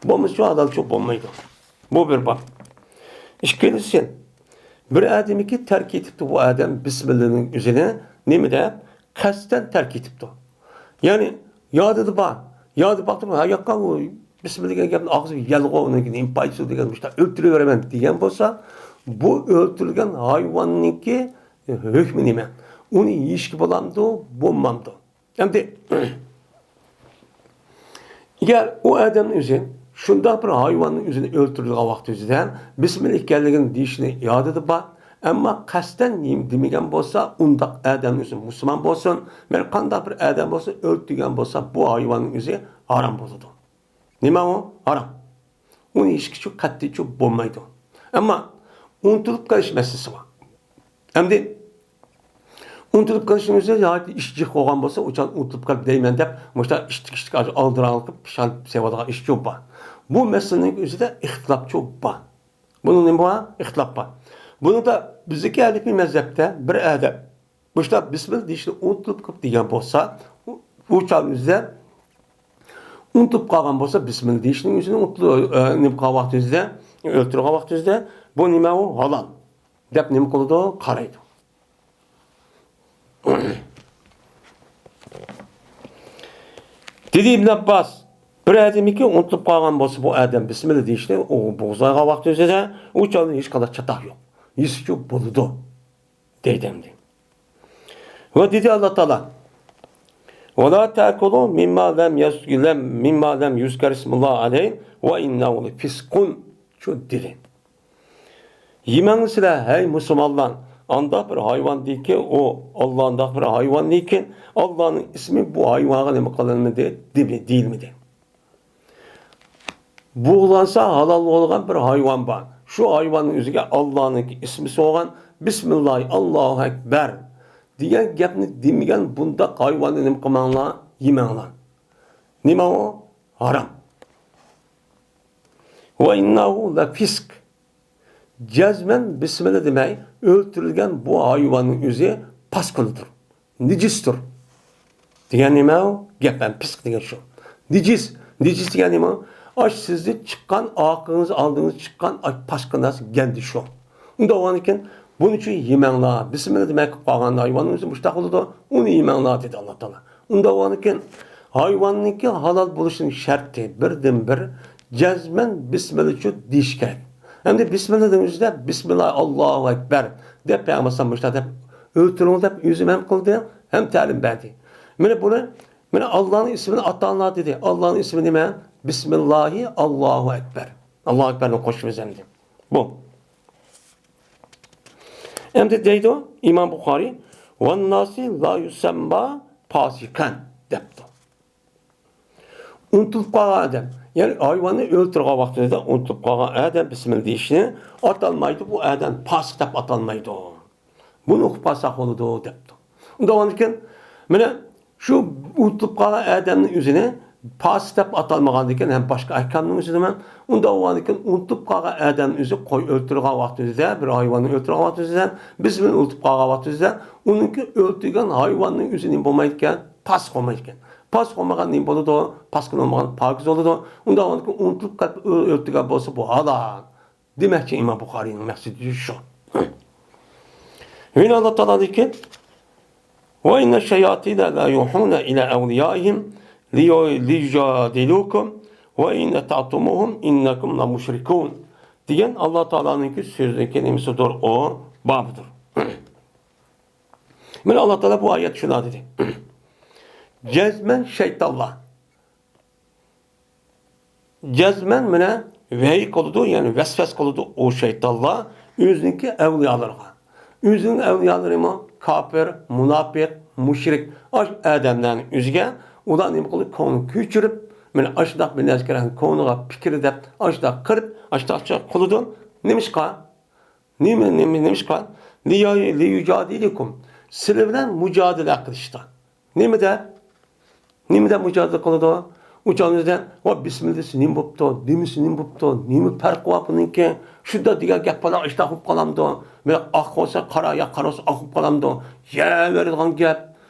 بولمىسا ھالالچۇ بولمايدۇ. بۇ بىر باب. ئىككىنچىسى، بىر ئادەمكى تەرك ئېتىپتۇ بۇ ئادەم بىسمىللانىڭ ئۆزىنى نېمە دەپ؟ قەستەن تەرك ئېتىپتۇ. يەنى يادىدا بار. يادىدا باقتىمۇ، ھە ياققا ئۇ بىسمىللا دېگەن گەپنى ئاغزىغا يەلغۇ، ئۇنىڭ نېمە پايدىسى دېگەن مۇشۇنداق ئۆلتۈرۈۋېرىمەن دېگەن بولسا، بۇ ئۆلتۈرۈلگەن ھايۋاننىڭكى ھۆكمى نېمە؟ ئۇنى يېيىشكە بولامدۇ، بولمامدۇ؟ ئەمدى ئەگەر ئۇ ئادەمنىڭ ئۆزى شۇنداق بىر ھايۋاننىڭ ئۆزىنى ئۆلتۈرىدىغان ۋاقتى ئۆزىدە بىسمىللا ئىكەنلىكىنى دېيىشنى يادىدا بار، ئەمما قەستەن نېمە دېمىگەن بولسا، ئۇنداق ئادەمنىڭ ئۆزى مۇسۇلمان بولسۇن، مەيلى قانداق بىر ئادەم بولسۇن، ئۆلتۈرگەن بولسا، بۇ ھايۋاننىڭ ئۆزى ھارام بولىدۇ. نېمە ئۇ؟ ھارام. ئۇنى يېيىشكىچۇ قەتئىيچۇ بولمايدۇ. ئەمما ئۇنتۇلۇپ قېلىش مەسىلىسى بار. ئەمدى ئۇنتۇلۇپ قېلىشنىڭ ئۆزى ناھايىتى ئىش جىق بولغان بولسا، ئۇ چاغ ئۇنتۇلۇپ قالدى دەيمەن دەپ، مۇشۇنداق ئىشتىك-ئىشتىك ئالدىراڭلىق قىلىپ پىشان سېۋىدىغان ئىشچۇ بار. بۇ مەسىلىنىڭ ئۆزىدە ئىختىلاپچۇ بار. بۇنىڭ نېمە بار؟ ئىختىلاپ بار. بۇنىڭدا بىزدىكى ھەنىپىي مەزھەپتە بىر ئادەم مۇشۇنداق بىسمىللا دېيىشنى ئۇنتۇلۇپ قېلىپ دېگەن بولسا، ئۇ، ئۇ چاغنىڭ ئۆزىدە ئۇنتۇلۇپ قالغان بولسا، بىسمىللا دېيىشنىڭ ئۆزىنى ئۇنتۇلۇپ، ئە، نېمە قىلغان ۋاقتىمىزدا، ئۆلتۈرگەن ۋاقتىمىزدا، بۇ نېمە ئۇ؟ ھالال دەپ نېمە قىلىدۇ؟ قارايدۇ. دېدى ئىبن ئابباس، بىر ئادەمكى ئۇنتۇلۇپ قالغان بولسا، بۇ ئادەم بىسمىللا دېيىشنى ئۇ بوغۇزلايدىغان ۋاقتى ئۆزىدە، ئۇ چاغدا ھېچقانداق چاتاق يوق. يېسىچۇ بولىدۇ، دەيدۇ ئەمدى. ۋە دېدى ئاللا تائالا، «ۋە لا تەكۇلۇ مىمما لەم يەز-، لەم، مىمما لەم يۇزكەر ئىسمۇللا ئەلەيھ ۋە ئىننەھۇ لەفىسقۇن» چۇ دېدى. يېمەڭ سىلەر، ھەي مۇسۇلمانلار، ئانداق بىر ھايۋاندىكى ئۇ، ئاللا ئانداق بىر ھايۋاندىكى، ئاللانىڭ ئىسمى بۇ ھايۋانغا نېمە قىلىنمىدى، دېمە-، دېيىلمىدى. بوغۇلانسا ھالال بولغان بىر ھايۋان بار. شۇ ھايۋاننىڭ ئۆزىگە ئاللانىڭ ئىسمى سوغان، بىسمىللاھى، ئاللاھۇ ئەكبەر دېگەن گەپنى دېمىگەن بۇنداق ھايۋاننى نېمە قىلماڭلار، يېمەڭلار. نېمە ئۇ؟ ھارام. ۋە ئىننەھۇ لەفىسق. جەزمەن بىسمىللا دېمەي ئۆلتۈرۈلگەن بۇ ھايۋاننىڭ ئۆزى پاسكۇنىدۇر، نىجىستۇر. دېگەن نېمە ئۇ؟ گەپ ھەم پىسق دېگەن شۇ. نىجىس، نىجىس دېگەن نېمە ئۇ؟ ئاش سىزدىن چىققان، ئارقىڭىز، ئالدىڭىز چىققان ئاش پاسكىنا گەندە شۇ. ئۇنداق بولغاندىكىن بۇنى شۇ يېمەڭلار، بىسمىللا دېمەي قىلىپ قالغان ھايۋاننىڭ ئۆزى مۇشۇنداق بولىدۇ، ئۇنى يېمەڭلار دېدى ئاللا تائالا. ئۇنداق بولغاندىكىن ھايۋاننىڭكى ھالال بولۇشىنىڭ شەرتى بىردىنبىر جەزمەن بىسمىللىچۇ دېيىش كېرەك. ئەمدى بىسمىللا دېگەن ئۆزىدە بىسمىللا، ئاللاھۇ ئەكبەر دەپ پەيغەمبەر ئەلەيھىسسالام مۇشۇنداق دەپ ئۆلتۈرۈڭ دەپ ئۆزى ھەم قىلدى، ھەم تەلىم بەردى. مانا بۇنى، مانا ئاللانىڭ ئىسمىنى ئاتاڭلار دېدى. ئاللانىڭ ئىسمى نېمە؟ بىسمىللاھى، ئاللاھۇ ئەكبەر. ئاللاھۇ ئەكبەرنى قوشىمىز ئەمدى. بۇ. ئەمدى دەيدۇ ئىمام بۇخارىي، «ۋەنناسى لا يۇسەمما پاسىقەن» دەپتۇ. ئۇنتۇلۇپ قالغان ئادەم، يەنى ھايۋاننى ئۆلتۈرگەن ۋاقتىدا ئۇنتۇلۇپ قالغان ئادەم بىسمىللا دېيىشنى ئاتالمايدۇ، بۇ ئادەم پاسىق دەپ ئاتالمايدۇ. بۇنى ئوقۇپ قالساق بولىدۇ دەپتۇ. ئۇنداق بولغاندىكىن، مانا شۇ ئۇنتۇلۇپ قالغان ئادەمنىڭ ئۆزىنى پاسىق دەپ ئاتالمىغاندىكىن، ھەم باشقا ئەھكامنىڭ ئۆزىدىمۇ ئۇنداق بولغاندىكىن، ئۇنتۇلۇپ قالغان ئادەمنىڭ ئۆزى قوي ئۆلتۈرگەن ۋاقتىدا، بىر ھايۋاننى ئۆلتۈرگەن ۋاقتىدا، بىسمىللا ئۇنتۇلۇپ قالغان ۋاقتىدا، ئۇنىڭكى ئۆلتۈرگەن ھايۋاننىڭ ئۆزى نېمە بولمايدىكەن؟ پاسىق بولمايدىكەن. پاسىق بولمىغان نېمە بولىدۇ؟ پاسىق بولمىغان پاكىز بولىدۇ. ئۇنداق بولغاندىكىن ئۇنتۇلۇپ قېلىپ ئۆ-، ئۆلتۈرگەن بولسا بۇ ھالال. دېمەكچى ئىمام بۇخارىينىڭ مەقسىتى شۇ. يەنە ئاللا تائالا دېگەن، «وَإِنَّ الشَّيَاطِينَ لَيُوحُونَ إِلَىٰ أَوْلِيَائِهِمْ لِيُ-، لِيُجَادِلُوكُمْ وَإِنْ أَطَعْتُمُوهُمْ إِنَّكُمْ لَمُشْرِكُونَ» دېگەن ئاللا تائالانىڭكى سۆزىنىڭكى نېمىسىدۇر، ئۇ بابىدۇر. مانا ئاللا تائالا بۇ ئايەتتە شۇنداق دېدى. جەزمەن شەيتانلار جەزمەن مانا ۋەھىي قىلىدۇ، يەنى ۋەسۋەسە قىلىدۇ ئۇ شەيتانلار ئۆزىنىڭكى ئەۋلىيالىرىغا. ئۆزىنىڭ ئەۋلىيالىرىمۇ كاپىر، مۇناپىق، مۇشرىك، ئاش ئادەملەرنىڭ ئۆزىگە ئۇلار نېمە قىلىدۇ؟ كۆڭلىنى كۆچۈرۈپ، مانا ئاشۇنداق بىر نەرسىگە كۆڭلىگە پىكىر دەپ ئاشۇنداق قىلىپ، ئاشۇنداقچە قىلىدۇ. نېمىشقا؟ نېمە، نېمە، نېمىشقا؟ لىيا-، لىيۇجادىلىكۇم. سىلەر بىلەن مۇجادىلە قىلىشتا. نېمىدە؟ نېمىدە مۇجادىلە قىلىدۇ؟ ئۇ چاغدا، ۋا بىسمىللا دېسە نېمە بوپتۇ؟ دېمىسە نېمە بوپتۇ؟ نېمە پەرقى بار بۇنىڭكى؟ شۇنداق دېگەن گەپ بالا ئىشتاھ بولۇپ قالامدۇ؟ مانا ئاق بولسا قارا، يا قارا بولسا ئاق بولۇپ قالامدۇ؟ يەۋېرىدىغان گەپ.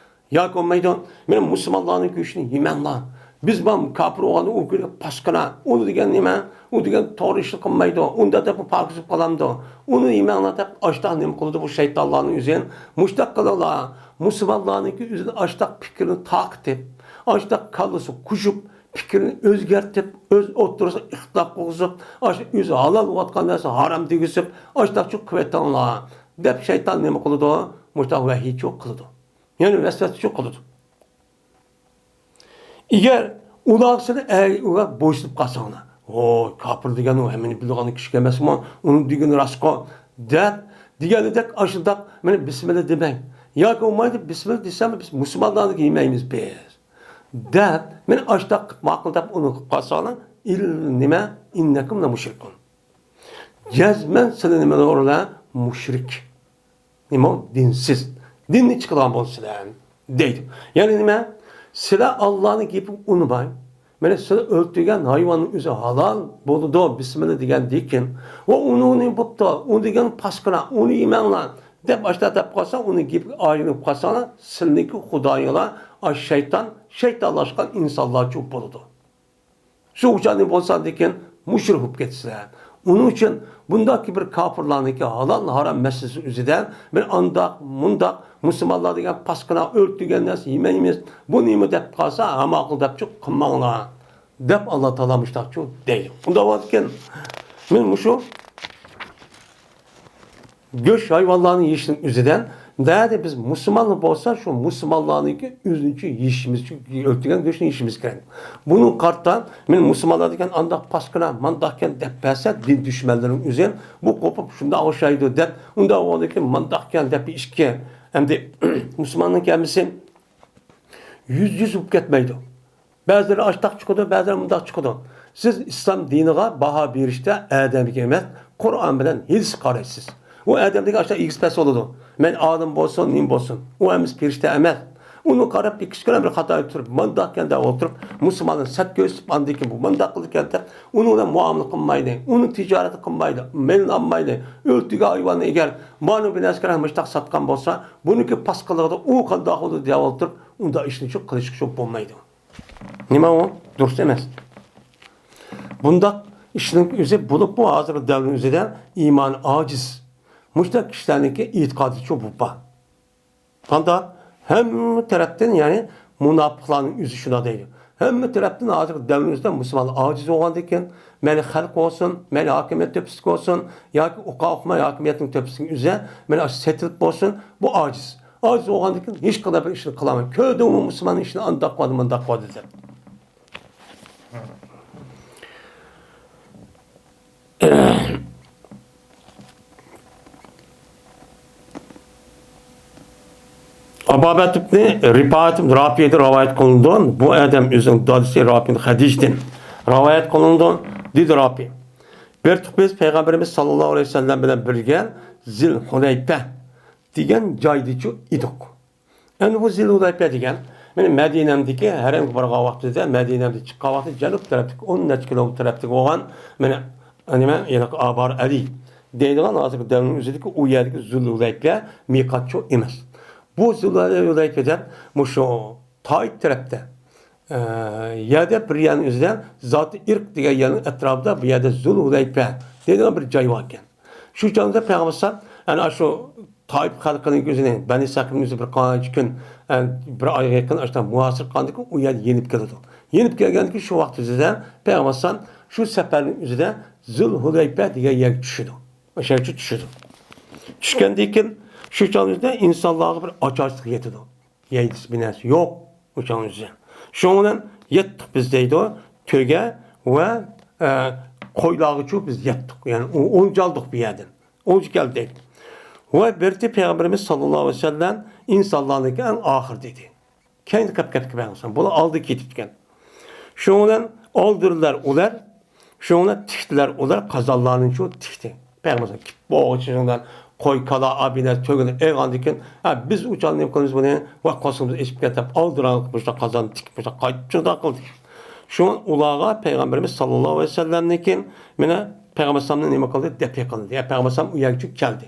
ياكى بولمايدۇ، مانا مۇسۇلمانلارنىڭ گۆشىنى يېمەڭلار. بىز بار كاپىر بولغاندا ئۇ كۈنى پاسكىنا. ئۇ دېگەن نېمە؟ ئۇ دېگەن توغرا ئىشنى قىلمايدۇ. ئۇنداق دەپ پاكىز بولۇپ قالامدۇ؟ ئۇنى يېمەڭلار دەپ ئاشتاق نېمە قىلىدۇ بۇ شەيتانلارنىڭ ئۆزى؟ مۇشتاق قىلىڭلار. مۇسۇلمانلارنىڭكى ئۆزىنى ئاشتاق پىكرىنى تارقىتىپ، ئاشتاق كاللىسى قوشۇپ، پىكرىنى ئۆزگەرتىپ، ئۆز ئوتتۇرىسىدا ئىختىلاپ قىلغۇزۇپ، ئاشۇ ئۆزى ھالال بولۇۋاتقان نەرسە ھارام دېگۈزۈپ، ئاشتاقچۇ قىلىۋېتىڭلار دەپ شەيتان نېمە قىلىدۇ؟ مۇشتاق ۋەھىيچۇ قىلىدۇ. يەنى ۋەسۋەسىچۇ قىلىدۇ. ئەگەر ئۇلار سىلى ئە-، ئۇلار بويسۇنۇپ قالساڭلار، ۋوي، كاپىر دېگەن ئۇ ھەممىنى بىلىدىغان كىشى ئەمەسمۇ، ئۇنىڭ دېگىنى راستقۇ، دەپ، دېگەندەك ئاشۇنداق، مانا بىسمىللا دېمەڭ. ياكى بولمايدۇ، بىسمىللا دېسەم، بىز مۇسۇلمانلارنىڭكى يېمەيمىز بىز. دەپ، مانا ئاشۇنداق قىلىپ ماقۇل دەپ ئۇنى قىلىپ قالساڭلار، ئىل-، نېمە؟ ئىننەكۇم لە مۇشرىكۇن. جەزمەن سىلى نېمە بولىلا؟ مۇشرىك. نېمە ئۇ؟ دىنسىز. دىننى چىقىدىغان بولىسىلەر، دەيدۇ. يەنى نېمە؟ سىلەر ئاللانىڭ گېپىگە ئۇنىماي، مانا سىلەر ئۆلتۈرگەن ھايۋاننىڭ ئۆزى ھالال بولىدۇ، بىسمىللا دېگەندىن كېيىن. ۋە ئۇنى، ئۇنى بوپتۇ، ئۇ دېگەن پاسكىنا، ئۇنى يېمەڭلار، دەپ ئاشتا دەپ قالسا، ئۇنىڭ گېپىگە ئايلىنىپ قالساڭلار، سىلىنىڭكى خۇدايىڭلار ئاش شەيتان، شەيتانلاشقان ئىنسانلارچۇ بولىدۇ. شۇ ئۇچانى بولساندىكىن مۇشرىك بولۇپ كېتىسىلەر. ئۇنىڭ ئۈچۈن بۇنداق بىر كاپىرلارنىڭكى ھالال ھارام مەسىلىسى ئۈزىدە بىر ئانداق، مۇنداق، مۇسۇلمانلار دېگەن پاسكىنا ئۆلتۈرگەن نەرسە يېمەيمىز، بۇ نېمە دەپ قالسا، ھاماقۇل دەپچۇ قىلماڭلار، دەپ ئاللا تائالا مۇشتاقچۇ دەيدۇ. ئۇنداق بولىدىكەن، مەن مۇشۇ گۆش ھايۋانلارنى يېيىشنىڭ ئۆزىدىن، نەدە بىز مۇسۇلمانلار بولسا، شۇ مۇسۇلمانلارنىڭكى ئۆزىنىچە يېيىشىمىز، ئۆلتۈرگەن گۆشنى يېيىشىمىز كېرەك. بۇنىڭغا قارىتا، مەن مۇسۇلمانلار دېگەن ئانداق پاسكىنا، مانداقكەن دەپ بەرسە، دىن دۈشمەنلىرىنىڭ ئۆزى، بۇ قوپۇپ شۇنداق ئوخشايدۇ دەپ، ئۇنداق بولغاندىكىن مانداقكەن دەپ ئىشكە. ئەمدى مۇسۇلماننىڭ كەلمىسى يۈز يۈز بولۇپ كەتمەيدۇ. بەزىلىرى ئاشتاق چىقىدۇ، بەزىلىرى مۇنداق چىقىدۇ. سىز ئىسلام دىنىغا باھا بېرىشتە ئادەمگە ئەمەس، قۇرئان بىلەن ھەدىسكە قارايسىز. ئۇ ئادەمدىكى ئاشتاق ئىگىسى پەس بولىدۇ. مەن ئالىم بولسۇن، نېمە بولسۇن، ئۇ ھەممىسى پېرىشتە ئەمەس. ئۇنى قاراپ بېقىش كېرەك، بىر خاتا تۇرۇپ، مانداقكەن دەپ ئولتۇرۇپ، مۇسۇلماننى سەت كۆرسىتىپ، ئاندىن كېيىن بۇ مانداق قىلىدىكەن دەپ، ئۇنىڭ بىلەن مۇئامىلە قىلمايلى، ئۇنىڭ تىجارىتى قىلمايلى، مېلىنى ئالمايلى، ئۆلتۈرگەن ھايۋاننى ئەگەر مانا بىر نەرسە كېرەك مۇشتاق ساتقان بولسا، بۇنىڭكى پاسكىنلىقىدا ئۇ قانداق بولىدۇ دەپ ئولتۇرۇپ، ئۇنداق ئىشنى شۇ قىلىشقا شۇ بولمايدۇ. نېمە ئۇ؟ دۇرۇس ئەمەس. بۇنداق ئىشنىڭ ئۆزى بولۇپمۇ ھازىرقى دەۋرنىڭ ئۆزىدە ئىمانى ئاجىز. مۇشۇنداق كىشىلەرنىڭكى ئېتىقادىچۇ بۇ بار. قانداق؟ ھەممە تەرەپتىن، يەنى مۇناپىقلارنىڭ ئۆزى شۇنداق دەيدۇ. ھەممە تەرەپتىن ھازىرقى دەۋرىمىزدە مۇسۇلمانلار ئاجىز بولغاندىكىن، مەيلى خەلق بولسۇن، مەيلى ھاكىمىيەت تۆپىسىدىكى بولسۇن، ياكى ئوقۇغان ئوقۇماي ھاكىمىيەتنىڭ تۆپىسىدىكى ئۆزى، مانا شۇ سېتىلىپ بولسۇن، بۇ ئاجىز. ئاجىز بولغاندىكىن ھېچقانداق بىر ئىشنى قىلالمايدۇ. كۆردۈڭمۇ مۇسۇلماننىڭ ئىشىنى ئانداق قىلدى، مۇنداق قىلدى دەپ. ئابابەت ئىبنى رىپائەت ئىبنى رافىدىن رىۋايەت قىلىنىدۇ. بۇ ئادەم ئۆزىنىڭ دادىسى رافىدىن خەدىجىدىن رىۋايەت قىلىنىدۇ. دېدى رافى، بىر تۇپىز پەيغەمبىرىمىز ساللاللاھۇ ئەلەيھى ۋەسەللەم بىلەن بىرگە زىل ھۇلەيپە دېگەن جايدىچۇ ئىدۇق. ئەمدى بۇ زىل ھۇلەيپە دېگەن، مانا مەدىنەمدىكى ھەرەمگە بارغان ۋاقتىدا، مەدىنەمدىن چىققان ۋاقتىدا جەنۇب تەرەپتىكى، ئون نەچچە كىلومېتىر تەرەپتىكى بولغان، مانا، نېمە، يەنى ئابار ئەلى دەيدىغان ھازىرقى دەۋرنىڭ ئۆزىدىكى ئۇ يەردىكى زىل ھۇلەيپە مىقاتچۇ ئەمەس. بۇ زىل ھۇلەيپە دەپ مۇشۇ تائىپ تەرەپتە، ئە، يەردە بىر يەرنىڭ ئۆزىدە زاتى ئىرق دېگەن يەرنىڭ ئەتراپىدا بۇ يەردە زۇل ھۇلەيپە دەيدىغان بىر جاي بار ئىكەن. شۇ جايدا پەيغەمبەر ئەلەيھىسسالام، يەنى شۇ تائىپ خەلقىنىڭ ئۆزىنى، بەنى سەقىفنىڭ ئۆزى بىر قانچە كۈن، ئە، بىر ئايغا يېقىن ئاشۇنداق مۇھاسىرە قىلغاندىن كېيىن ئۇ يەردە يېنىپ كېلىدۇ. يېنىپ كەلگەندىن كېيىن شۇ ۋاقىت ئۆزىدە پەيغەمبەر ئەلەيھىسسالام شۇ سەپەرنىڭ ئۆزىدە زۇل ھۇلەيپە دېگەن يەرگە چۈشىدۇ. ئاشۇ يەرگە چۈشىدۇ. چۈشكەندىن كېيىن شۇ چاغنىڭ ئۆزىدە ئىنسانلارغا بىر ئاچارچىلىق يېتىدۇ. يەيدىغان بىر نەرسە يوق ئۇ چاغنىڭ ئۆزىدە. شۇنىڭ بىلەن يەتتۇق بىز دەيدۇ، تۆگە ۋە، ئە، قويلارغىچۇ بىز يەتتۇق. يەنى ئو-، ئولجالدۇق بۇ يەردىن. ئولجا كەلدى دەيدۇ. ۋە بىردە پەيغەمبىرىمىز ساللاللاھۇ ئەلەيھى ۋەسەللەم ئىنسانلارنىڭكى ئەڭ ئاخىرى دېدى. كەينىدە قېلىپ كەتكەن پەيغەمبەر. بۇلار ئالدىغا كېتىپتىكەن. شۇنىڭ بىلەن ئالدۇردىلار ئۇلار، شۇنىڭ بىلەن تىكتىلەر ئۇلار، قازانلارنىچۇ تىكتى. پەيغەمبەر كېلىپ بولغۇچە شۇنىڭ بىلەن قوي، كالا، ئابىنە، تۆگىنى ئېلغاندىن كېيىن، ھە، بىز ئۇ چاغدا نېمە قىلىمىز بۇنى؟ ۋاي قورسىقىمىز ئېچىپ كەتتى دەپ ئالدىراپ مۇشۇنداق قازاننى تىكىپ مۇشۇنداق قايتىپ شۇنداق قىلدى. شۇڭا ئۇلارغا پەيغەمبىرىمىز ساللاللاھۇ ئەلەيھى ۋەسەللەمنىڭكى مانا پەيغەمبەر ئەلەيھىسسالامنى نېمە قىلدى؟ دەپئى قىلدى. يا پەيغەمبەر ئەلەيھىسسالام ئۇ يەرگىچۇ كەلدى.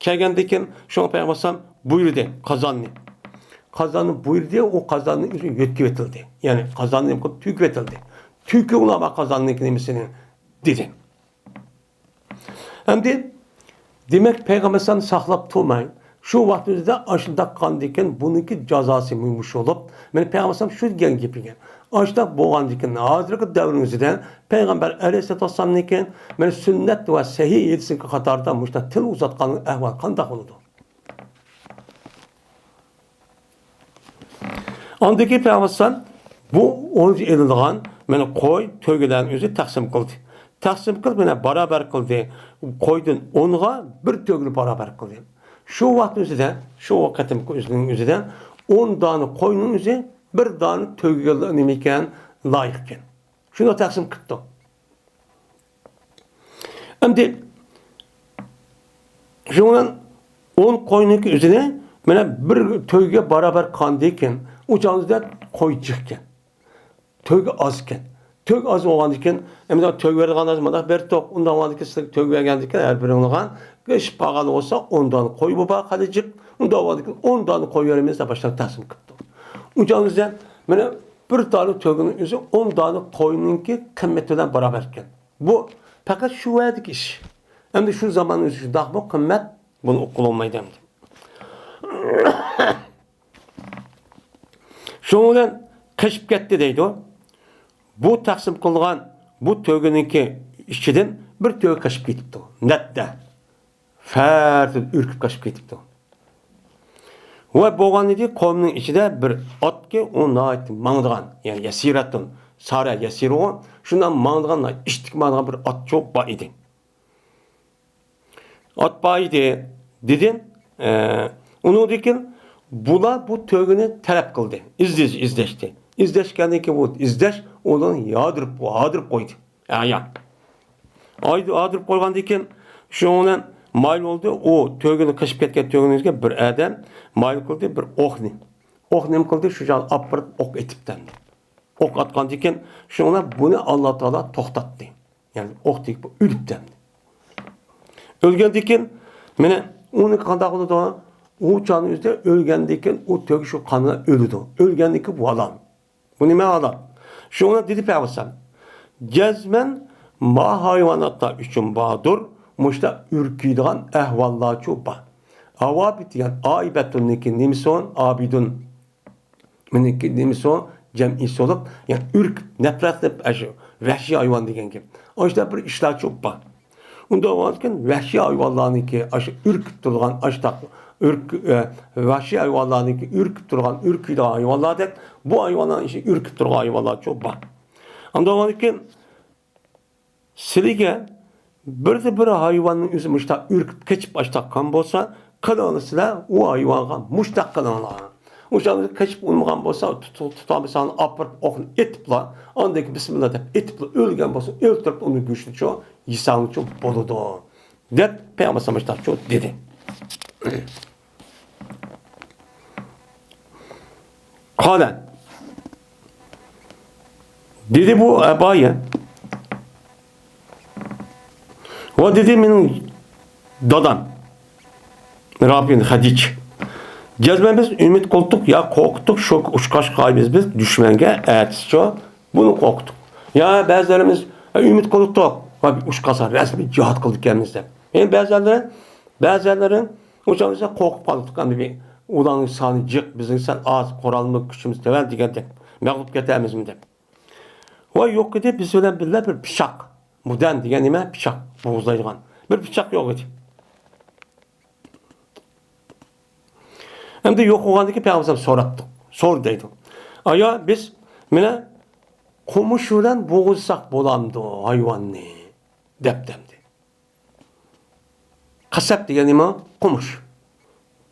كەلگەندىن كېيىن شۇڭا پەيغەمبەر ئەلەيھىسسالام بۇيرۇدى قازاننى. قازاننى بۇيرۇدى، ئۇ قازاننىڭ ئۆزى يۆتكىۋېتىلدى. يەنى قازاننى نېمە قىلدى؟ تۆكۈۋېتىلدى. تۆكۈڭلار ما قازاننىڭكى نېمىسىنى دېدى. ئەمدى دېمەك پەيغەمبەر ئەلەيھىسسالام ساقلاپ تۇرماي، شۇ ۋاقىت ئۆزىدە ئاشۇنداق قىلغاندىن كېيىن بۇنىڭكى جازاسى مۇشۇ بولۇپ، مانا پەيغەمبەر ئەلەيھىسسالام شۇ دېگەن گېپى ئىكەن. ئاشۇنداق بولغاندىن كېيىن ھازىرقى دەۋرنىڭ ئۆزىدە پەيغەمبەر ئەلەيھىسسالاتۇ ۋەسسالامنىڭكى مانا سۈننەت ۋە سەھىھ ھەدىسىنىڭكى قاتارىدا مۇشۇنداق تىل ئۇزاتقاننىڭ ئەھۋالى قانداق بولىدۇ؟ ئاندىن كېيىن پەيغەمبەر ئەلەيھىسسالام بۇ ئولجا ئېلىنغان مانا قوي، تۆگىلەرنى ئۆزى تەقسىم قىلدى. تەقسىم قىلىپ مانا بارابەر قىلدى. قويدىن ئونغا بىر تۆگىنى بارابەر قىلدى. شۇ ۋاقىت ئۆزىدە، شۇ قېتىمقى ئۆزىنىڭ ئۆزىدە ئون دانە قوينىڭ ئۆزى بىر دانە تۆگىگە نېمە ئىكەن؟ لايىق ئىكەن. شۇنداق تەقسىم قىپتۇ. ئەمدى شۇنىڭ بىلەن ئون قوينىڭكى ئۆزىنى مانا بىر تۆگىگە بارابەر قىلغاندىن كېيىن، ئۇ چاغدا قوي جىق ئىكەن. تۆگە ئاز ئىكەن. تۆگە ئاز بولغاندىن كېيىن، ئەمدى تۆگە بېرىدىغان ئادەم مۇنداق بېرىپتۇق، ئۇنداق بولغاندىن كېيىن سىلەرگە تۆگە بەرگەندىن كېيىن ھەر بىرىڭلارغا ئىش قالغان بولسا ئون دانە قوي بار خېلى جىق، ئۇنداق بولغاندىن كېيىن ئون دانە قوي بېرىمىز دەپ باشلاپ تەقسىم قىپتۇ. ئۇ چاغدا مانا بىر دانە تۆگىنىڭ ئۆزى ئون دانە قوينىڭكى قىممىتى بىلەن باراۋەر ئىكەن. بۇ پەقەت شۇ ۋەدىكى ئىش. ئەمدى شۇ زاماننىڭ ئۆزى شۇنداقمۇ قىممەت؟ بۇنى ئۇققىلى بولمايدۇ ئەمدى. شۇنىڭ بىلەن قېچىپ كەتتى دەيدۇ. بۇ تەقسىم قىلغان بۇ تۆگىنىڭكى ئىچىدىن بىر تۆگە قېچىپ كېتىپتۇ. نەددە. فەرتىدە ئۈركۈپ قاچىپ كېتىپتۇ. ۋە بولغان ئىدى، قومنىڭ ئىچىدە بىر ئاتكى ئۇ ناھايىتى ماڭىدىغان، يەنى يەسىرەتۇن، سارە يەسىرۇ، شۇنداق ماڭىدىغان، ئىشتىك ماڭىدىغان بىر ئات چوپ بار ئىدى. ئات بار ئىدى، دېدى. ئە، ئۇنىڭدىن كېيىن بۇلار بۇ تۆگىنى تەلەپ قىلدى، ئىزدەش، ئىزدەشتى. ئىزدەشكەندىن كېيىن بۇ ئىزدەش ئۇلارنى يادىرىپ، ھادىرىپ قويدى. ئايا. ئايدۇ-، ئايدۇرۇپ قويغاندىن كېيىن، شۇنىڭ بىلەن مايىل بولدى. ئۇ تۆگىنى قېچىپ كەتكەن تۆگىنىڭكى بىر ئادەم مايىل قىلدى، بىر ئوقنى. ئوق نېمە قىلدى؟ شۇ چاغدا ئاپىرىپ ئوق ئېتىپتىمدى. ئوق ئاتقاندىن كېيىن، شۇنىڭ بىلەن بۇنى ئاللا تائالا توختاتتى. يەنى ئوق تېگىپ ئۆلۈپتىمدى. ئۆلگەندىن كېيىن، مانا، ئۇنى قانداق قىلىدۇ؟ ئۇ چاغنىڭ ئۆزىدە ئۆلگەندىن كېيىن، ئۇ تۆگە شۇ قان بىلەن ئۆلىدۇ. ئۆلگەندىن كېيىن بۇ ھالال. بۇ نېمە ھالال؟ شۇڭا دېدى پەيغەمبەر. جەزمەن ما ھايۋاناتلار ئۈچۈن باردۇر، مۇشۇنداق ئۈركۈيدىغان ئەھۋاللارچۇ بار. ئاۋابىت دېگەن ئائىبەتۇننىڭكى نېمىسى ئون؟ ئابىدۇن. مېنىڭكى نېمىسى ئون؟ جەمئىسى بولۇپ، يەنى ئۈركۈپ، نەپرەتلىنىپ، ئاشۇ ۋەھشىي ھايۋان دېگەن گەپ. ئاشۇنداق بىر ئىشلارچۇ بار. ئۇنداق بولغاندىكىن ۋەھشىي ھايۋانلارنىڭكى ئاشۇ ئۈركۈپ تۇرىدىغان، ئاشۇنداق ئۈرك-، ئە، ۋەھشىي ھايۋانلارنىڭكى ئۈركۈپ تۇرىدىغان، ئۈركۈيدىغان ھايۋانلاردەك بۇ ھايۋانلارنىڭ ئىچىدە ئۈركۈپ تۇرىدىغان ھايۋانلارچۇ بار. ئۇنداق بولغاندىكىن سىلىگە بىردە بىر ھايۋاننىڭ ئۆزى مۇشتاق ئۈركۈپ قېچىپ ئاشتاققان بولسا، قىلىڭلار سىلەر ئۇ ھايۋانغا مۇشتاق قىلىڭلار. ئۇ چاغدا قېچىپ ئۇنىمىغان بولسا، تۇت-، تۇتالمىساڭلار ئاپىرىپ ئوقنى ئېتىپلا، ئاندىن كېيىن بىسمىللا دەپ ئېتىپلا، ئۆلگەن بولسا ئۆلتۈرۈپ ئۇنى گۆشىنىچۇ يېسەڭلارچۇ بولىدۇ. دەپ پەيغەمبەر ئەلەيھىسسالام مۇشۇنداقچۇ دېدى. قال. دېدى بۇ ئەبايى. ۋە دېدى مېنىڭ دادام. رابىيە خەدىچە. جەزمەن بىز ئۈمىد قىلدۇق يا قورقۇتتۇق، شۇ ئۇچقاچقا بىز، بىز دۈشمەنگە ئەتىسىچۇ بۇنى قورقۇتتۇق. يا بەزىلىرىمىز ئۈمىد قىلدۇق، ۋە ئۇچقاچقا رەسمىي جىھاد قىلىدىكەنمىز دەپ. يەنە بەزىلىرى، بەزىلىرى ئۇچان بىز قورقۇپ قالدۇق، ئەمدى بىر ئۇلارنىڭ سانى جىق، بىزنىڭ سەل ئاز، قورالمىز، كۈچىمىز تۆۋەن دېگەندەك، مەغلۇپ كېتەرمىزمۇ دەپ. ۋە يوق ئىدى، بىز بىلەن بىللە بىر پىچاق. مۇدەن دېگەن نېمە؟ پىچاق، بوغۇزلايدىغان. بىر پىچاق يوق ئىدى. ئەمدى يوق بولغاندىن كېيىن پەيغەمبەر سوراپتۇ. سور دەيدۇ. ئايا، بىز مانا قومۇش بىلەن بوغۇزلىساق بولامدۇ ھايۋاننى؟ دەپتۇ ئەمدى. قەسەب دېگەن نېمە؟ قومۇش.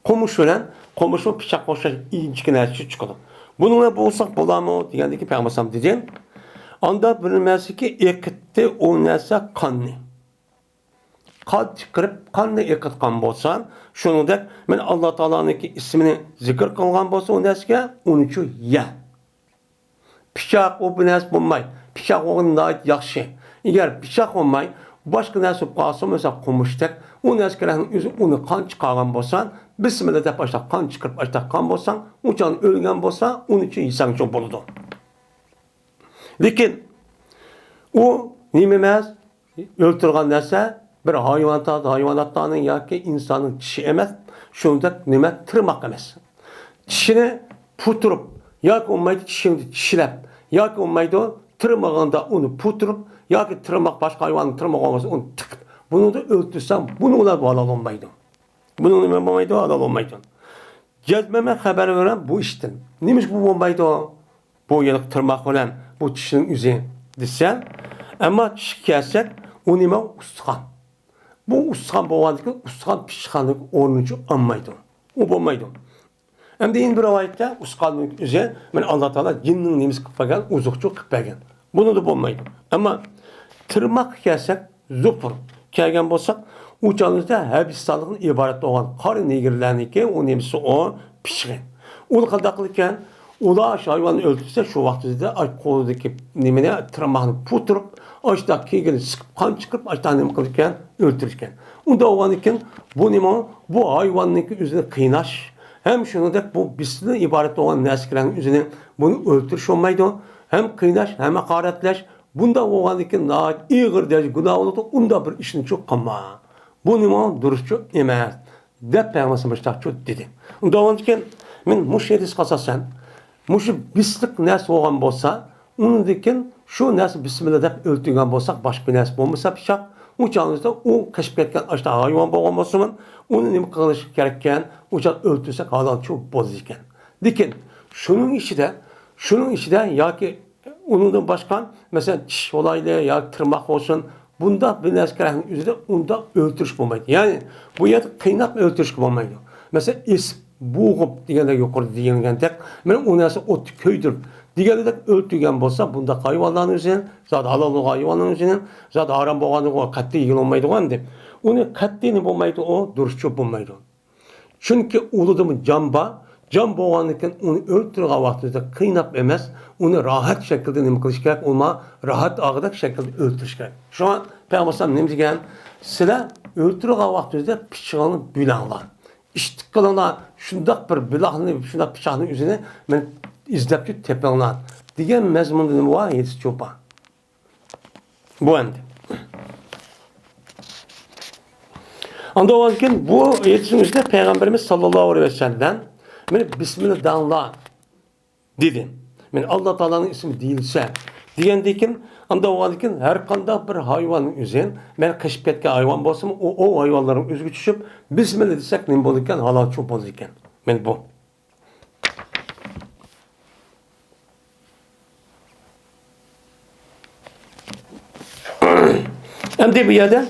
قومۇش بىلەن، قومۇشمۇ پىچاققا ئوخشاش ئىنچىكە نەرسە چىقىدۇ. بۇنىڭ بىلەن بوغۇزلىساق بولامدۇ دېگەندىن كېيىن پەيغەمبەر ئەلەيھىسسالام دېدى، ئاندا بىر نەرسىكى ئېقىتتى ئۇ نەرسە قاننى. قان چىقىرىپ، قاننى ئېقىتقان بولسا، شۇنىڭدەك مەن ئاللا تائالانىڭكى ئىسمىنى زىكىر قىلغان بولسا ئۇ نەرسىگە، ئۇنىچۇ يە. پىچاق ئۇ بىر نەرسە بولماي. پىچاق بولغىنى ناھايىتى ياخشى. ئەگەر پىچاق بولماي، باشقا نەرسە بولۇپ قالسا، مەسىلەن، قومۇچتەك، ئۇ نەرسە كېرەكنىڭ ئۆزى ئۇنى قان چىقارغان بولسا، بىسمىللا دەپ ئاشۇنداق قان چىقىرىپ ئاشۇنداق قان بولساڭ، ئۇ چاغدا ئۆلگەن بولسا، ئۇنىچۇ يېسەڭچۇ بولىدۇ. لېكىن ئۇ نېمە ئەمەس؟ ئۆلتۈرگەن نەرسە بىر ھايۋانات، ھايۋاناتلارنىڭ ياكى ئىنساننىڭ چىشى ئەمەس، شۇنىڭدەك نېمە، تىرماق ئەمەس. چىشىنى پۇتۇرۇپ ياكى بولمايدۇ چىشىڭنى چىشلەپ ياكى بولمايدۇ تىرمىغىڭدا ئۇنى پۇتۇرۇپ ياكى تىرماق، باشقا ھايۋاننىڭ تىرمىقى بولمىسا ئۇنى تىقىپ، بۇنىڭدا ئۆلتۈرسەڭ، بۇنىڭ بىلەن ھالال بولمايدۇ. بۇنىڭ نېمە بولمايدۇ؟ ھالال بولمايدۇ. جەزمەن مەن خەۋەر بېرەم بۇ ئىشتىن. نېمىشقا بۇ بولمايدۇ؟ بۇ يەنە تىرماق بىلەن بۇ چىشنىڭ ئۆزى دېسە، ئەمما چىشقا كەلسەك، ئۇ نېمە؟ ئۇستىخان. بۇ ئۇستىخان بولغاندىكىن ئۇستىخان پىچىقنىڭ ئورنىنى ئالمايدۇ. ئۇ بولمايدۇ. ئەمدى يەنە بىر رىۋايەتتە ئۇستىخاننىڭ ئۆزى مەن ئاللا تائالا جىننىڭ نېمىسى قىلىپ بەرگەن، ئوزۇقچۇ قىلىپ بەرگەن. بۇنىڭدا بولمايدۇ. ئەمما تىرماققا كەلسەك، زۇپۇر كەلگەن بولساق، ئۇ چاغىمىزدا ھەبىستانلىقتىن ئىبارەت بولغان قارا نېگىرلەرنىڭكى ئۇ نېمىسى ئۇ پىچىقى. ئۇلار قانداق قىلىدىكەن؟ ئۇلار شۇ ھايۋاننى ئۆلتۈرسە، شۇ ۋاقتىدا ئاي قولىدىكى نېمىنى، تىرماقنى پۇتۇرۇپ، ئاشۇنداق كېگىنى سىقىپ، قان چىقىرىپ، ئاشۇنداق نېمە قىلىدىكەن، ئۆلتۈرىدىكەن. ئۇنداق بولغاندىكىن بۇ نېمە؟ بۇ ھايۋاننىڭكى ئۆزىنى قىيناش، ھەم شۇنىڭدەك بۇ بىسمىللىدىن ئىبارەت بولغان نەرسىلەرنىڭ ئۆزىنى، بۇنى ئۆلتۈرۈش بولمايدۇ. ھەم قىيناش، ھەم ھاقارەتلەش، بۇنداق بولغاندىكىن ناھايىتى ئېغىر دەرىجىدە گۇناھ بولىدۇ. ئۇنداق بىر ئىشنىچۇ قىلما. بۇ نېمە؟ دۇرۇسچۇ ئەمەس. دەپ پەيغەمبەر مۇشۇنداقچۇ دېدى. ئۇنداق بولغاندىكىن مەن مۇشۇ ھەدىسكە ئاساسەن، مۇشۇ بىسلىق نەرسە بولغان بولسا، ئۇنىڭدىن كېيىن شۇ نەرسە بىسمىللا دەپ ئۆلتۈرگەن بولساق، باشقا بىر نەرسە بولمىسا پىچاق، ئۇ چاغىمىزدا ئۇ قېچىپ كەتكەن ئاشۇنداق ھايۋان بولغان بولسىمۇ، ئۇنى نېمە قىلىش كېرەككەن؟ ئۇ چاغ ئۆلتۈرسەك ھالالچۇ بولىدىكەن. لېكىن شۇنىڭ ئىچىدە، شۇنىڭ ئىچىدە ياكى ئۇنىڭدىن باشقا، مەسىلەن، چىش بولايلى ياكى تىرماق بولسۇن، بۇنداق بىر نەرسە كېرەكنىڭ ئۆزىدە ئۇنداق ئۆلتۈرۈش بولمايدۇ. يەنى بۇ يەردە قىيناپ ئۆلتۈرۈشكە بولمايدۇ. مەسىلەن، ئېسىپ، بوغۇپ دېگەندەك يۇقىرىدا دېيىلگەندەك، مەن ئۇ نەرسە ئوتتا كۆيدۈرۈپ دېگەندەك ئۆلتۈرگەن بولسا، بۇنداق ھايۋانلارنىڭ ئۆزى، زادى ھالال بولغان ھايۋاننىڭ ئۆزىنى، زادى ھارام بولغانلىقى قەتئىي يېيىلمايدىغۇ ئەمدى. ئۇنى قەتئىي نېمە بولمايدۇ، ئۇ دۇرۇسچۇ بولمايدۇ. چۈنكى ئۇلىدىمۇ جان بار، جان بولغاندىن كېيىن ئۇنى ئۆلتۈرگەن ۋاقتىمىزدا قىيناپ ئەمەس، ئۇنى راھەت شەكىلدە نېمە قىلىش كېرەك، ئۇلما راھەت ئالغۇدەك شەكىلدە ئۆلتۈرۈش كېرەك. شۇڭا پەيغەمبەر ئەلەيھىسسالام نېمە دېگەن؟ سىلەر ئۆلتۈرگەن ۋاقتىمىزدا پىچىقىڭنى بىلەڭلار. ئىشتىك قىلىڭلار، شۇنداق بىر بىلاقنى، شۇنداق پىچاقنى ئۆزىنى مەن ئىزدەپ تېپىڭلار دېگەن مەزمۇندا نېمە بار؟ ھەدىس چوپان. بۇ ئەمدى. ئاندىن كېيىن بۇ ھەدىسنىڭ ئىچىدە پەيغەمبىرىمىز ساللاللاھۇ ئەلەيھى ۋەسەللەم، مانا بىسمىللا دەڭلار دېدى. مانا ئاللا تائالانىڭ ئىسمى دېيىلسە دېگەندىن كېيىن، ئاندىن كېيىن ھەر قانداق بىر ھايۋاننىڭ ئۆزى، مەن قېچىپ كەتكەن ھايۋان بولسىمۇ، ئۇ، ئۇ ھايۋانلارنىڭ ئۆزىگە چۈشۈپ، بىسمىللا دېسەك نېمە بولىدىكەن؟ ھالالچۇ بولىدىكەن. مانا بۇ. ئەمدى بۇ يەردە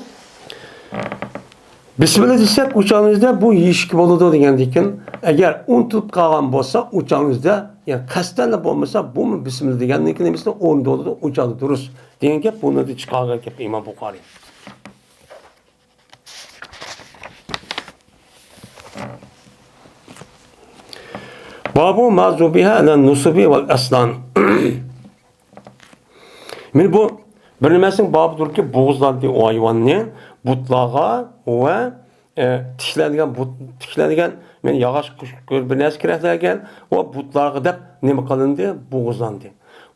بىسمىللا دېسەك، ئۇ چاغىمىزدا بۇ يېيىشكە بولىدۇ دېگەندىكىن، ئەگەر ئۇنتۇلۇپ قالغان بولسا، ئۇ چاغىمىزدا، يەنى قەستەنلا بولمىسا، بۇمۇ بىسمىللا دېگەننىڭكى نېمىسىنى ئورنىدا بولىدۇ، ئۇ چاغدا دۇرۇس دېگەن گەپ، بۇنى چىقارغان گەپ ئىمام بۇخارىي. بابۇ ما زۇبىھە ئەلەن نۇسۇبى ۋەل ئەسنان. مانا بۇ بىر نېمىسىنىڭ بابىدۇركى، بوغۇزلاندى ئۇ ھايۋاننى بۇتلارغا ۋە، ئە، تىكلەنگەن بۇت، تىكلەنگەن مەن ياغاچ، قۇش، بىر نەرسە كېرەك دېگەن، ۋە بۇتلارغا دەپ نېمە قىلىندى؟ بوغۇزلاندى.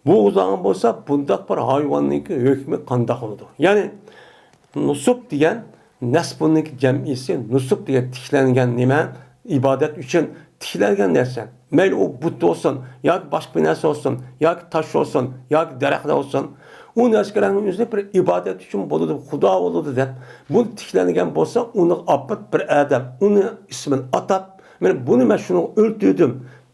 بوغۇزلانغان بولسا، بۇنداق بىر ھايۋاننىڭكى ھۆكمى قانداق بولىدۇ؟ يەنى، نۇسۇب دېگەن، نەسبۇننىڭكى جەمئىسى، نۇسۇب دېگەن تىكلەنگەن نېمە؟ ئىبادەت ئۈچۈن تىكلەنگەن نەرسە. مەيلى ئۇ بۇت بولسۇن، ياكى باشقا بىر نەرسە بولسۇن، ياكى تاش بولسۇن، ياكى دەرەخلەر بولسۇن. ئۇ نەرسىلەرنىڭ ئۆزى بىر ئىبادەت ئۈچۈن بولىدۇ، خۇدا بولىدۇ دەپ، بۇ تىكلەنگەن بولسا، ئۇنى ئاپىرىپ بىر ئادەم، ئۇنى ئىسمىنى ئاتاپ، مەن بۇنى، مەن شۇنى ئۆلتۈردۈم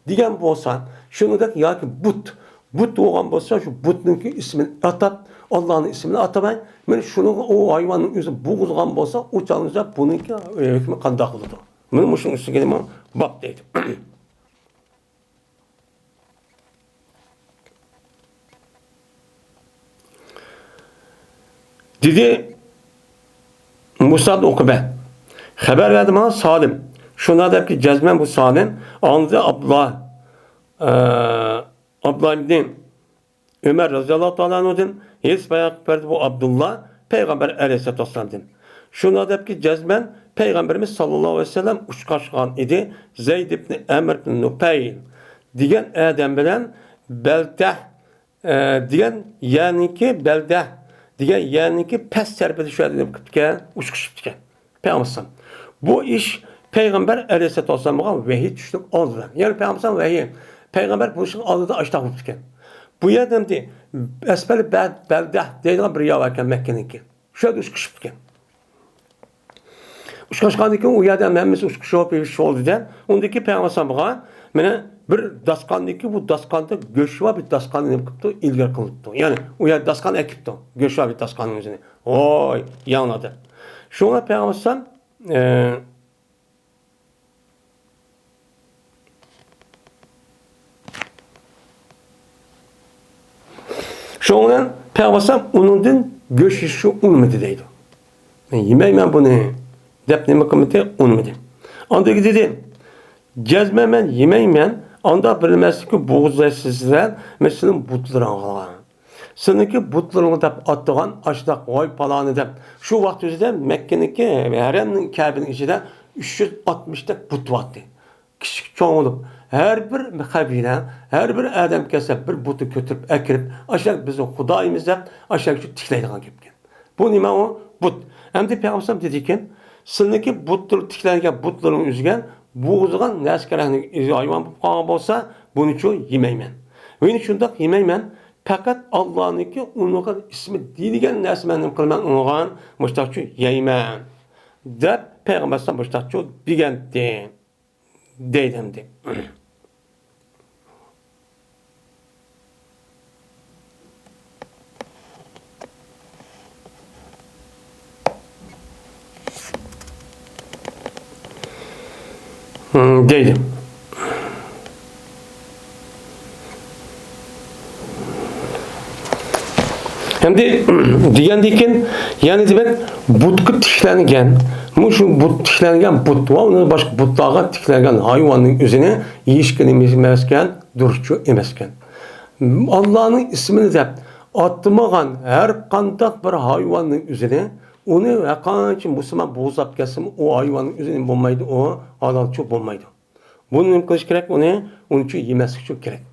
دېگەن بولسا، شۇنىڭدەك ياكى بۇت، بۇت بولغان بولسا، شۇ بۇتنىڭكى ئىسمىنى ئاتاپ، ئاللانىڭ ئىسمىنى ئاتىماي، مەن شۇنىڭغا، ئۇ ھايۋاننىڭ ئۆزى بوغۇزغان بولسا، ئۇ چاغدا بۇنىڭكى ھۆكمى قانداق بولىدۇ؟ مانا مۇشۇنىڭ ئۈستىگە نېمە؟ باب دەيدۇ. دېدى مۇسئەب ئۇقبە. خەۋەر بەردى ماڭا سالىم. شۇنداق دەپكى جەزمەن بۇ سالىم. ئاڭلىدى ئابدۇللا، ئە، ئابدۇللا ئىبنى ئۆمەر رەزىياللاھۇ تائالا ئەنھۇدىن ھەدىس بايان قىلىپ بەردى بۇ ئابدۇللا پەيغەمبەر ئەلەيھىسسالاتۇ ۋەسسالامدىن. شۇنداق دەپكى جەزمەن پەيغەمبىرىمىز ساللاللاھۇ ئەلەيھى ۋەسەللەم ئۇچراشقان ئىدى زەيد ئىبنى ئەمر ئىبنى نۇپەيل دېگەن ئادەم بىلەن بەلتەھ، ئە، دېگەن يەرنىڭكى، بەلدەھ دېگەن يەرنىڭكى پەس تەرىپىدە شۇ يەردە نېمە قىپتىكەن؟ ئۇچرىشىپتىكەن. پەيغەمبەر ئەلەيھىسسالام. بۇ ئىش پەيغەمبەر ئەلەيھىسسالاتۇ ۋەسسالامغا ۋەھىي چۈشۈشتىن ئالدىدا. يەنى پەيغەمبەر ئەلەيھىسسالام ۋەھىي. پەيغەمبەر بۇ ئىشنىڭ ئالدىدا ئاشتاق بوپتىكەن. بۇ يەردە ئەمدى ئەسفەلى بە-، بەلدەھ دەيدىغان بىر يەر باركەن مەككىنىڭكى. شۇ يەردە ئۇچرىشىپتىكەن. ئۇچراشقاندىن كېيىن ئۇ يەردە ھەممىسى ئۇچرىشىپ، ئىش بولدى دە. ئۇندىن كېيىن پەيغەمبەر ئەلەيھىسسالامغا مانا بىر داستاندىكى، بۇ داستاندا گۆش بار بىر داستاننى نېمە قىپتۇ؟ ئىلگىرى قىلىپتۇ. يەنى ئۇ يەردە داستان ئەكىپتۇ. گۆش بار بىر داستاننىڭ ئۆزىنى. ۋوي، يەڭلار دەپ. شۇڭا پەيغەمبەر ئەلەيھىسسالام، ئە، شۇنىڭ بىلەن پەيغەمبەر ئەلەيھىسسالام ئۇنىڭدىن گۆش يېسە ئۇنىمىدى دەيدۇ. مەن يېمەيمەن بۇنى دەپ نېمە قىلمىدى؟ ئۇنىمىدى. ئاندىن كېيىن دېدى، جەزمەن مەن يېمەيمەن، ئانداق بىر نېمە ئەمەسكى بوغۇزلايسىز سىلەر، مەن سىلەرنىڭ بۇتلىرىڭلارغا. سىلىنىڭكى بۇتلىرىڭلار دەپ ئاتىغان ئاشۇنداق ۋاي پالانى دەپ، شۇ ۋاقىت ئۆزىدە مەككىنىڭكى ھەرەمنىڭ، كەبىنىڭ ئىچىدە ئۈچ يۈز ئاتمىشتەك بۇت بارتى. كىچىك چوڭ بولۇپ، ھەر بىر قەبىلە، ھەر بىر ئادەم كەلسە بىر بۇتنى كۆتۈرۈپ ئەكىرىپ، ئاشۇنداق بىزنىڭ خۇدايىمىز دەپ ئاشۇنداق تىكلەيدىغان گەپكەن. بۇ نېمە ئۇ؟ بۇت. ئەمدى پەيغەمبەر ئەلەيھىسسالام دېدىكەن، سىلىنىڭكى بۇتلىرى تىكلەنگەن بۇتلىرىنىڭ ئۆزىگە بوغۇزىغان نەرسە كېرەكلىك ھايۋان بولۇپ قالغان بولسا، بۇنىچۇ يېمەيمەن. ۋە يەنە شۇنداق يېمەيمەن، پەقەت ئاللانىڭكى ئۇنىڭغا ئىسمى دېيىلگەن نەرسە مەن نېمە قىلىمەن ئۇنىڭغا، مۇشتاقچۇ يەيمەن دەپ پەيغەمبەر ئەلەيھىسسالام مۇشتاقچۇ دېگەنتى. دەيدۇ ئەمدى. دەيدۇ. ئەمدى دېگەندىن كېيىن، يەنى دېمەك، بۇتقا تىكلەنگەن، مۇشۇ بۇت تىكلەنگەن بۇت ۋە ئۇنىڭ باشقا بۇتلارغا تىكلەنگەن ھايۋاننىڭ ئۆزىنى يېيىشكە نېمە ئەمەسكەن؟ دۇرۇسچۇ ئەمەسكەن. ئاللانىڭ ئىسمىنى دەپ ئاتىمىغان ھەر قانداق بىر ھايۋاننىڭ ئۆزىنى، ئۇنى ھەرقانچە مۇسۇلمان بوغۇزلاپ كەتسىمۇ، ئۇ ھايۋاننىڭ ئۆزى نېمە بولمايدۇ، ئۇ ھالالچۇ بولمايدۇ. بۇنى نېمە قىلىش كېرەك؟ ئۇنى ئۇنچە يېمەسلىك ئۈچۈن كېرەك.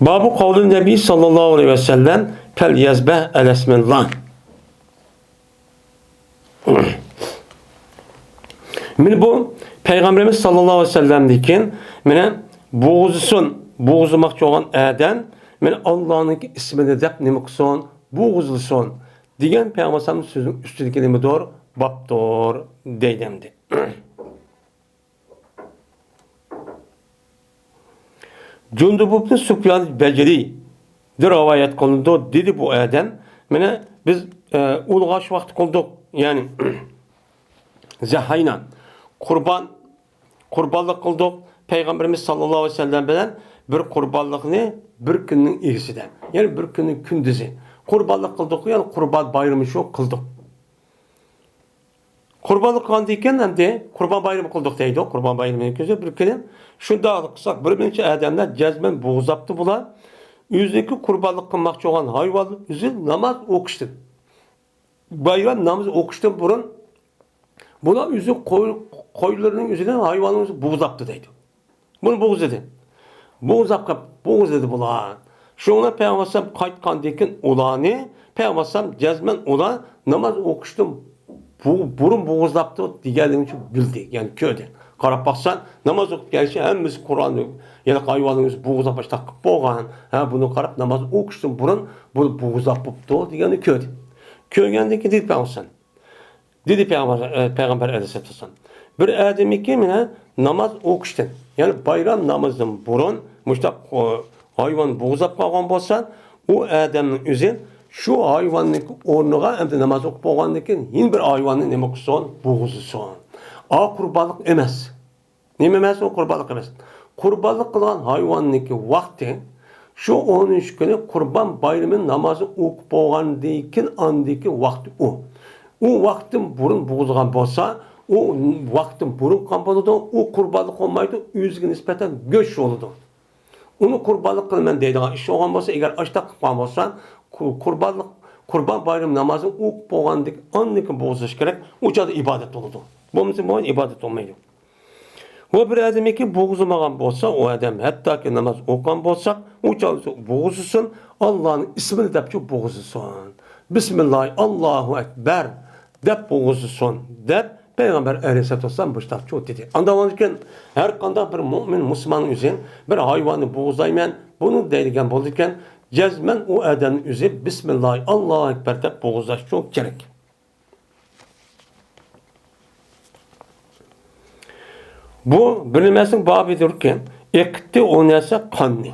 بابۇ قەۋلى نەبى ساللاللاھۇ ئەلەيھى ۋەسەللەم، پەل يەزبەھ ئەلەسمىللا. مانا بۇ پەيغەمبىرىمىز ساللاللاھۇ ئەلەيھى ۋەسەللەمدىكىن، مانا بوغۇزلىسۇن، بوغۇزلىماقچى بولغان ئادەم، مانا ئاللانىڭكى ئىسمىنى دەپ نېمە قىلسۇن؟ بوغۇزلىسۇن دېگەن پەيغەمبەر ئەلەيھىسسالام سۆزىنىڭ ئۈستىدىكى نېمىدۇر؟ بابتۇر دەيدۇ ئەمدى. جۇندۇب ئىبنى سۇفيان بەجرى رىۋايەت قىلىنىدۇ، دېدى بۇ ئادەم. مانا بىز، ئە، ئۇلۇغ ئاش ۋاقتى قىلدۇق، يەنى زەھەينا، قۇربان، قۇربانلىق قىلدۇق. پەيغەمبىرىمىز ساللاللاھۇ ئەلەيھى ۋەسەللەم بىلەن بىر قۇربانلىقنى بىر كۈننىڭ ئىگىسىدە، يەنى بىر كۈننىڭ كۈندۈزى قۇربانلىق قىلدۇق، يەنى قۇربان بايرىمى شۇ قىلدۇق. قۇربانلىق قىلغاندىن كېيىن ئەمدى قۇربان بايرىمى قىلدۇق دەيدۇ. قۇربان بايرىمىنىڭ كۈنى بىر كۈنى. شۇنداق قىلساق، بىر نەچچە ئادەملەر جەزمەن بوغۇزلاپتۇ بۇلار. ئۆزىنىڭكى قۇربانلىق قىلماقچى بولغان ھايۋان ئۆزى ناماز ئوقۇشتىن، بايرام نامىزى ئوقۇشتىن بۇرۇن بۇلار ئۆزى قوي-، قويلىرىنىڭ ئۆزىنى، ھايۋاننىڭ ئۆزى بوغۇزلاپتۇ دەيدۇ. بۇنى بوغۇزلىدى. بوغۇزلاپ قېلىپ، بوغۇزلىدى بۇلار. شۇڭا پەيغەمبەر ئەلەيھىسسالام قايتقاندىن كېيىن ئۇلارنى، پەيغەمبەر ئەلەيھىسسالام جەزمەن ئۇلار ناماز ئوقۇشتىن بۇ-، بۇرۇن بوغۇزلاپتۇ دېگەنلىكىنى بىلدى، يەنى كۆردى. قاراپ باقسا، ناماز ئوقۇپ كەلگەچ ھەممىسى قۇرئان، يەنى ھايۋاننىڭ ئۆزى بوغۇزلاپ باشلاپ قىلىپ بولغان. ھە، بۇنى قاراپ ناماز ئوقۇشتىن بۇرۇن بۇ بوغۇزلاپ بوپتۇ دېگەننى كۆردى. كۆرگەندىن كېيىن دېدى پەيغەمبەر ئەلەيھىسسالام، دېدى پەيغەمبەر، ئە، پەيغەمبەر ئەلەيھىسسالام، بىر ئادەمكى مانا ناماز ئوقۇشتىن، يەنى بايرام نامىزىدىن بۇرۇن مۇشۇنداق، ئۇ، ھايۋان بوغۇزلاپ قالغان بولسا، ئۇ ئادەمنىڭ ئۆزى شۇ ھايۋاننىڭ ئورنىغا ئەمدى ناماز ئوقۇپ بولغاندىن كېيىن يەنە بىر ھايۋاننى نېمە قىلسۇن؟ بوغۇزلىسۇن. ئا قۇربانلىق ئەمەس. نېمە ئەمەس ئۇ قۇربانلىق ئەمەس؟ قۇربانلىق قىلغان ھايۋاننىڭكى ۋاقتى شۇ ئون ئۈچ كۈنى قۇربان بايرىمى نامازى ئوقۇپ بولغاندىن كېيىن ئاندىكى ۋاقتى ئۇ. ئۇ ۋاقىتتىن بۇرۇن بوغۇزلىغان بولسا، ئۇ ۋاقىتتىن بۇرۇن قىلغان بولىدۇ، ئۇ قۇربانلىق بولمايدۇ، ئۆزىگە نىسبەتەن گۆش بولىدۇ. ئۇنى قۇربانلىق قىلىمەن دەيدىغان ئىش بولغان بولسا، ئەگەر ئاشتاق قىلىپ قالغان بولسا، قۇ-، قۇربانلىق، قۇربان بايرىمى نامازىنى ئوقۇپ بولغاندىن كېيىن ئاندىن كېيىن بوغۇزلاش كېرەك، ئۇ چاغدا ئىبادەت بولىدۇ. بولمىسا بۇ ئىبادەت بولمايدۇ. ۋە بىر ئادەمكى بوغۇزلىمىغان بولسا، ئۇ ئادەم ھەتتاكى ناماز ئوقۇغان بولساق، ئۇ چاغدا بوغۇزلىسۇن، ئاللانىڭ ئىسمىنى دەپچۇ بوغۇزلىسۇن. بىسمىللاھ، ئاللاھۇ ئەكبەر دەپ بوغۇزلىسۇن دەپ پەيغەمبەر ئەلەيھىسسالاتۇ ۋەسسالام مۇشۇنداق چۇ دېدى. ئاندىن كېيىن ھەر قانداق بىر مۆمىن مۇسۇلماننىڭ ئۆزى بىر ھايۋاننى بوغۇزلايمەن، بۇنى دەيدىغان بولىدىكەن، جەزمەن ئۇ ئادەمنىڭ ئۆزى بىسمىللاھ، ئاللاھۇ ئەكبەر دەپ بوغۇزلاشچۇ كېرەك. بۇ بىر نېمەسىنىڭ بابىدۇركى، ئېقىتتى ئۇ نەرسە قاننى.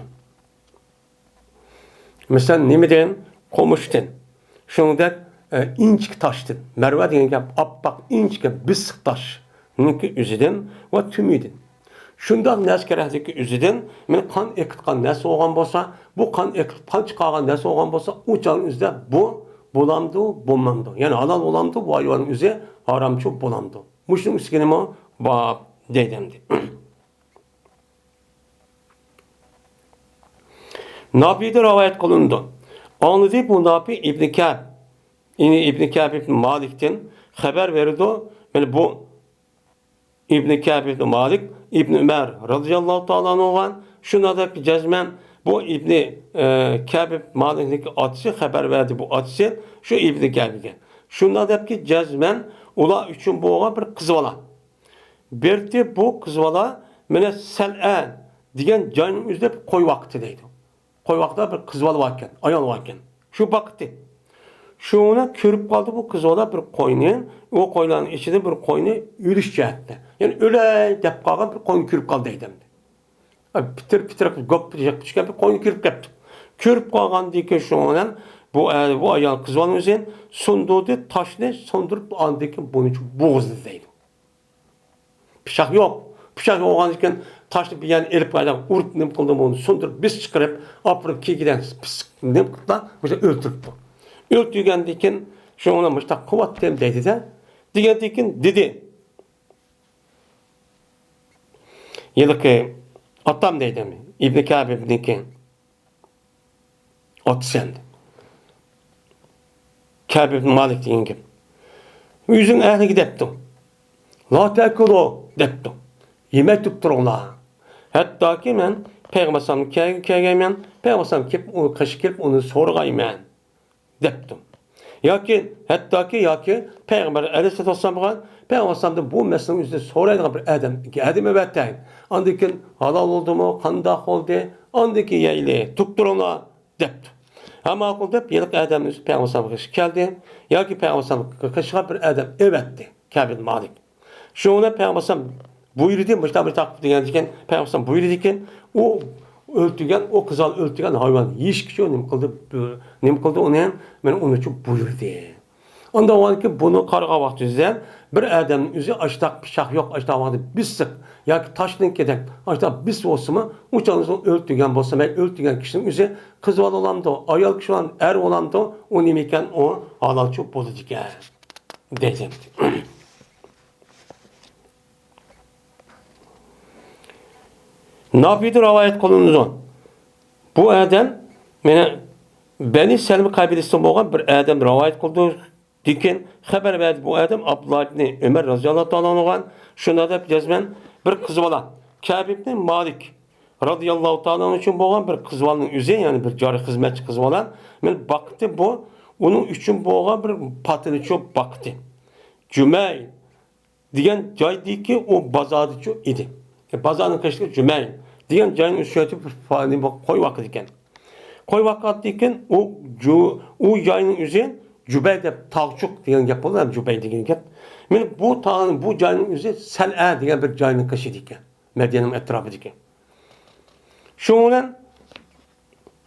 مىسال، نېمىدىن؟ قومۇشتىن. شۇنىڭدەك، ئە، ئىنچىكە تاشتىن. مەرۋە دېگەن گەپ ئاپئاق، ئىنچىكە، بېسىق تاشنىڭكى ئۆزىدىن ۋە تۈمىدىن. شۇنداق نەرسە كېرەكلىكى ئۆزىدىن، مانا قان ئېقىتقان نەرسە بولغان بولسا، بۇ قان ئېقىتىپ قان چىقارغان نەرسە بولغان بولسا، ئۇ چاغنىڭ ئۆزىدە بۇ بولامدۇ، بولمامدۇ؟ يەنى ھالال بولامدۇ، بۇ ھايۋاننىڭ ئۆزى ھارامچۇ بولامدۇ؟ مۇشۇنىڭ ئۈستىگە نېمە بار دەيدۇ ئەمدى. ناپىدىن رىۋايەت قىلىنىدۇ. ئاڭلىدى بۇ ناپى ئىبنى كەب، يەنى ئىبنى كەب ئىبنى مالىكتىن خەۋەر بېرىدۇ. مانا بۇ ئىبنى كەب ئىبنى مالىك، ئىبنى ئۆمەر رازىياللاھۇ تائالا ئەنھۇغا شۇنداق دەپتۇ جەزمەن، بۇ ئىبنى، ئە، كەب ئىبنى مالىكنىڭكى ئاتىسى خەۋەر بەردى، بۇ ئاتىسى شۇ ئىبنى كەبگە. شۇنداق دەپتۇ جەزمەن، ئۇلار ئۈچۈن بولغان بىر قىز بالا. بېرىپتۇ بۇ قىز بالا مانا سەلئە دېگەن جاينىڭ ئۆزىدە بىر قوي باقتى دەيدۇ. قوي باققاندا بىر قىز بالا باركەن، ئايال باركەن. شۇ باقتى. شۇنى كۆرۈپ قالدى بۇ قىز بالا بىر قوينى، ئۇ قويلارنىڭ ئىچىدە بىر قوينى ئۆلۈش جەھەتتە. يەنى ئۆلەي دەپ قالغان بىر قوينى كۆرۈپ قالدى دەيدۇ ئەمدى. پىتىر پىتىر قىلىپ گوپ يەپ چۈشكەن بىر قوينى كۆرۈپ قاپتۇ. كۆرۈپ قالغاندىن كېيىن شۇنىڭ بىلەن بۇ، ئە، بۇ ئايال قىز بالىنىڭ ئۆزى سۇندۇردى، تاشنى سۇندۇرۇپ ئاندىن كېيىن بۇنى بوغۇزلىدى دەيدۇ. پىچاق يوق. پىچاق يوق بولغاندىن كېيىن تاشنى بىر يەرنى ئېلىپ ئۇرۇپ نېمە قىلدى، بۇنى سۇندۇرۇپ بېسىپ چىقىرىپ ئاپىرىپ كېيىن پىسسىق نېمە قىلىپلا مۇشۇ ئۆلتۈرۈپتۇ. ئۆلتۈرگەندىن كېيىن شۇنىڭ بىلەن مۇشۇنداق قىلىۋاتتىم دەيدىدە. دېگەندىن كېيىن دېدى. ھېلىقى ئاتام دەيدۇ، ئىبنى كەبىبنىڭكى ئاتىسى ئەمدى. كەبىب مالىك دېگەن گەپ. ئۆزىنىڭ ئەھلىگە دەپتۇ. لا تەكۇلۇ دەپتۇ. يېمەي تۇرۇپ تۇرۇڭلار. ھەتتاكى مەن پەيغەمبەر ئەلەيھىسسالامنىڭ كەينىگە كەلگەن، پەيغەمبەر ئەلەيھىسسالام كېلىپ، ئۇ قېشىغا كېلىپ ئۇنى سورىغايمەن. دەپتۇ. ياكى، ھەتتاكى، ياكى پەيغەمبەر ئەلەيھىسسالاتۇ ۋەسسالامغا، پەيغەمبەر ئەلەيھىسسالامدىن بۇ مەسىلىنىڭ يۈزىدىن سورايدىغان بىر ئادەم، ئادەم ئەۋەتەي. ئاندىن كېيىن ھالال بولدىمۇ، قانداق بولدى؟ ئاندىن كېيىن يەيلى، تۇرۇپ تۇرۇڭلار، دەپتۇ. ھە، ماقۇل دەپ، ھېلىقى ئادەمنىڭ ئۆزى پەيغەمبەر ئەلەيھىسسالامغا كەلدى. ياكى پەيغەمبەر ئەلەيھىسسالامغا قېشىغا بىر ئادەم ئەۋەتتى، كەبىب مالىك. شۇنى پەيغەمبەر ئەلەيھىسسالام بۇيرۇدى، مۇشۇنداق بىر تاقىپ دېگەندىكىن، پەيغەمبەر ئەلەيھىسسالام بۇيرۇدىكىن، ئۇ ئۆلتۈرگەن، ئۇ قىز بالا ئۆلتۈرگەن ھايۋان يېيىشكىچۇ نېمە قىلدى، نېمە قىلدى ئۇنى، مانا ئۇنىچۇ بۇيرۇدى. ئاندىن ئاۋۋالكى بۇنى قارىغان ۋاقتىمىزدا بىر ئادەمنىڭ ئۆزى ئاشتاق پىچاق يوق، ئاشتاق ۋاقتى بېسىق ياكى تاشنىڭكىدەك ئاشتاق بېسىق بولسىمۇ، ئۇ چاغدا ئۆلتۈرگەن بولسا، مەن ئۆلتۈرگەن كىشىنىڭ ئۆزى قىز بالا بولامدۇ، ئايال كىشى بولامدۇ، ئەر بولامدۇ، ئۇ نېمىكەن، ئۇ ھالالچۇ بولىدىكەن. دەيدۇ. ناپىدا رىۋايەت قىلىنىدۇ. بۇ ئادەم مېنى بەنى سەلمە قەبىلىسىدىن بولغان بىر ئادەم رىۋايەت قىلدى. لېكىن خەۋەر بەردى، بۇ ئادەم ئابدۇللا ئىبنى ئۆمەر رەزىياللاھۇ تائالا ئەنھۇغا شۇنداق دەپ جەزمەن بىر قىز بالا، كەب ئىبنى مالىك رەزىياللاھۇ تائالا ئەنھۇ ئۈچۈن بولغان بىر قىز بالىنىڭ ئۆزى، يەنى بىر جارى خىزمەتچى قىز بالا، مېنى باقتى، بۇ ئۇنىڭ ئۈچۈن بولغان بىر پاتىنىچۇ باقتى. جۈمەي دېگەن جايدىكى ئۇ بازاردىچۇ ئىدى. بازارنىڭ قېشىدىكى جۈمەي دېگەن جاينىڭ ئۈستىگە ئۆتۈپ، بىر پا-، نېمە قوي باقىدىكەن. قوي باققاندىكىن ئۇ جۇ-، ئۇ جاينىڭ ئۆزى جۈبەي دەپ، تاغچۇق دېگەن گەپ بولىدۇ، جۈبەي دېگەن گەپ. مېنى بۇ تاغنىڭ، بۇ جاينىڭ ئۆزى سەلئە دېگەن بىر جاينىڭ قېشىدىكەن. مەدىنىنىڭ ئەتراپىدىكى. شۇنىڭ بىلەن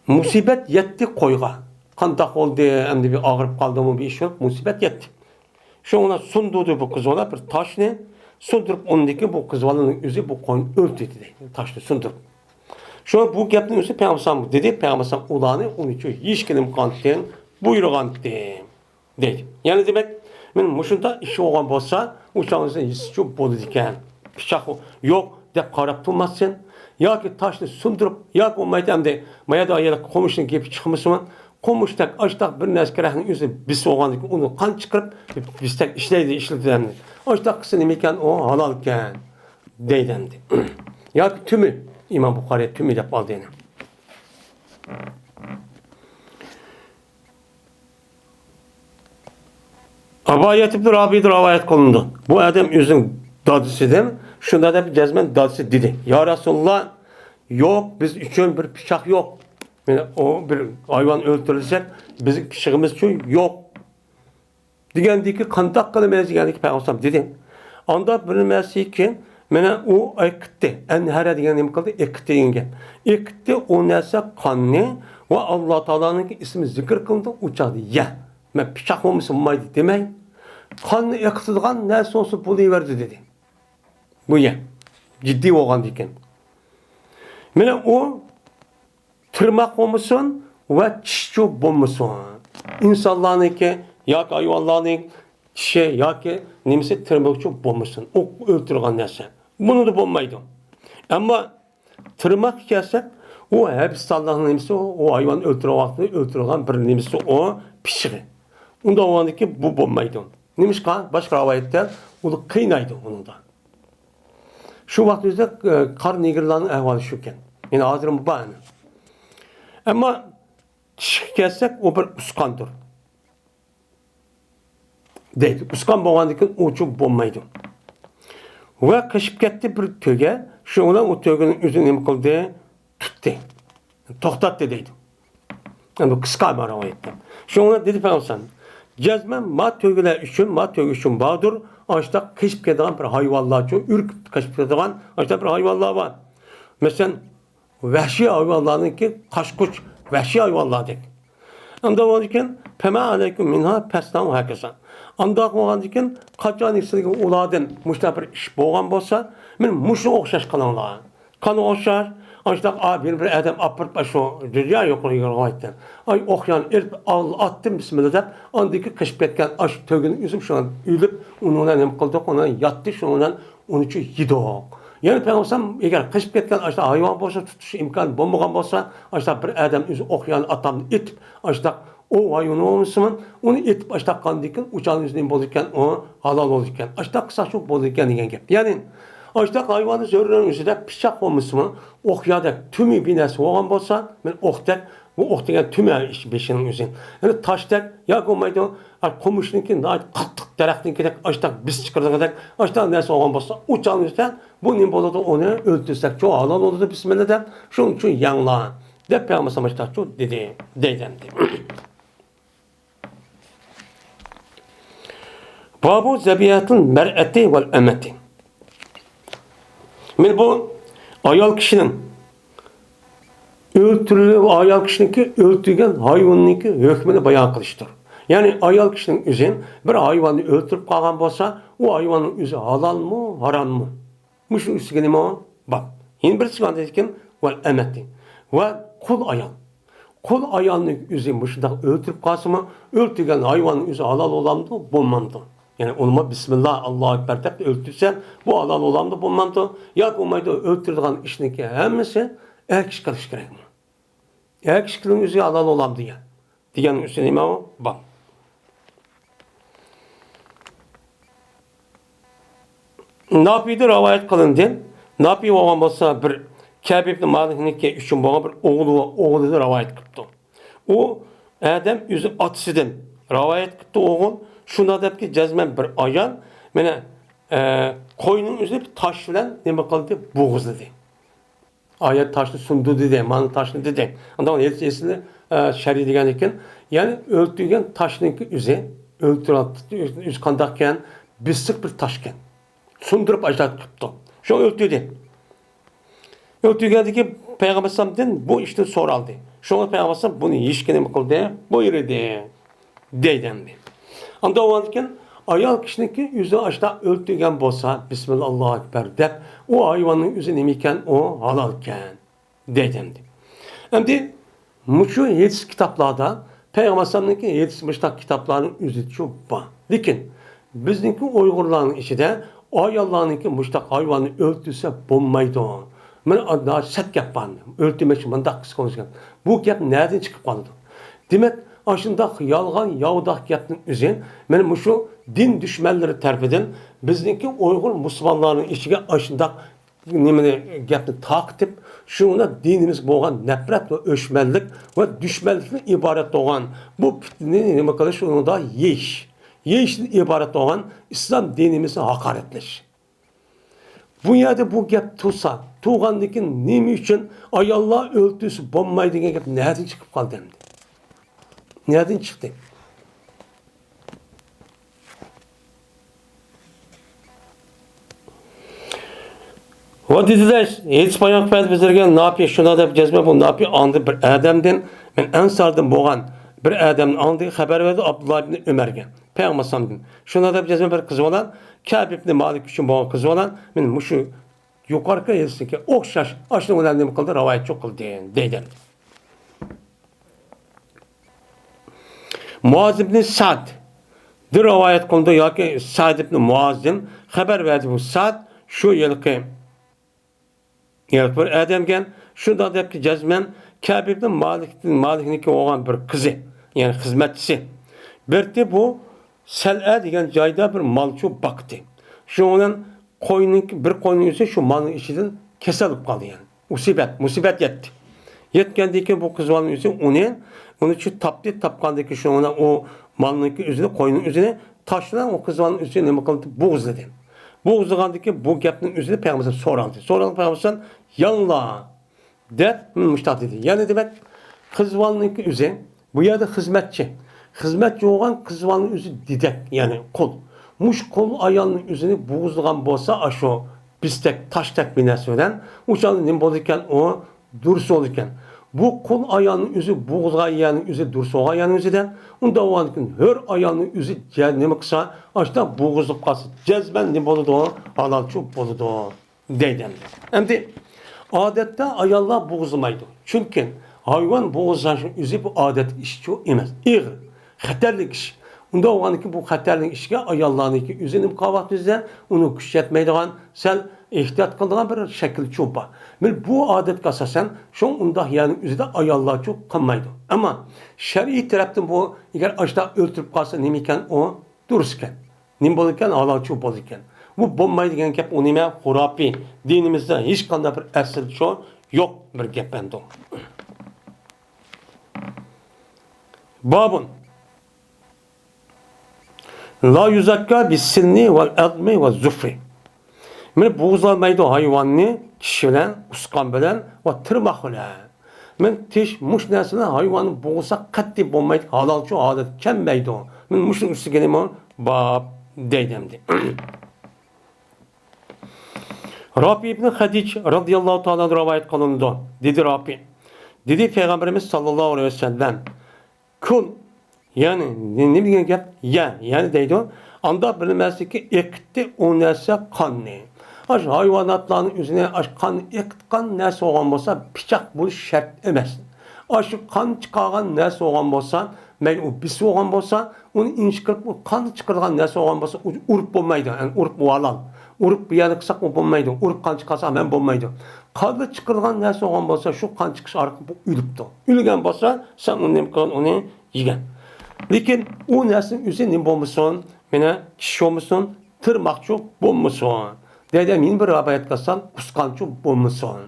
مۇسىبەت يەتتى قويغا. قانداق بولدى؟ ئەمدى بىر ئاغرىپ قالدىمۇ، بىر ئىش بولۇپ، مۇسىبەت يەتتى. شۇنىڭ بىلەن سۇندۇردى بۇ قىز بالا بىر تاشنى. سۇندۇرۇپ، ئۇندىن كېيىن بۇ قىز بالىنىڭ ئۆزى بۇ قوينى ئۆلتۈردى، دەيدۇ، تاشنى سۇندۇرۇپ. شۇڭا بۇ گەپنى ئۆزى پەيغەمبەر ئەلەيھىسسالامغا دېدى. پەيغەمبەر ئەلەيھىسسالام ئۇلارنى ئۇنىڭ ئۈچۈن يېيىشكە نېمە قىلغانتىم؟ بۇيرۇغانتىم. دەيدۇ. يەنە دېمەك، مېنىڭ مۇشۇنداق ئىش بولغان بولسا، ئۇ چاغدا يېسىچۇ بولىدىكەن. پىچاق يوق دەپ قاراپ تۇرماسسەن. ياكى تاشنى سۇندۇرۇپ، ياكى بولمايدۇ ئەمدى، مايادا ئايال قومۇشنىڭ گېپى چىقمىسۇن. قومۇشتەك ئاشتاق بىر نەرسە كېرەكنىڭ ئۆزى بېسىپ بولغاندىن كېيىن ئۇنى قان چىقىرىپ، بىستەك ئىشلەيدۇ، ئىشلىتىدۇ ئەمدى. ئاشتاق قىلسا نېمە ئىكەن، ئۇ ھالال ئىكەن. دەيدۇ ئەمدى. ياكى تۈمى. ئىمام بۇخارىي تۈمى دەپ ئالدى يەنە. ئابايەت ئىبن رابىيدىن رىۋايەت قىلىنىدۇ. بۇ ئادەم ئۆزىنىڭ دادىسىدىن شۇنداق دەپ جەزمەن دادىسى دېدى، يا رەسۇلاللا، يوق، بىز ئۈچۈن بىر پىچاق يوق. يەنى ئۇ بىر ھايۋان ئۆلتۈرۈلسەك، بىزنىڭ پىچىقىمىزچۇ يوق. دېگەندىكى، قانداق قىلىمىز دېگەندىكى پەيغەمبەر دېدى. ئاندا بىر نەرسىكى، مانا ئۇ ئېقىتتى. ئەنھەرە دېگەن نېمە قىلدى؟ ئېقىتتى دېگەن گەپ. ئېقىتتى ئۇ نەرسە قاننى ۋە ئاللا تائالانىڭكى ئىسمى زىكىر قىلىندى، ئۇ چاغدا يە. مەن پىچاق بولمىسا بولمايدۇ دېمەي، قاننى ئېقىتىدىغان نەرسە بولسا بولۇۋەردى دېدى. بۇ يە. جىددىي بولغاندىكىن. مانا ئۇ تىرماق بولمىسۇن ۋە چىشچۇ بولمىسۇن. ئىنسانلارنىڭكى ياكى ھايۋانلارنىڭ چىشى ياكى نېمىسى تىرمىقچۇ بولمىسۇن. ئوق ئۆلتۈرگەن نەرسە. بۇنىدا بولمايدۇ. ئەمما تىرماققا كەلسەك، ئۇ ھەبىستانلارنىڭ نېمىسى، ئۇ ھايۋان ئۆلتۈرگەن ۋاقتىدا ئۆلتۈرگەن بىر نېمىسى، ئۇ پىچىقى. ئۇنداق بولغاندىكىن بۇ بولمايدۇ. نېمىشقا؟ باشقا رىۋايەتتە ئۇنى قىينايدۇ ئۇنىڭدا. شۇ ۋاقىت ئۆزىدە، ئە، قارا نېگىرلارنىڭ ئەھۋالى شۇكەن. يەنە ھازىرمۇ بار ئەنە. ئەمما چىشقا كەلسەك، ئۇ بىر ئۇسقاندۇر. دەيدۇ. ئۇسقان بولغاندىن كېيىن ئۇچۇ بولمايدۇ. ۋە قېچىپ كەتتى بىر تۆگە. شۇنىڭ بىلەن ئۇ تۆگىنىڭ ئۆزىنى نېمە قىلدى؟ تۇتتى. توختاتتى دەيدۇ. ئەمدى قىسقا بار رىۋايەتتە. شۇنىڭ بىلەن دېدى پەيغەمبەر، جەزمەن ما تۆگىلەر ئۈچۈن، ما تۆگە ئۈچۈن باردۇر. ئاشۇنداق قېچىپ كېتىدىغان بىر ھايۋانلارچۇ، ئۈركۈپ قېچىپ كېتىدىغان ئاشۇنداق بىر ھايۋانلار بار. مەسىلەن، ۋەھشىي ھايۋانلارنىڭكى قاچقۇچ، ۋەھشىي ھايۋانلاردەك. ئەمدى بولغاندىكىن، پەما ئەلەيكۇم مىنھا پەسنەۋ ھەكەزا. ئانداق بولغاندىكىن، قاچان سىلەرگە ئۇلاردىن مۇشۇنداق بىر ئىش بولغان بولسا، مەن مۇشۇ ئوخشاش قىلىڭلار. قان ئوخشاش، ئاشۇنداق، ئا، بىر، بىر ئادەم ئاپىرىپ، ئاشۇ دۇنيا يۇقىرى يېرىغا ئايتتى. ئاي، ئوقيان ئېلىپ، ئال-، ئاتتىم، بىسمىللا دەپ، ئاندىكى قېچىپ كەتكەن ئاشۇ تۆگىنى ئۈزۈپ، شۇنى ئۆلۈپ، ئۇنىڭ بىلەن نېمە قىلدۇق، ئۇنى ياتتى، شۇنىڭ بىلەن ئۇنىچۇ يېدۇق. يەنى پەيغەمبەر ئەگەر قېچىپ كەتكەن ئاشۇنداق ھايۋان بولسا، تۇتۇش ئىمكانى بولمىغان بولسا، ئاشۇنداق بىر ئادەم ئۆزى ئوقيان ئاتامنى ئېتىپ، ئاشۇنداق ئوۋ ھايۋىنى بولمىسىمۇ، ئۇنى ئېتىپ ئاشۇنداق قاندىكىن، ئۇ چاغدا ئۆزى نېمە بولىدىكەن؟ ئۇ ھالال بولىدىكەن. ئاشۇنداق قىلساقچۇ بولىدىكەن دېگەن گەپ. يەنى ئاشۇنداق ھايۋاننى زۆرۈرنىڭ ئۆزىدە پىچاق بولمىسىمۇ، ئوق يادەك تۈمى بىر نەرسە بولغان بولسا، مەن ئوقتەك، بۇ ئوق دېگەن تۈمە ئىش بېشىنىڭ ئۆزى. يەنى تاشتەك ياكى بولمايدۇ، ئا، قومۇشنىڭكى ناھايىتى قاتتىق دەرەخنىڭكىدەك ئاشۇنداق بىس چىقىرىدىغۇدەك ئاشۇنداق نەرسە بولغان بولسا، ئۇ چاغنىڭ ئۆزىدە بۇ نېمە بولىدۇ؟ ئۇنى ئۆلتۈرسەكچۇ ھالال بولىدۇ، بىسمىللا دەپ، شۇنىڭ ئۈچۈن يەڭلار، دەپ پەيغەمبەر ئاشۇنداقچۇ دېدى، دەيدۇ ئەمدى. بابۇ زەبىھەتىل مەرئەتى ۋەل ئەمەتى. مانا بۇ ئايال كىشىنىڭ ئۆلتۈرۈلۈپ، ئايال كىشىنىڭكى ئۆلتۈرگەن ھايۋىنىنىڭكى ھۆكمىنى بايان قىلىشتۇر. يەنى ئايال كىشىنىڭ ئۆزى بىر ھايۋاننى ئۆلتۈرۈپ قالغان بولسا، ئۇ ھايۋاننىڭ ئۆزى ھالالمۇ، ھاراممۇ؟ مۇشۇ ئۈستىگە نېمە بار؟ يەنە بىرسى بار دېدىكىن، ۋەل ئەمەتى. ۋە قۇل ئايال. قۇل ئايالنى ئۆزى مۇشۇنداق ئۆلتۈرۈپ قالسىمۇ، ئۆلتۈرگەن ھايۋاننىڭ ئۆزى ھالال بولامدۇ، بولمامدۇ؟ يەنى ئۇنىمۇ بىسمىللا، ئاللاھۇ ئەكبەر دەپ ئۆلتۈرسە، بۇ ھالال بولامدۇ، بولمامدۇ؟ ياكى بولمايدۇ، ئۆلتۈرىدىغان ئىشنىڭكى ھەممىسى ئەكس قىلىش كېرەكمۇ؟ ئەر كىشىنىڭ ئۆزى ھالال بولامدۇ دېگەن. دېگەن ئۈچۈن نېمە ئۇ؟ بار. ناپىدا رىۋايەت قىلىندى. ناپى بولغان بولسا بىر كەبىبنى مالىكنىڭكى ئۈچۈن بولغان بىر ئوغلى، ئوغلىدىن رىۋايەت قىپتۇ. ئۇ ئادەم ئۆزى ئاتىسىدىن رىۋايەت قىپتۇ، ئوغۇل. شۇنداق دەپكى، جەزمەن بىر ئايال، مانا، ئە، قوينىڭ ئۆزىنى بىر تاش بىلەن نېمە قىلدى؟ بوغۇزلىدى. ئايەت تاشنى سۇندۇردى دەي، مانا تاشنى دېدى. ئاندىن ھېلىسى ئېسىلى، ئە، شەرئى دېگەن ئىكەن. يەنى ئۆلتۈرگەن تاشنىڭكى ئۆزى، ئۆلتۈرۈۋاتتى، ئۆزى قانداقكەن؟ بېسىق بىر تاشكەن. سۇندۇرۇپ ئاجراتقىپتۇ. شۇ ئۆلتۈردى. ئۆلتۈرگەندىكى پەيغەمبەر ئەلەيھىسسالامدىن بۇ ئىشتىن سورالدى. شۇڭا پەيغەمبەر ئەلەيھىسسالام بۇنى يېيىشكە نېمە قىلدى؟ بۇيرۇدى. دەيدۇ ئەمدى. ئاندىن ئۇنىڭدىن كېيىن ئايال كىشىنىڭكى ئۆزى ئاشۇنداق ئۆلتۈرگەن بولسا، بىسمىللا، ئاللاھۇ ئەكبەر دەپ، ئۇ ھايۋاننىڭ ئۆزى نېمە ئىكەن؟ ئۇ ھالال ئىكەن. دەيدۇ ئەمدى. ئەمدى مۇشۇ ھەدىس كىتابلاردا، پەيغەمبەر ئەلەيھىسسالامنىڭكى ھەدىس مۇشۇنداق كىتابلارنىڭ ئۆزىچۇ بار. لېكىن بىزنىڭكى ئۇيغۇرلارنىڭ ئىچىدە ئاياللارنىڭكى مۇشۇنداق ھايۋاننى ئۆلتۈرسە بولمايدۇ. مانا ئاندا سەت گەپ بار. ئۆلتۈرمەكچى مۇنداق قىلسا بولىدىكەن. بۇ گەپ نەدىن چىقىپ قالىدۇ؟ دېمەك، ئاشۇنداق يالغان، ياۋىداق گەپنىڭ ئۆزى، مانا مۇشۇ دىن دۈشمەنلىرى تەرىپىدىن بىزنىڭكى ئۇيغۇر مۇسۇلمانلارنىڭ ئىچىگە ئاشۇنداق نېمىنى، گەپنى تارقىتىپ، شۇڭا دىنىمىزگە بولغان نەپرەت ۋە ئۆچمەنلىك ۋە دۈشمەنلىكتىن ئىبارەت بولغان بۇ پىتنىنى نېمە قىلىش، ئۇنىڭدا يېيىش، يېيىشتىن ئىبارەت بولغان ئىسلام دىنىمىزنى ھاقارەتلەش. بۇ يەردە بۇ گەپ تۇرسا، تۇرغاندىن كېيىن نېمە ئۈچۈن ئاياللار ئۆلتۈرسە بولمايدۇ دېگەن گەپ نەدىن چىقىپ قالدى ئەمدى؟ نەدىن چىقتى؟ ۋە دېدى دە، ھېدىس بايان قىلىپ بىزلەرگە ناپى شۇنداق دەپ جەزمەن بۇ ناپى ئاندىن بىر ئادەمدىن، مەن ئەنساردىن بولغان بىر ئادەمدىن ئاندىن خەۋەر بەردى ئابدۇللا ئىبنى ئۆمەرگە. پەيغەمبەر ئەلەيھىسسالامدىن شۇنداق دەپ جەزمەن بىر قىز بالام، كەب ئىبنى مالىك ئۈچۈن بولغان قىز بالام، مەن مۇشۇ يۇقىرىقى ھەدىسكە ئوخشاش ئاشۇنىڭ بىلەن نېمە قىلدى؟ رىۋايەتچى قىلدى، دەيدۇ. مۇئاز ئىبنى سەددىن رىۋايەت قىلىندى ياكى سەد ئىبنى مۇئازدىن خەۋەر بەردى. بۇ سەد شۇ ھېلىقى، ھېلىقى بىر ئادەمكەن، شۇنداق دەپكى جەزمەن كەب ئىبنى مالىكتىن، مالىكنىڭكى بولغان بىر قىزى، يەنى خىزمەتچىسى. بىرتى بۇ سەلئە دېگەن جايدا بىر مالچۇ باقتى. شۇنىڭ بىلەن قوينىڭ، بىر قوينىڭ ئۆزى شۇ مالنىڭ ئىچىدىن كېسەل بولۇپ قالدى، يەنى مۇسىبەت، مۇسىبەت يەتتى. يەتكەندىن كېيىن بۇ قىز بالىنىڭ ئۆزى ئۇنى، ئۇنى شۇ تاپتى، تاپقاندىن كېيىن شۇنىڭ بىلەن ئۇ مالنىڭكى ئۆزىنى، قوينىڭ ئۆزىنى تاشلىدى، ئۇ قىز بالىنىڭ ئۆزىنى نېمە قىلدى؟ بوغۇزلىدى. بوغۇزلىغاندىن كېيىن بۇ گەپنىڭ ئۆزىنى پەيغەمبەر سورالدى. سورالغان پەيغەمبەر ياللا دەپ مۇشۇنداق دېدى. يەنە دېمەك، قىز بالىنىڭكى ئۆزى، بۇ يەردە خىزمەتچى. خىزمەتچى بولغان قىز بالىنىڭ ئۆزى دېدەك، يەنى قۇل. مۇشۇ قۇل ئايالنىڭ ئۆزىنى بوغۇزلىغان بولسا، ئاشۇ بىستەك، تاشتەك بىر نەرسە بىلەن، ئۇ چاغدا نېمە بولىدىكەن؟ ئۇ دۇرۇس بولىدىكەن. بۇ قۇل ئايالنىڭ ئۆزى بوغۇزلىغان يەرنىڭ ئۆزى دۇرۇس بولغان يەرنىڭ ئۆزىدە، ئۇنداق بولغاندىكىن ھۆر ئايالنىڭ ئۆزى جە-، نېمە قىلسا، ئاشۇنداق بوغۇزلىنىپ قالسا، جەزمەن نېمە بولىدۇ؟ ھالالچۇ بولىدۇ. دەيدۇ ئەمدى. ئەمدى ئادەتتە ئاياللار بوغۇزلىمايدۇ. چۈنكى ھايۋان بوغۇزلاشنىڭ ئۆزى بۇ ئادەتتىكى ئىشچۇ ئەمەس. ئېغىر، خەتەرلىك ئىش. ئۇنداق بولغاندىكىن بۇ خەتەرلىك ئىشكە ئاياللارنىڭكى ئۆزى نېمە قىلىۋاتىدۇ دېسە، ئۇنىڭ كۈچى يەتمەيدىغان، سەل ئېھتىيات قىلىدىغان بىر شەكىلچۇ بار. مانا بۇ ئادەتكە ئاساسەن، شۇڭا ئۇنداق يەرنىڭ ئۆزىدە ئاياللارچۇ قىلمايدۇ. ئەمما شەرئىي تەرەپتىن بۇ، ئەگەر ئاشۇنداق ئۆلتۈرۈپ قالسا نېمە ئىكەن ئۇ؟ دۇرۇس ئىكەن. نېمە بولىدىكەن؟ ھالالچۇ بولىدىكەن. بۇ بولمايدۇ دېگەن گەپ، ئۇ نېمە؟ خۇراپىي. دىنىمىزدە ھېچقانداق بىر ئەسلىچۇ يوق بىر گەپ ئەمدى. بابۇن. لا يۇزەككا بىسسىننى ۋەل ئەزمى ۋەز زۇفرى. مانا بوغۇزلالمايدۇ ھايۋاننى چىش بىلەن، ئۇسقان بىلەن ۋە تىرماق بىلەن. مانا تىش، مۇشۇ نەرسىلەر ھايۋاننى بوغۇزسا قەتئىي بولمايدۇ، ھالالچۇ ھالەت كەلمەيدۇ. مانا مۇشۇنىڭ ئۈستىگە نېمە باب دەيدۇ ئەمدى. رافى ئىبنى خەدىج رازىياللاھۇ تائالا ئەنھۇ رىۋايەت قىلىنىدۇ. دېدى رافى. دېدى پەيغەمبىرىمىز ساللاللاھۇ ئەلەيھى ۋەسەللەم. كۇل، يەنى نېمە دېگەن گەپ؟ يە، يەنى دەيدۇ. ئانداق بىر نەرسىكى ئېقىتتى ئۇ نەرسە قاننى. ئاشۇ ھايۋاناتلارنىڭ ئۆزىنى ئاشۇ قان ئېقىتقان نەرسە بولغان بولسا، پىچاق بولۇش شەرت ئەمەس. ئاشۇ قان چىقارغان نەرسە بولغان بولسا، مەيلى ئۇ بىس بولغان بولسا، ئۇنى ئىنچىكىرىپ، ئۇ قان چىقىرىدىغان نەرسە بولغان بولسا، ئۇ ئۇرۇپ بولمايدۇ. يەنى ئۇرۇپ ئۇ ھالال. ئۇرۇپ بۇ يەرنى قىلساق ئۇ بولمايدۇ. ئۇرۇپ قان چىقارسا ھەم بولمايدۇ. قاندا چىقىرىلغان نەرسە بولغان بولسا، شۇ قان چىقىش ئارقىلىق بۇ ئۆلۈپتۇ. ئۆلگەن بولسا، سەن ئۇنى نېمە قىلغىن، ئۇنى يېگەن. لېكىن ئۇ نەرسىنىڭ ئۆزى نېمە بولمىسۇن، مانا چىش بولمىسۇن، تىرماقچۇ بولمىسۇن. دەيدۇ، يەنە بىر رىۋايەتكە ئالسام، قۇسقانچۇ بولمىسۇن.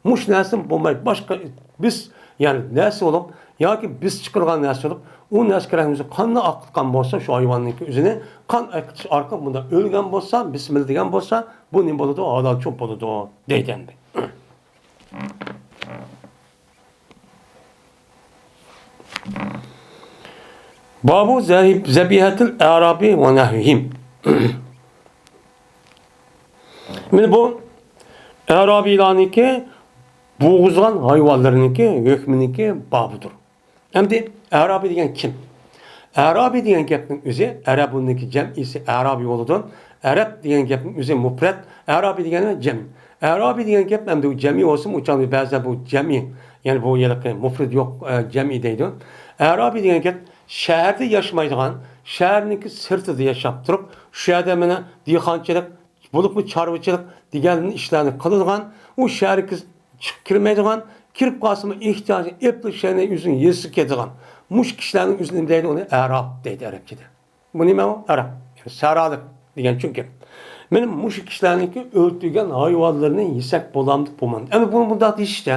مۇشۇ نەرسە بولماي، باشقا بىس، يەنى نەرسە بولۇپ، ياكى بىس چىقىرغان نەرسە بولۇپ، ئۇ نەرسە كېرەك بولسا، قاننى ئاقىتقان بولسا، شۇ ھايۋاننىڭكى ئۆزىنى قان ئاقىتىش ئارقىلىق بۇنداق ئۆلگەن بولسا، بىسمىللا دېگەن بولسا، بۇ نېمە بولىدۇ؟ ھالالچۇ بولىدۇ، دەيدۇ ئەمدى. بابۇ زەبىھەتىل ئەرابى ۋە نەھۋىھىم. مانا بۇ ئەرابىيلارنىڭكى بوغۇزغان ھايۋانلىرىنىڭكى ھۆكمىنىڭكى بابىدۇر. ئەمدى ئەرابىي دېگەن كىم؟ ئەرابىي دېگەن گەپنىڭ ئۆزى، ئەرەبۇنىڭكى جەمئىسى ئەرابىي بولىدۇ. ئەرەب دېگەن گەپنىڭ ئۆزى مۇپرەت، ئەرابىي دېگەنى جەم. ئەرابىي دېگەن گەپ ئەمدى ئۇ جەمئىي بولسىمۇ، ئۇ چاغدا بەزىدە بۇ جەمئىي، يەنى بۇ ھېلىقى مۇپرەت يوق، ئە، جەمئىي دەيدۇ. ئەرابىي دېگەن گەپ شەھەردە ياشىمايدىغان، شەھەرنىڭكى سىرتىدا ياشاپ تۇرۇپ، شۇ يەردە مانا دېھقانچىلىق، بولۇپمۇ چارۋىچىلىق دېگەن ئىشلارنى قىلىدىغان، ئۇ شەھەرگە چىقىپ كىرمەيدىغان، كىرىپ قالسىمۇ ئېھتىياجى ئېپلا شەينى ئۆزىنىڭ يېزىسىغا كېتىدىغان. مۇشۇ كىشىلەرنىڭ ئۆزىنى نېمە دەيدۇ؟ ئۇنى ئەراب دەيدۇ ئەرەبچىدە. بۇ نېمە ئۇ؟ ئەراب. يەنى سەھرالىق دېگەن چۈنكى. مانا مۇشۇ كىشىلەرنىڭكى ئۆلتۈرگەن ھايۋانلىرىنى يېسەك بولامدۇ، بولمامدۇ؟ ئەمدى بۇنى بۇنداق دېيىشىچە،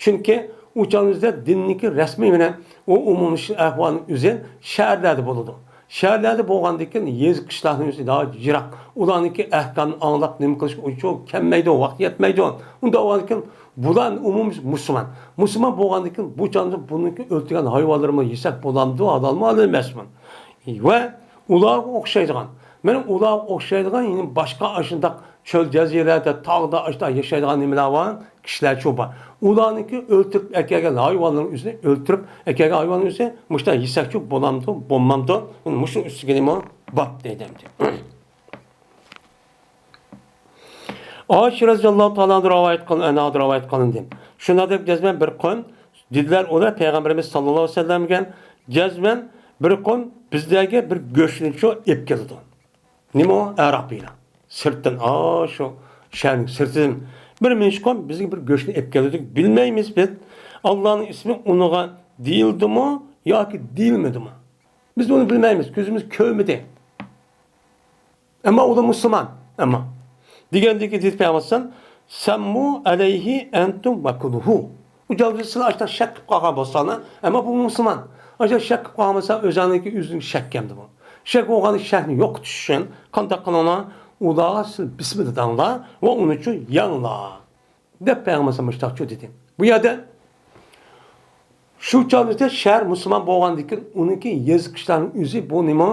چۈنكى ئۇ چاغدا دىننىڭكى رەسمىي مانا ئۇ ئومۇملىشىش ئەھۋالىنىڭ ئۆزى شەھەرلەردە بولىدۇ. شەھەرلەردە بولغاندىكىن يېزا قىشلاقنىڭ ئۆزى ناھايىتى يىراق. ئۇلارنىڭكى ئەھكامنى ئاڭلاپ نېمە قىلىشقا ئۇچۇر كەلمەيدۇ، ۋاقتى يەتمەيدۇ. ئۇنداق بولغاندىكىن بۇلار ئومۇمىي مۇسۇلمان. مۇسۇلمان بولغاندىكىن بۇ چاغدا بۇنىڭكى ئۆلتۈرگەن ھايۋانلىرىمۇ يېسەك بولامدۇ، ھالالمۇ، ھالال ئەمەسمۇ؟ ۋە ئۇلارغا ئوخشايدىغان، مانا ئۇلارغا ئوخشايدىغان يەنە باشقا ئاشۇنداق چۆل جەزىرىلەردە، تاغدا ئاشۇنداق ياشايدىغان نېمىلەر بار؟ كىشىلەرچۇ بار. ئۇلارنىڭكى ئۆلتۈرۈپ ئەكەلگەن ھايۋانلىرىنىڭ ئۆزىنى، ئۆلتۈرۈپ ئەكەلگەن ھايۋاننىڭ ئۆزى مۇشۇنداق يېسەكچۇ بولامدۇ، بولمامدۇ؟ مانا مۇشۇنىڭ ئۈستىگە نېمە باب دەيدۇ ئەمدى. ئائىشە رەزىياللاھۇ تائالا ئەنھا رىۋايەت قىلىن، ئەنھا رىۋايەت قىلىندى. شۇنداق دەپ جەزمەن بىر قوم دېدىلەر ئۇلار پەيغەمبىرىمىز ساللاللاھۇ ئەلەيھى ۋەسەللەمگە، جەزمەن بىر قوم بىزلەرگە بىر گۆشنىچۇ ئېلىپ كېلىدۇ. نېمە ئۇ؟ ئەرابىيلار. سىرتتىن، ئاشۇ شەھەرنىڭ سىرتىدىن بىر مۇنچە قوم بىزگە بىر گۆشنى ئېلىپ كېلىدۇ. بىلمەيمىز بىز، ئاللانىڭ ئىسمى ئۇنىڭغا دېيىلدىمۇ ياكى دېيىلمىدىمۇ؟ بىز ئۇنى بىلمەيمىز، كۆزىمىز كۆرمىدى. ئەمما ئۇلار مۇسۇلمان. ئەمما دېگەندىكى دېدى پەيغەمبەر ئەلەيھىسسالام، سەممۇ ئەلەيھى ئەنتۇم ۋە كۇلۇھۇ. ئۇ جاۋابتا سىلەر ئاشۇنداق شەك قىلىپ قالغان بولساڭلار، ئەمما بۇ مۇسۇلمان. ئاشۇنداق شەك قىلىپ قالغان بولسا، ئۆزۈڭنىڭكى ئۆزۈڭ شەك كەمدىمۇ؟ شەك بولغان شەكنى يوقىتىش ئۈچۈن قانداق قىلىڭلار؟ ئۇلارغا سىلەر بىسمىللا دەڭلار ۋە ئۇنى شۇ يەڭلار. دەپ پەيغەمبەر ئەلەيھىسسالام مۇشۇنداقچۇ دېدى. بۇ يەردە شۇ چاغدا شەھەر مۇسۇلمان بولغاندىكىن، ئۇنىڭكى يېزا قىشلارنىڭ ئۆزى بۇ نېمە؟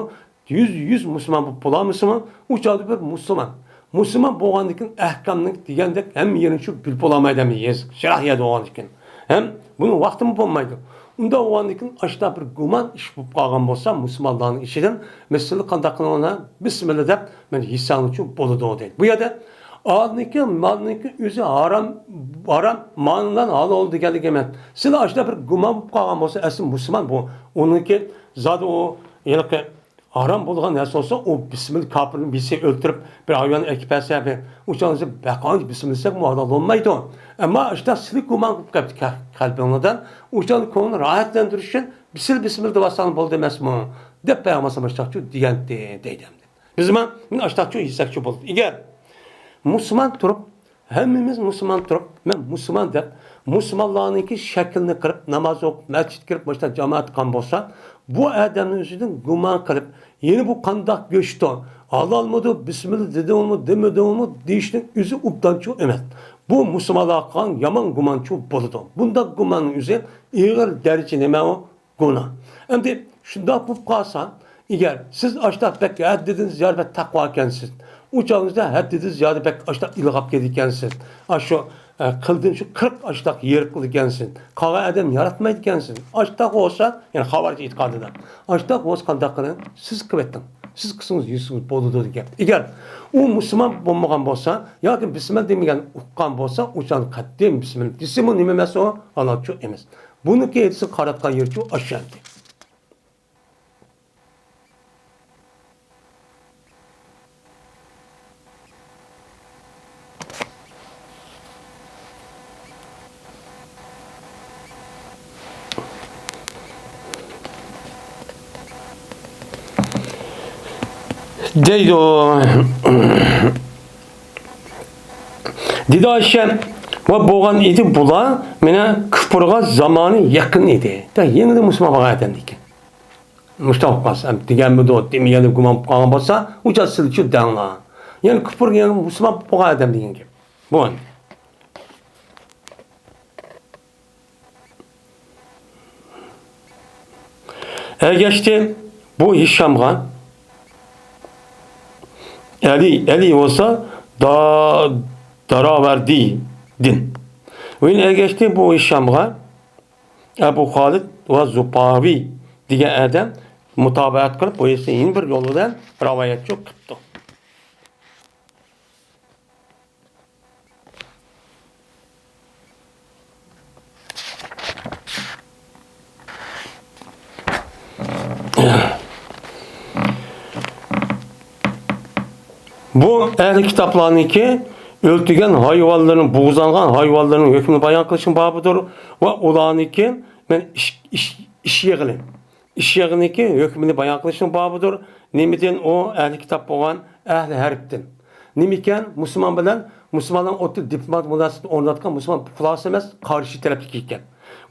يۈز، يۈز مۇسۇلمان بولۇپ بولالمىسىمۇ، ئۇ چاغدا بىر مۇسۇلمان. مۇسۇلمان بولغاندىكىن ئەھكامنى دېگەندەك ھەممە يېرىنى چۈ بىلىپ بولالمايدۇ، ھەممە يېزا، يىراق يەردە بولغاندىكىن. ھەم بۇنىڭ ۋاقتىمۇ بولمايدۇ. ئۇنداق بولغاندىكىن ئاشۇنداق بىر گۇمان ئىش بولۇپ قالغان بولسا، مۇسۇلمانلارنىڭ ئىچىدىن مىسلى قانداق قىلىڭلار، بىسمىللا دەپ، مانا يېسەڭلارچۇ بولىدۇ دەيدۇ. بۇ يەردە ئالنىكى مالنىڭكى ئۆزى ھارام، ھارام، مالنىڭ ھالال دېگەنلىك ئەمەس. سىلەر ئاشۇنداق بىر گۇمان بولۇپ قالغان بولسا، ئەسلى مۇسۇلمان بۇ. ئۇنىڭكى زادى ئۇ ھېلىقى ھارام بولغان نەرسە بولسا، ئۇ بىسمىللا كاپىرنى بىرسى ئۆلتۈرۈپ، بىر ھايۋان ئەكىپ بەرسە، بىر ئۇچانسى بەقانچە بىسمىللا دېسەك، ئۇ ھالال بولمايدۇ. ئەمما ئاشۇنداق سىلى گۇمان قىلىپ قېلىپتۇ قەلبىڭلاردا، ئۇچاننى كۆڭلىنى راھەتلەندۈرۈش ئۈچۈن بىسىل بىسمىللا دەۋاتساڭ بولدى ئەمەسمۇ؟ دەپ پەيغەمبەر ئاشۇنداقچۇ دېگەنتى دەيدۇ ئەمدى. بىزمۇ مانا ئاشۇنداقچۇ يېسەكچۇ بولدى. ئەگەر مۇسۇلمان تۇرۇپ، ھەممىمىز مۇسۇلمان تۇرۇپ، مەن مۇسۇلمان دەپ، مۇسۇلمانلارنىڭكى شەكلىنى قىلىپ، ناماز ئوقۇپ، مەسچىتكە كىرىپ، مۇشۇنداق جامائەتكە قالغان بولسا، بۇ ئادەمنىڭ ئۆزىدىن گۇمان قىلىپ، يەنە بۇ قانداق گۆشتۇ، ھالالمىدۇ، بىسمىللا دېدىڭمۇ، دېمىدىڭمۇ دېيىشنىڭ ئۆزى ئوبدانچۇ ئەمەس. بۇ مۇسۇلمانلارغا قىلغان يامان گۇمانچۇ بولىدۇ. بۇنداق گۇماننىڭ ئۆزى ئېغىر دەرىجە نېمە ئۇ؟ گۇناھ. ئەمدى شۇنداق بولۇپ قالسا، ئەگەر سىز ئاشۇنداق بەك ھەددىدىن زىيادە بەك تەقۋا ئىكەنسىز، ئۇ چاغىڭىزدا ھەددىدىن زىيادە بەك ئاشۇنداق ئىلغاپ كېتىدىكەنسىز، ئاشۇ، ئە، قىلدىن شۇ قىرىق ئاشۇنداق يېرىپ قىلىدىكەنسىز، قالغان ئادەم ياراتمايدىكەنسىز. ئاشۇنداق بولسا، يەنى خاۋارىج ئېتىقادىدا، ئاشۇنداق بولسا قانداق قىلىڭ؟ سىز قىلىۋېتىڭ. سىز قىلسىڭىز، يېسىڭىز بولىدۇ دېگەن. ئەگەر ئۇ مۇسۇلمان بولمىغان بولسا ياكى بىسمىللا دېمىگەن ئۇققان بولسا، ئۇ چاغدا قەتئىي بىسمىللا دېسىمۇ نېمە ئەمەس ئۇ؟ ھالالچۇ ئەمەس. بۇنىڭكى ھەدىسىنى قاراتقان يېرىچۇ ئاشۇ ئەمدى. دەيدۇ. دېدى ئائىشە، ۋە بولغان ئىدى بۇلار، مانا كۇپۇرغا زامانى يېقىن ئىدى. دە يېڭىدىن مۇسۇلمان بولغان ئادەم دېگەن. مۇشۇنداق بولۇپ قالسا، دېگەنمىدۇ، دېمىگەندە گۇمان بولۇپ قالغان بولسا، ئۇ چاغ سىلچۇ دەڭلار. يەنى كۇپۇر يەنى مۇسۇلمان بولغان ئادەم دېگەن گەپ. بۇ. ئەگەشتى بۇ ھىشامغا. ئەلى، ئەلى بولسا دا-، داراۋەردىدىن. ۋە ئەگەشتى بۇ ھىشامغا ئەبۇ خالىد ۋە زۇپاۋى دېگەن ئادەم مۇتابىئەت قىلىپ، بۇ يەنە بىر يول بىلەن رىۋايەتچى قىپتۇ. بۇ ئەھلى كىتابلارنىڭكى ئۆلتۈرگەن ھايۋانلىرىنىڭ، بوغۇزلانغان ھايۋانلىرىنىڭ ھۆكمىنى بايان قىلىشنىڭ بابىدۇر ۋە ئۇلارنىڭكى مەن ئىش، ئىش، ئىش يىغىنى. ئىش يىغىنىنىڭكى ھۆكمىنى بايان قىلىشنىڭ بابىدۇر. نېمىدىن ئۇ ئەھلى كىتاب بولغان ئەھلى ھەرپتىن؟ نېمىكەن مۇسۇلمان بىلەن مۇسۇلماننىڭ ئوتتۇرا دىپلوماتىك مۇناسىۋىتىنى ئورناتقان مۇسۇلمان خۇلاسە ئەمەس، قارشى تەرەپتىكى ئىكەن.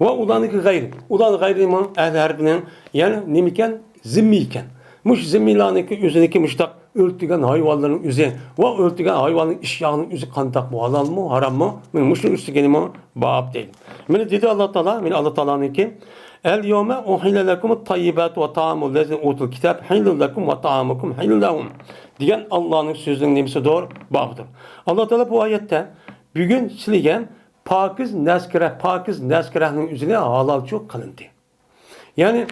ۋە ئۇلارنىڭكى غەيرى، ئۇلار غەيرى ئەھلى ھەرپنىڭ يەنى نېمىكەن؟ زىممىي ئىكەن. مۇشۇ زىممىيلارنىڭكى ئۆزىنىڭكى مۇشۇنداق ئۆلتۈرگەن ھايۋانلىرىنىڭ ئۆزى ۋە ئۆلتۈرگەن ھايۋاننىڭ ئىش ياغىنىڭ ئۆزى قانداقمۇ، ھالالمۇ، ھاراممۇ؟ مانا مۇشۇنىڭ ئۈستىگە نېمە باب دەيدۇ. مانا دېدى ئاللا تائالا، مانا ئاللا تائالانىڭكى، «ئەل يەۋمە ئۇھىللە لەكۇمۇت تەييىباتۇ ۋە تائامۇ لەزىنە ئۇتۇل كىتاب ھىللۇل لەكۇم ۋە تائامۇكۇم ھىللۇل لەھۇم» دېگەن ئاللانىڭ سۆزىنىڭ نېمىسىدۇر؟ بابىدۇر. ئاللا تائالا بۇ ئايەتتە، بۈگۈن سىلىگە پاكىز نەسكىرە، پاكىز نەسكىرەنىڭ ئۆزىنى ھالالچۇ قىلىندى. يەنى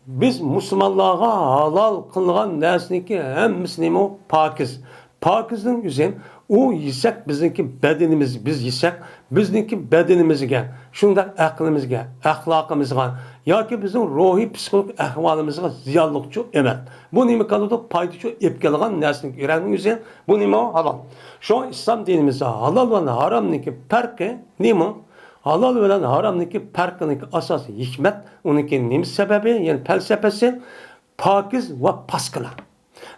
بىز مۇسۇلمانلارغا ھالال قىلغان نەرسىنىڭكى ھەممىسى نېمە؟ پاكىز. پاكىزنىڭ ئۆزى، ئۇ يېسەك بىزنىڭكى بەدىنىمىز، بىز يېسەك بىزنىڭكى بەدىنىمىزگە، شۇنداق ئەقلىمىزگە، ئەخلاقىمىزغا ياكى بىزنىڭ روھىي پسىخولوگىك ئەھۋالىمىزغا زىيانلىقچۇ ئەمەس. بۇ نېمە قىلىدۇ؟ پايدىچۇ ئېلىپ كېلىدىغان نەرسىنىڭكى ئۆزى، بۇ نېمە؟ ھالال. شۇڭا ئىسلام دىنىمىزدا ھالال ۋە ھارامنىڭكى پەرقى نېمە؟ ھالال بىلەن ھارامنىڭكى پەرقىنىڭكى ئاساسىي ھېكمەت، ئۇنىڭكى نېمە سەۋەبى، يەنى پەلسەپىسى، پاكىز ۋە پاسكىنا.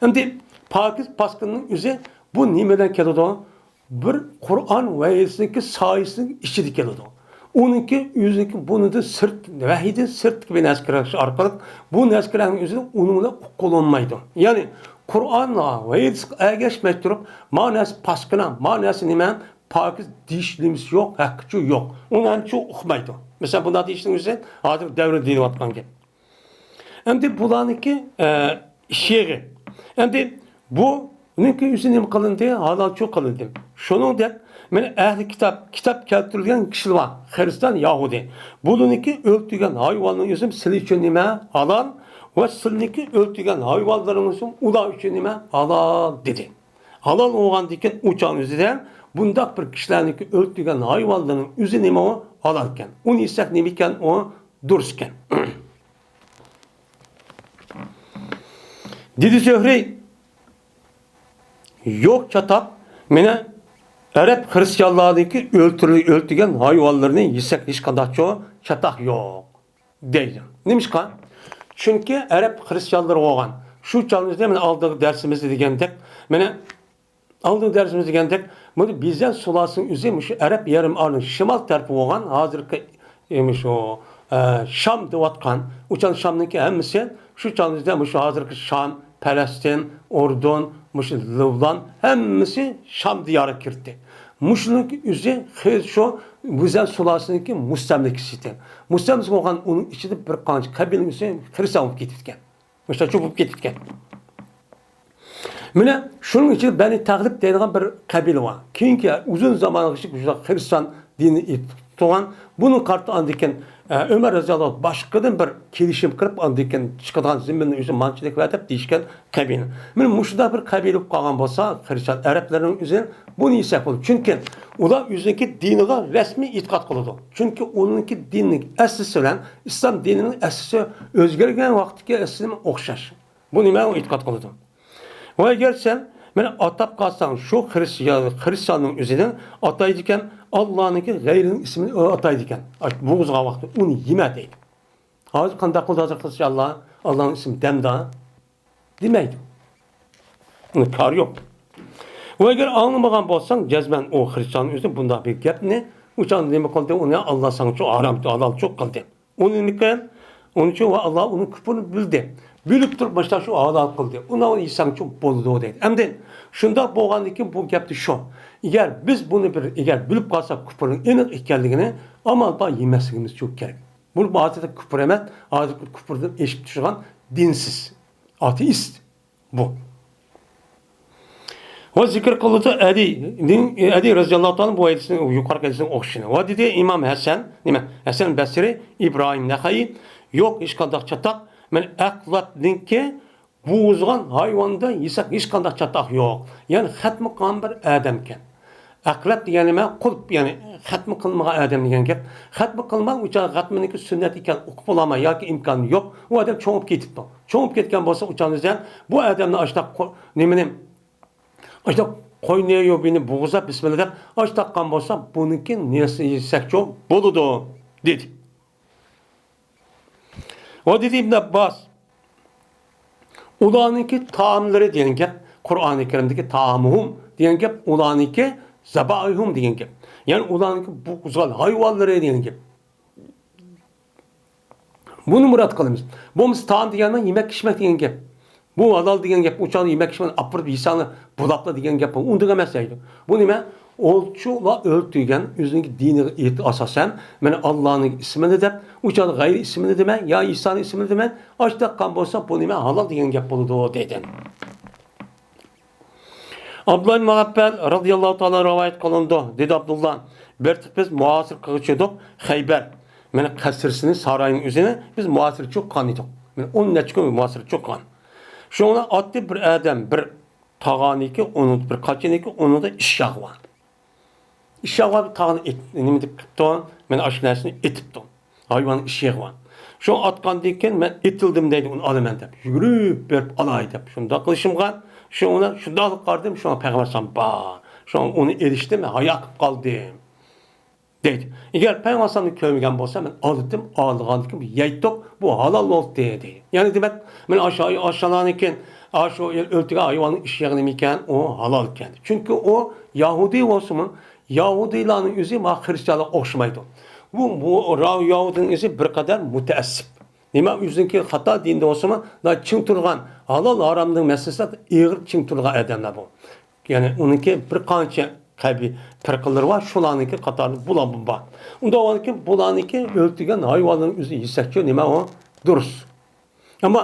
ئەمدى پاكىز پاسكىنىنىڭ ئۆزى بۇ نېمىدىن كېلىدۇ؟ بىر قۇرئان ۋە ھەدىسنىڭكى سايىسىنىڭ ئىچىدە كېلىدۇ. ئۇنىڭكى ئۆزىنىڭكى بۇنىڭدىن سىرت، ۋەھىيدىن سىرتتىكى بىر نەرسە كىرىش ئارقىلىق بۇ نەرسە كىرىشنىڭ ئۆزىنى ئۇنىڭ بىلەن ئۇققۇلانمايدۇ. يەنى قۇرئان ۋە ھەدىسكە ئەگەشمەي تۇرۇپ، ما نەرسە پاسكىنا، ما نەرسە نېمە، پاكىز دېيىش نېمىسى يوق، ھەققىچۇ يوق. ئۇنى ھەمچۇ ئۇقمايدۇ. مەسىلەن، بۇنداق دېيىشنىڭ ئۆزى ھازىر دەۋر دېيىلىۋاتقان گەپ. ئەمدى بۇلارنىڭكى، ئە، ئىش يېغى. ئەمدى بۇنىڭكى ئۆزى نېمە قىلىندى؟ ھالالچۇ قىلىندى. شۇنىڭدەك، مانا ئەھلى كىتاب، كىتاب كەلتۈرۈلگەن كىشىلەر بار. خىرىستىيان، يەھۇدىي. بۇلارنىڭكى ئۆلتۈرگەن ھايۋاننىڭ ئۆزى سىلى ئۈچۈن نېمە؟ ھالال. ۋە سىلىنىڭكى ئۆلتۈرگەن ھايۋانلىرىڭىز ئۇلار ئۈچۈن نېمە؟ ھالال، دېدى. ھالال بولغاندىكىن ئۇ چاغنىڭ ئۆزىدە بۇنداق بىر كىشىلەرنىڭكى ئۆلتۈرگەن ھايۋانلىرىنىڭ ئۆزى نېمە ئۇ؟ ھالال ئىكەن. ئۇنى يېسەك نېمە ئىكەن ئۇ؟ دۇرۇس ئىكەن. دېدى زۆھرى، يوق چاتاق، مانا ئەرەب خىرىستىيانلارنىڭكى ئۆلتۈرۈ-، ئۆلتۈرگەن ھايۋانلىرىنى يېسەك ھېچقانداقچۇ چاتاق يوق. دەيدۇ. نېمىشقا؟ چۈنكى ئەرەب خىرىستىيانلىرى بولغان. شۇ چاغىمىزدا مانا ئالدىنقى دەرسىمىزدە دېگەندەك، مانا ئالدىنقى دەرسىمىزدە دېگەندەك، بۇ بىزەن سۇلالىسىنىڭ ئۆزى مۇشۇ ئەرەب يېرىم ئارىلىنىڭ شىمال تەرىپى بولغان، ھازىرقى، ئە، مۇشۇ، ئە، شام دەۋاتقان، ئۇ چاغ شامنىڭكى ھەممىسى شۇ چاغىمىزدا مۇشۇ ھازىرقى شام، پەلەستىن، ئۇردۇن، مۇشۇ لۇبنان ھەممىسى شام دىيارىغا كىردى. مۇشۇنىڭكى ئۆزى خىز-، شۇ بىزەن سۇلالىسىنىڭكى مۇستەملىكىسى ئىكەن. مۇستەملىكىسى بولغان ئۇنىڭ ئىچىدە بىر قانچە قەبىلىنىڭ ئۆزى خىرىستىيان بولۇپ كېتىپتىكەن. مۇشۇنداق چوپۇپ كېتىپتىكەن. مانا شۇنىڭ ئىچىدە بەنى تەغلىب دەيدىغان بىر قەبىلە بار. كېيىنكى ئۇزۇن زامانغىچە شۇنداق خىرىستىيان دىنىنى ئېيتىپ تۇرغان. بۇنىڭ قارىتا ئاندىن كېيىن، ئە، ئۆمەر رەزىياللاھۇ باشقىدىن بىر كېلىشىم قىلىپ، ئاندىن كېيىن چىقىدىغان زىممىنىڭ ئۆزى مانچىلىك ۋە دەپ دېيىشكەن قەبىلە. مانا مۇشۇنداق بىر قەبىلە بولۇپ قالغان بولسا، خىرىستىيان ئەرەبلەرنىڭ ئۆزى بۇنى يېسەك بولىدۇ. چۈنكى ئۇلار ئۆزىنىڭكى دىنىغا رەسمىي ئېتىقاد قىلىدۇ. چۈنكى ئۇنىڭكى دىنىنىڭ ئەسلىسى بىلەن ئىسلام دىنىنىڭ ئەسلىسى ئۆزگەرگەن ۋاقىتتىكى ئەسلىمۇ ئوخشاش. بۇنى مەن ئېتىقاد قىلىدۇ. ۋە ئەگەر سەن مېنى ئاتاپ قالساڭ، شۇ خىرىس-، خىرىستىياننىڭ ئۆزىنى ئاتايدىكەن، ئاللانىڭكى غەيرىنىڭ ئىسمىنى ئاتايدىكەن. بوغۇزغا ۋاقتى ئۇنى يېمە دەيدۇ. ھازىر قانداق قىلدى ھازىر خىرىستىيانلار؟ ئاللانىڭ ئىسمى دەمدا دېمەيدۇ. ئۇنىڭ كارى يوق. ۋە ئەگەر ئاڭلىمىغان بولساڭ، جەزمەن ئۇ خرىستىيان ئۆزى بۇنداق بىر گەپنى، ئۇچان نېمە قىلدى؟ ئۇنى ئاللا ساڭا شۇ ھارام، ھالال شۇ قىلدى. ئۇنى نېمە قىل؟ ئۇنىڭ ئۈچۈن ۋە ئاللا ئۇنىڭ كۇپرىنى بىلدى. بىلىپ تۇرۇپ ماشۇنداق شۇ ھالال قىلدى. ئۇنى يېسەڭچۇ بولىدۇ دەيدۇ. ئەمدى شۇنداق بولغاندىن كېيىن بۇ گەپتە شۇ. ئەگەر بىز بۇنى بىر، ئەگەر بىلىپ قالساق كۇپرنىڭ ئېنىق ئىكەنلىكىنى، ئامال بار يېمەسلىكىمىز شۇ كېرەك. بۇ ھازىردا كۇپر ئەمەس، ھازىرقى كۇپردىن ئېشىپ چۈشىدىغان دىنسىز، ئاتېئىست. بۇ. ۋە زىكىر قىلىدۇ ئەلىنىڭ، ئەلى رەزىياللاھۇ تائالا بۇ ھەدىسنىڭ، يۇقىرىقى ھەدىسنىڭ ئوخشىشىنى. ۋە دېدى ئىمام ھەسەن، نېمە، ھەسەن بەسرى، ئىبراھىم نەخەي، يوق ھېچقانداق چاتاق، مەن ئەقلەتنىڭكى بوغۇزغان ھايۋاندا يېسەك ھېچقانداق چاتاق يوق. يەنى خەتمە قىلغان بىر ئادەمكەن. ئەقلەت دېگەن نېمە؟ قۇلپ، يەنى خەتمە قىلمىغان ئادەم دېگەن گەپ. خەتمە قىلماي، ئۇچان خەتمىنىڭكى سۈننەت ئىكەن، ئوقۇپ بولالماي ياكى ئىمكانى يوق، ئۇ ئادەم چوڭىيىپ كېتىپتۇ. چوڭىيىپ كەتكەن بولسا، ئۇچان ئۆزەن بۇ ئادەمنى ئاشتاق قو-، نېمىنى، ئاشتاق قوينى يوبىنى بوغۇزلاپ، بىسمىللا دەپ ئاش تاققان بولسا، بۇنىڭكى نېسى يېسەكچۇ بولىدۇ، دېدى. ۋە دېدى ئىبن ئابباس، ئۇلارنىڭكى تائاملىرى دېگەن گەپ، قۇرئانى كەرىمدىكى تائامۇھۇم دېگەن گەپ، ئۇلارنىڭكى زەبائىھۇم دېگەن گەپ. يەنى ئۇلارنىڭكى بوغۇزغان ھايۋانلىرى دېگەن گەپ. بۇنى مۇراد قىلىمىز. بولمىسا تائام دېگەن يېمەك ئىچمەك دېگەن گەپ. بۇ ھالال دېگەن گەپ، ئۇ چاغدا يېمەك ئىچمەك ئاپىرىپ يېسەڭلار بولاپلا دېگەن گەپ، ئۇنداق ئەمەس دەيدۇ. بۇ نېمە؟ ئوچۇلا ئۆلتۈرگەن ئۆزىنىڭكى دىنىغا ئېيت-، ئاساسەن، مانا ئاللانىڭ ئىسمىنى دەپ، ئۇ چاغدا غەيرىي ئىسمىنى دېمە، يا ئىسانىڭ ئىسمىنى دېمە، ئاش تاققان بولسا، بۇ نېمە؟ ھالال دېگەن گەپ بولىدۇ، دېدى. ئابدۇللا ئىبن مۇغەپپەل رازىياللاھۇ تائالا رىۋايەت قىلىنىدۇ، دېدى ئابدۇللا، بىر قېتىم بىز مۇھاسىرە قىلغۇچى ئىدۇق، خەيبەر، مانا قەسرىسىنى، ساراينىڭ ئۆزىنى بىز مۇھاسىرىچى قىلغان ئىدۇق. مانا ئون نەچچە كۈن مۇھاسىرىچى قىلغان. شۇڭا ئاتتى بىر ئادەم، بىر تاغانىكى ئۇنىڭدا، بىر قاچىنىكى ئۇنىڭدا ئىششاغ بار. ئىششاغ بار، بىر تاغنى ئېت-، نېمە دەپ قىپتۇ؟ مانا ئاشۇ نەرسىنى ئېتىپتۇ. ھايۋاننىڭ ئىششىغى بار. شۇ ئاتقاندىن كېيىن مەن ئېتىلدىم دەيدۇ، ئۇنى ئالىمەن دەپ. يۈگۈرۈپ بېرىپ ئالاي دەپ. شۇنداق قىلىشىمغا، شۇنى شۇنداق قارىدىم، شۇڭا پەيغەمبەر ئەلەيھىسسالام بار. شۇڭا ئۇنى ئېلىشتىن مەن ھايا قىلىپ قالدىم. دەيدۇ. ئەگەر پەيغەمبەر ئەلەيھىسسالامنى كۆرمىگەن بولسا، مەن ئالىتىم، ئالغاندىن كېيىن يەيتتۇق، بۇ ھالال بولدى، دەيدۇ. يەنى دېمەك، مەن ئاشۇ، ئاشۇلارنىڭكى، ئاشۇ ئۆلتۈرگەن ھايۋاننىڭ ئىششىغى نېمە ئىكەن؟ ئۇ ھالال ئىكەن. چۈنكى ئۇ يەھۇدىي بولسىمۇ، يەھۇدىيلارنىڭ ئۆزى ما خرىستىيانلارغا ئوخشىمايدۇ. بۇ، بۇ راۋى يەھۇدىينىڭ ئۆزى بىر قەدەر مۇتەئەسسىپ. نېمە ئۆزىنىڭكى خاتا دىنىدا بولسىمۇ، چىڭ تۇرغان، ھالال ھارامنىڭ مەسىلىسىدە ئېغىر چىڭ تۇرغان ئادەملەر بۇ. يەنى ئۇنىڭكى بىر قانچە قەبىھ پەرقلىرى بار، شۇلارنىڭكى قاتارىدا بۇلارمۇ بار. ئۇنداق بولغاندىكىن بۇلارنىڭكى ئۆلتۈرگەن ھايۋانلىرىنى ئۆزى يېسەكچۇ، نېمە ئۇ؟ دۇرۇس. ئەمما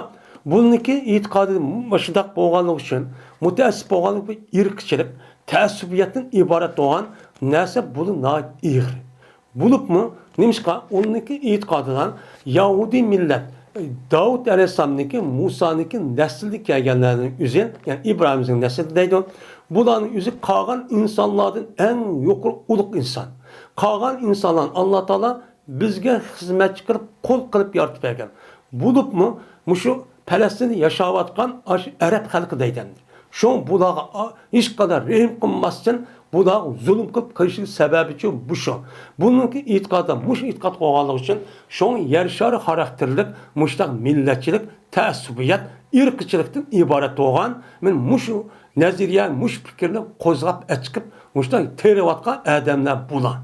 بۇنىڭكى ئېتىقادى مۇشۇنداق بولغانلىقى ئۈچۈن، مۇتەئەسسىپ بولغانلىقى، بۇ ئىرقچىلىق، تەئەسسۇبىيەتتىن ئىبارەت بولغان نەرسە، بۇ ناھايىتى ئېغىر. بولۇپمۇ، نېمىشقا ئۇنىڭكى ئېتىقادىدا يەھۇدىي مىللەت، داۋۇت ئەلەيھىسسالامنىڭكى، مۇسانىڭكى نەسلىدىن كەلگەنلەرنىڭ ئۆزى، يەنى ئىبراھىمنىڭ نەسلىدىن دەيدۇ. بۇلارنىڭ ئۆزى قالغان ئىنسانلاردىن ئەڭ يۇقىرى ئۇلۇغ ئىنسان. قالغان ئىنسانلارنى ئاللا تائالا بىزگە خىزمەتچى قىلىپ، قۇل قىلىپ يارىتىپ بەرگەن. بولۇپمۇ، مۇشۇ پەلەستىندە ياشاۋاتقان ئاشۇ ئەرەب خەلقى دەيدۇ ئەمدى. شۇڭا بۇلارغا ئا-، ھېچقانداق رەھىم قىلماستىن، بۇلارغا زۇلۇم قىلىپ قىلىشنىڭ سەۋەبى شۇ، بۇ شۇ. بۇنىڭكى ئېتىقادى مۇشۇ ئېتىقاد قىلغانلىقى ئۈچۈن، شۇڭا يەر شارى خاراكتېرلىك مۇشۇنداق مىللەتچىلىك، تەئەسسۇبىيەت، ئىرقچىلىقتىن ئىبارەت بولغان، مەن مۇشۇ نەزەرىيە، مۇشۇ پىكىرنى قوزغاپ ئەچىقىپ، مۇشۇنداق تېرىۋاتقان ئادەملەر بۇلار.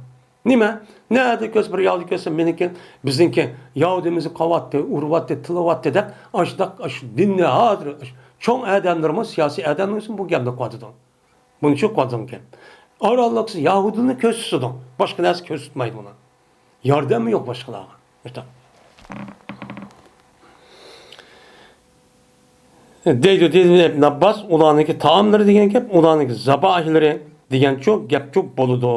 نېمە؟ نەدە كۆرسە، بىر ياۋدى كۆرسە، مېنىڭكى، بىزنىڭكى ياۋدىمىزنى قاۋاتتى، ئۇرۇۋاتتى، تىلىۋاتتى دەپ، ئاشۇنداق، ئاشۇ دىننى ھازىر، چوڭ ئادەملەرمۇ، سىياسىي ئادەملەرمۇ بۇ گەپنى قىلىۋاتىدۇ. بۇنى شۇ قىلىۋاتىدىكەن. ئارانلىقسىز يەھۇدىينى كۆرسىتىدۇ. باشقا نەرسە كۆرسىتمەيدۇ ئۇلار. ياردەممۇ يوق باشقىلارغا. مۇشۇنداق. دەيدۇ، دېدى ئىبن ئابباس، ئۇلارنىڭكى تائاملىرى دېگەن گەپ، ئۇلارنىڭكى زەبائىھلىرى دېگەنچۇ گەپچۇ بولىدۇ،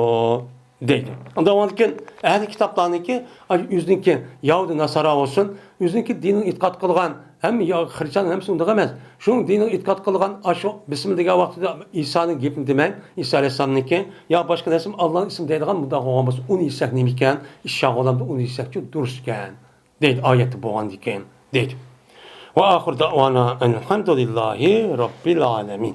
دەيدۇ. ئۇنداق بولغاندىكىن، ئەھلى كىتابلارنىڭكى، ئاشۇ ئۆزىنىڭكى يەھۇدىي ناسارا بولسۇن، ئۆزىنىڭكى دىنىغا ئېتىقاد قىلغان، ھەممە يا-، خرىستىيان ھەممىسى ئۇنداق ئەمەس. شۇنىڭ دىنىغا ئېتىقاد قىلغان، ئاشۇ بىسمىللا دېگەن ۋاقتىدا ئىسانىڭ گېپىنى دېمەڭ، ئىسا ئەلەيھىسسالامنىڭكى، يا باشقا نەرسىمۇ ئاللانىڭ ئىسمى دەيدىغان مۇنداق بولغان بولسا، ئۇنى يېسەك نېمە ئىكەن؟ ئىششاق ئالامدا ئۇنى يېسەكچۇ دۇرۇس ئىكەن. دەيدۇ، ئايەتتە بولغاندىكىن، دەيدۇ. ۋە ئاخىر دەئۋانا ئەنىلھەمدۇلىللاھى رەببىل ئالەمىن.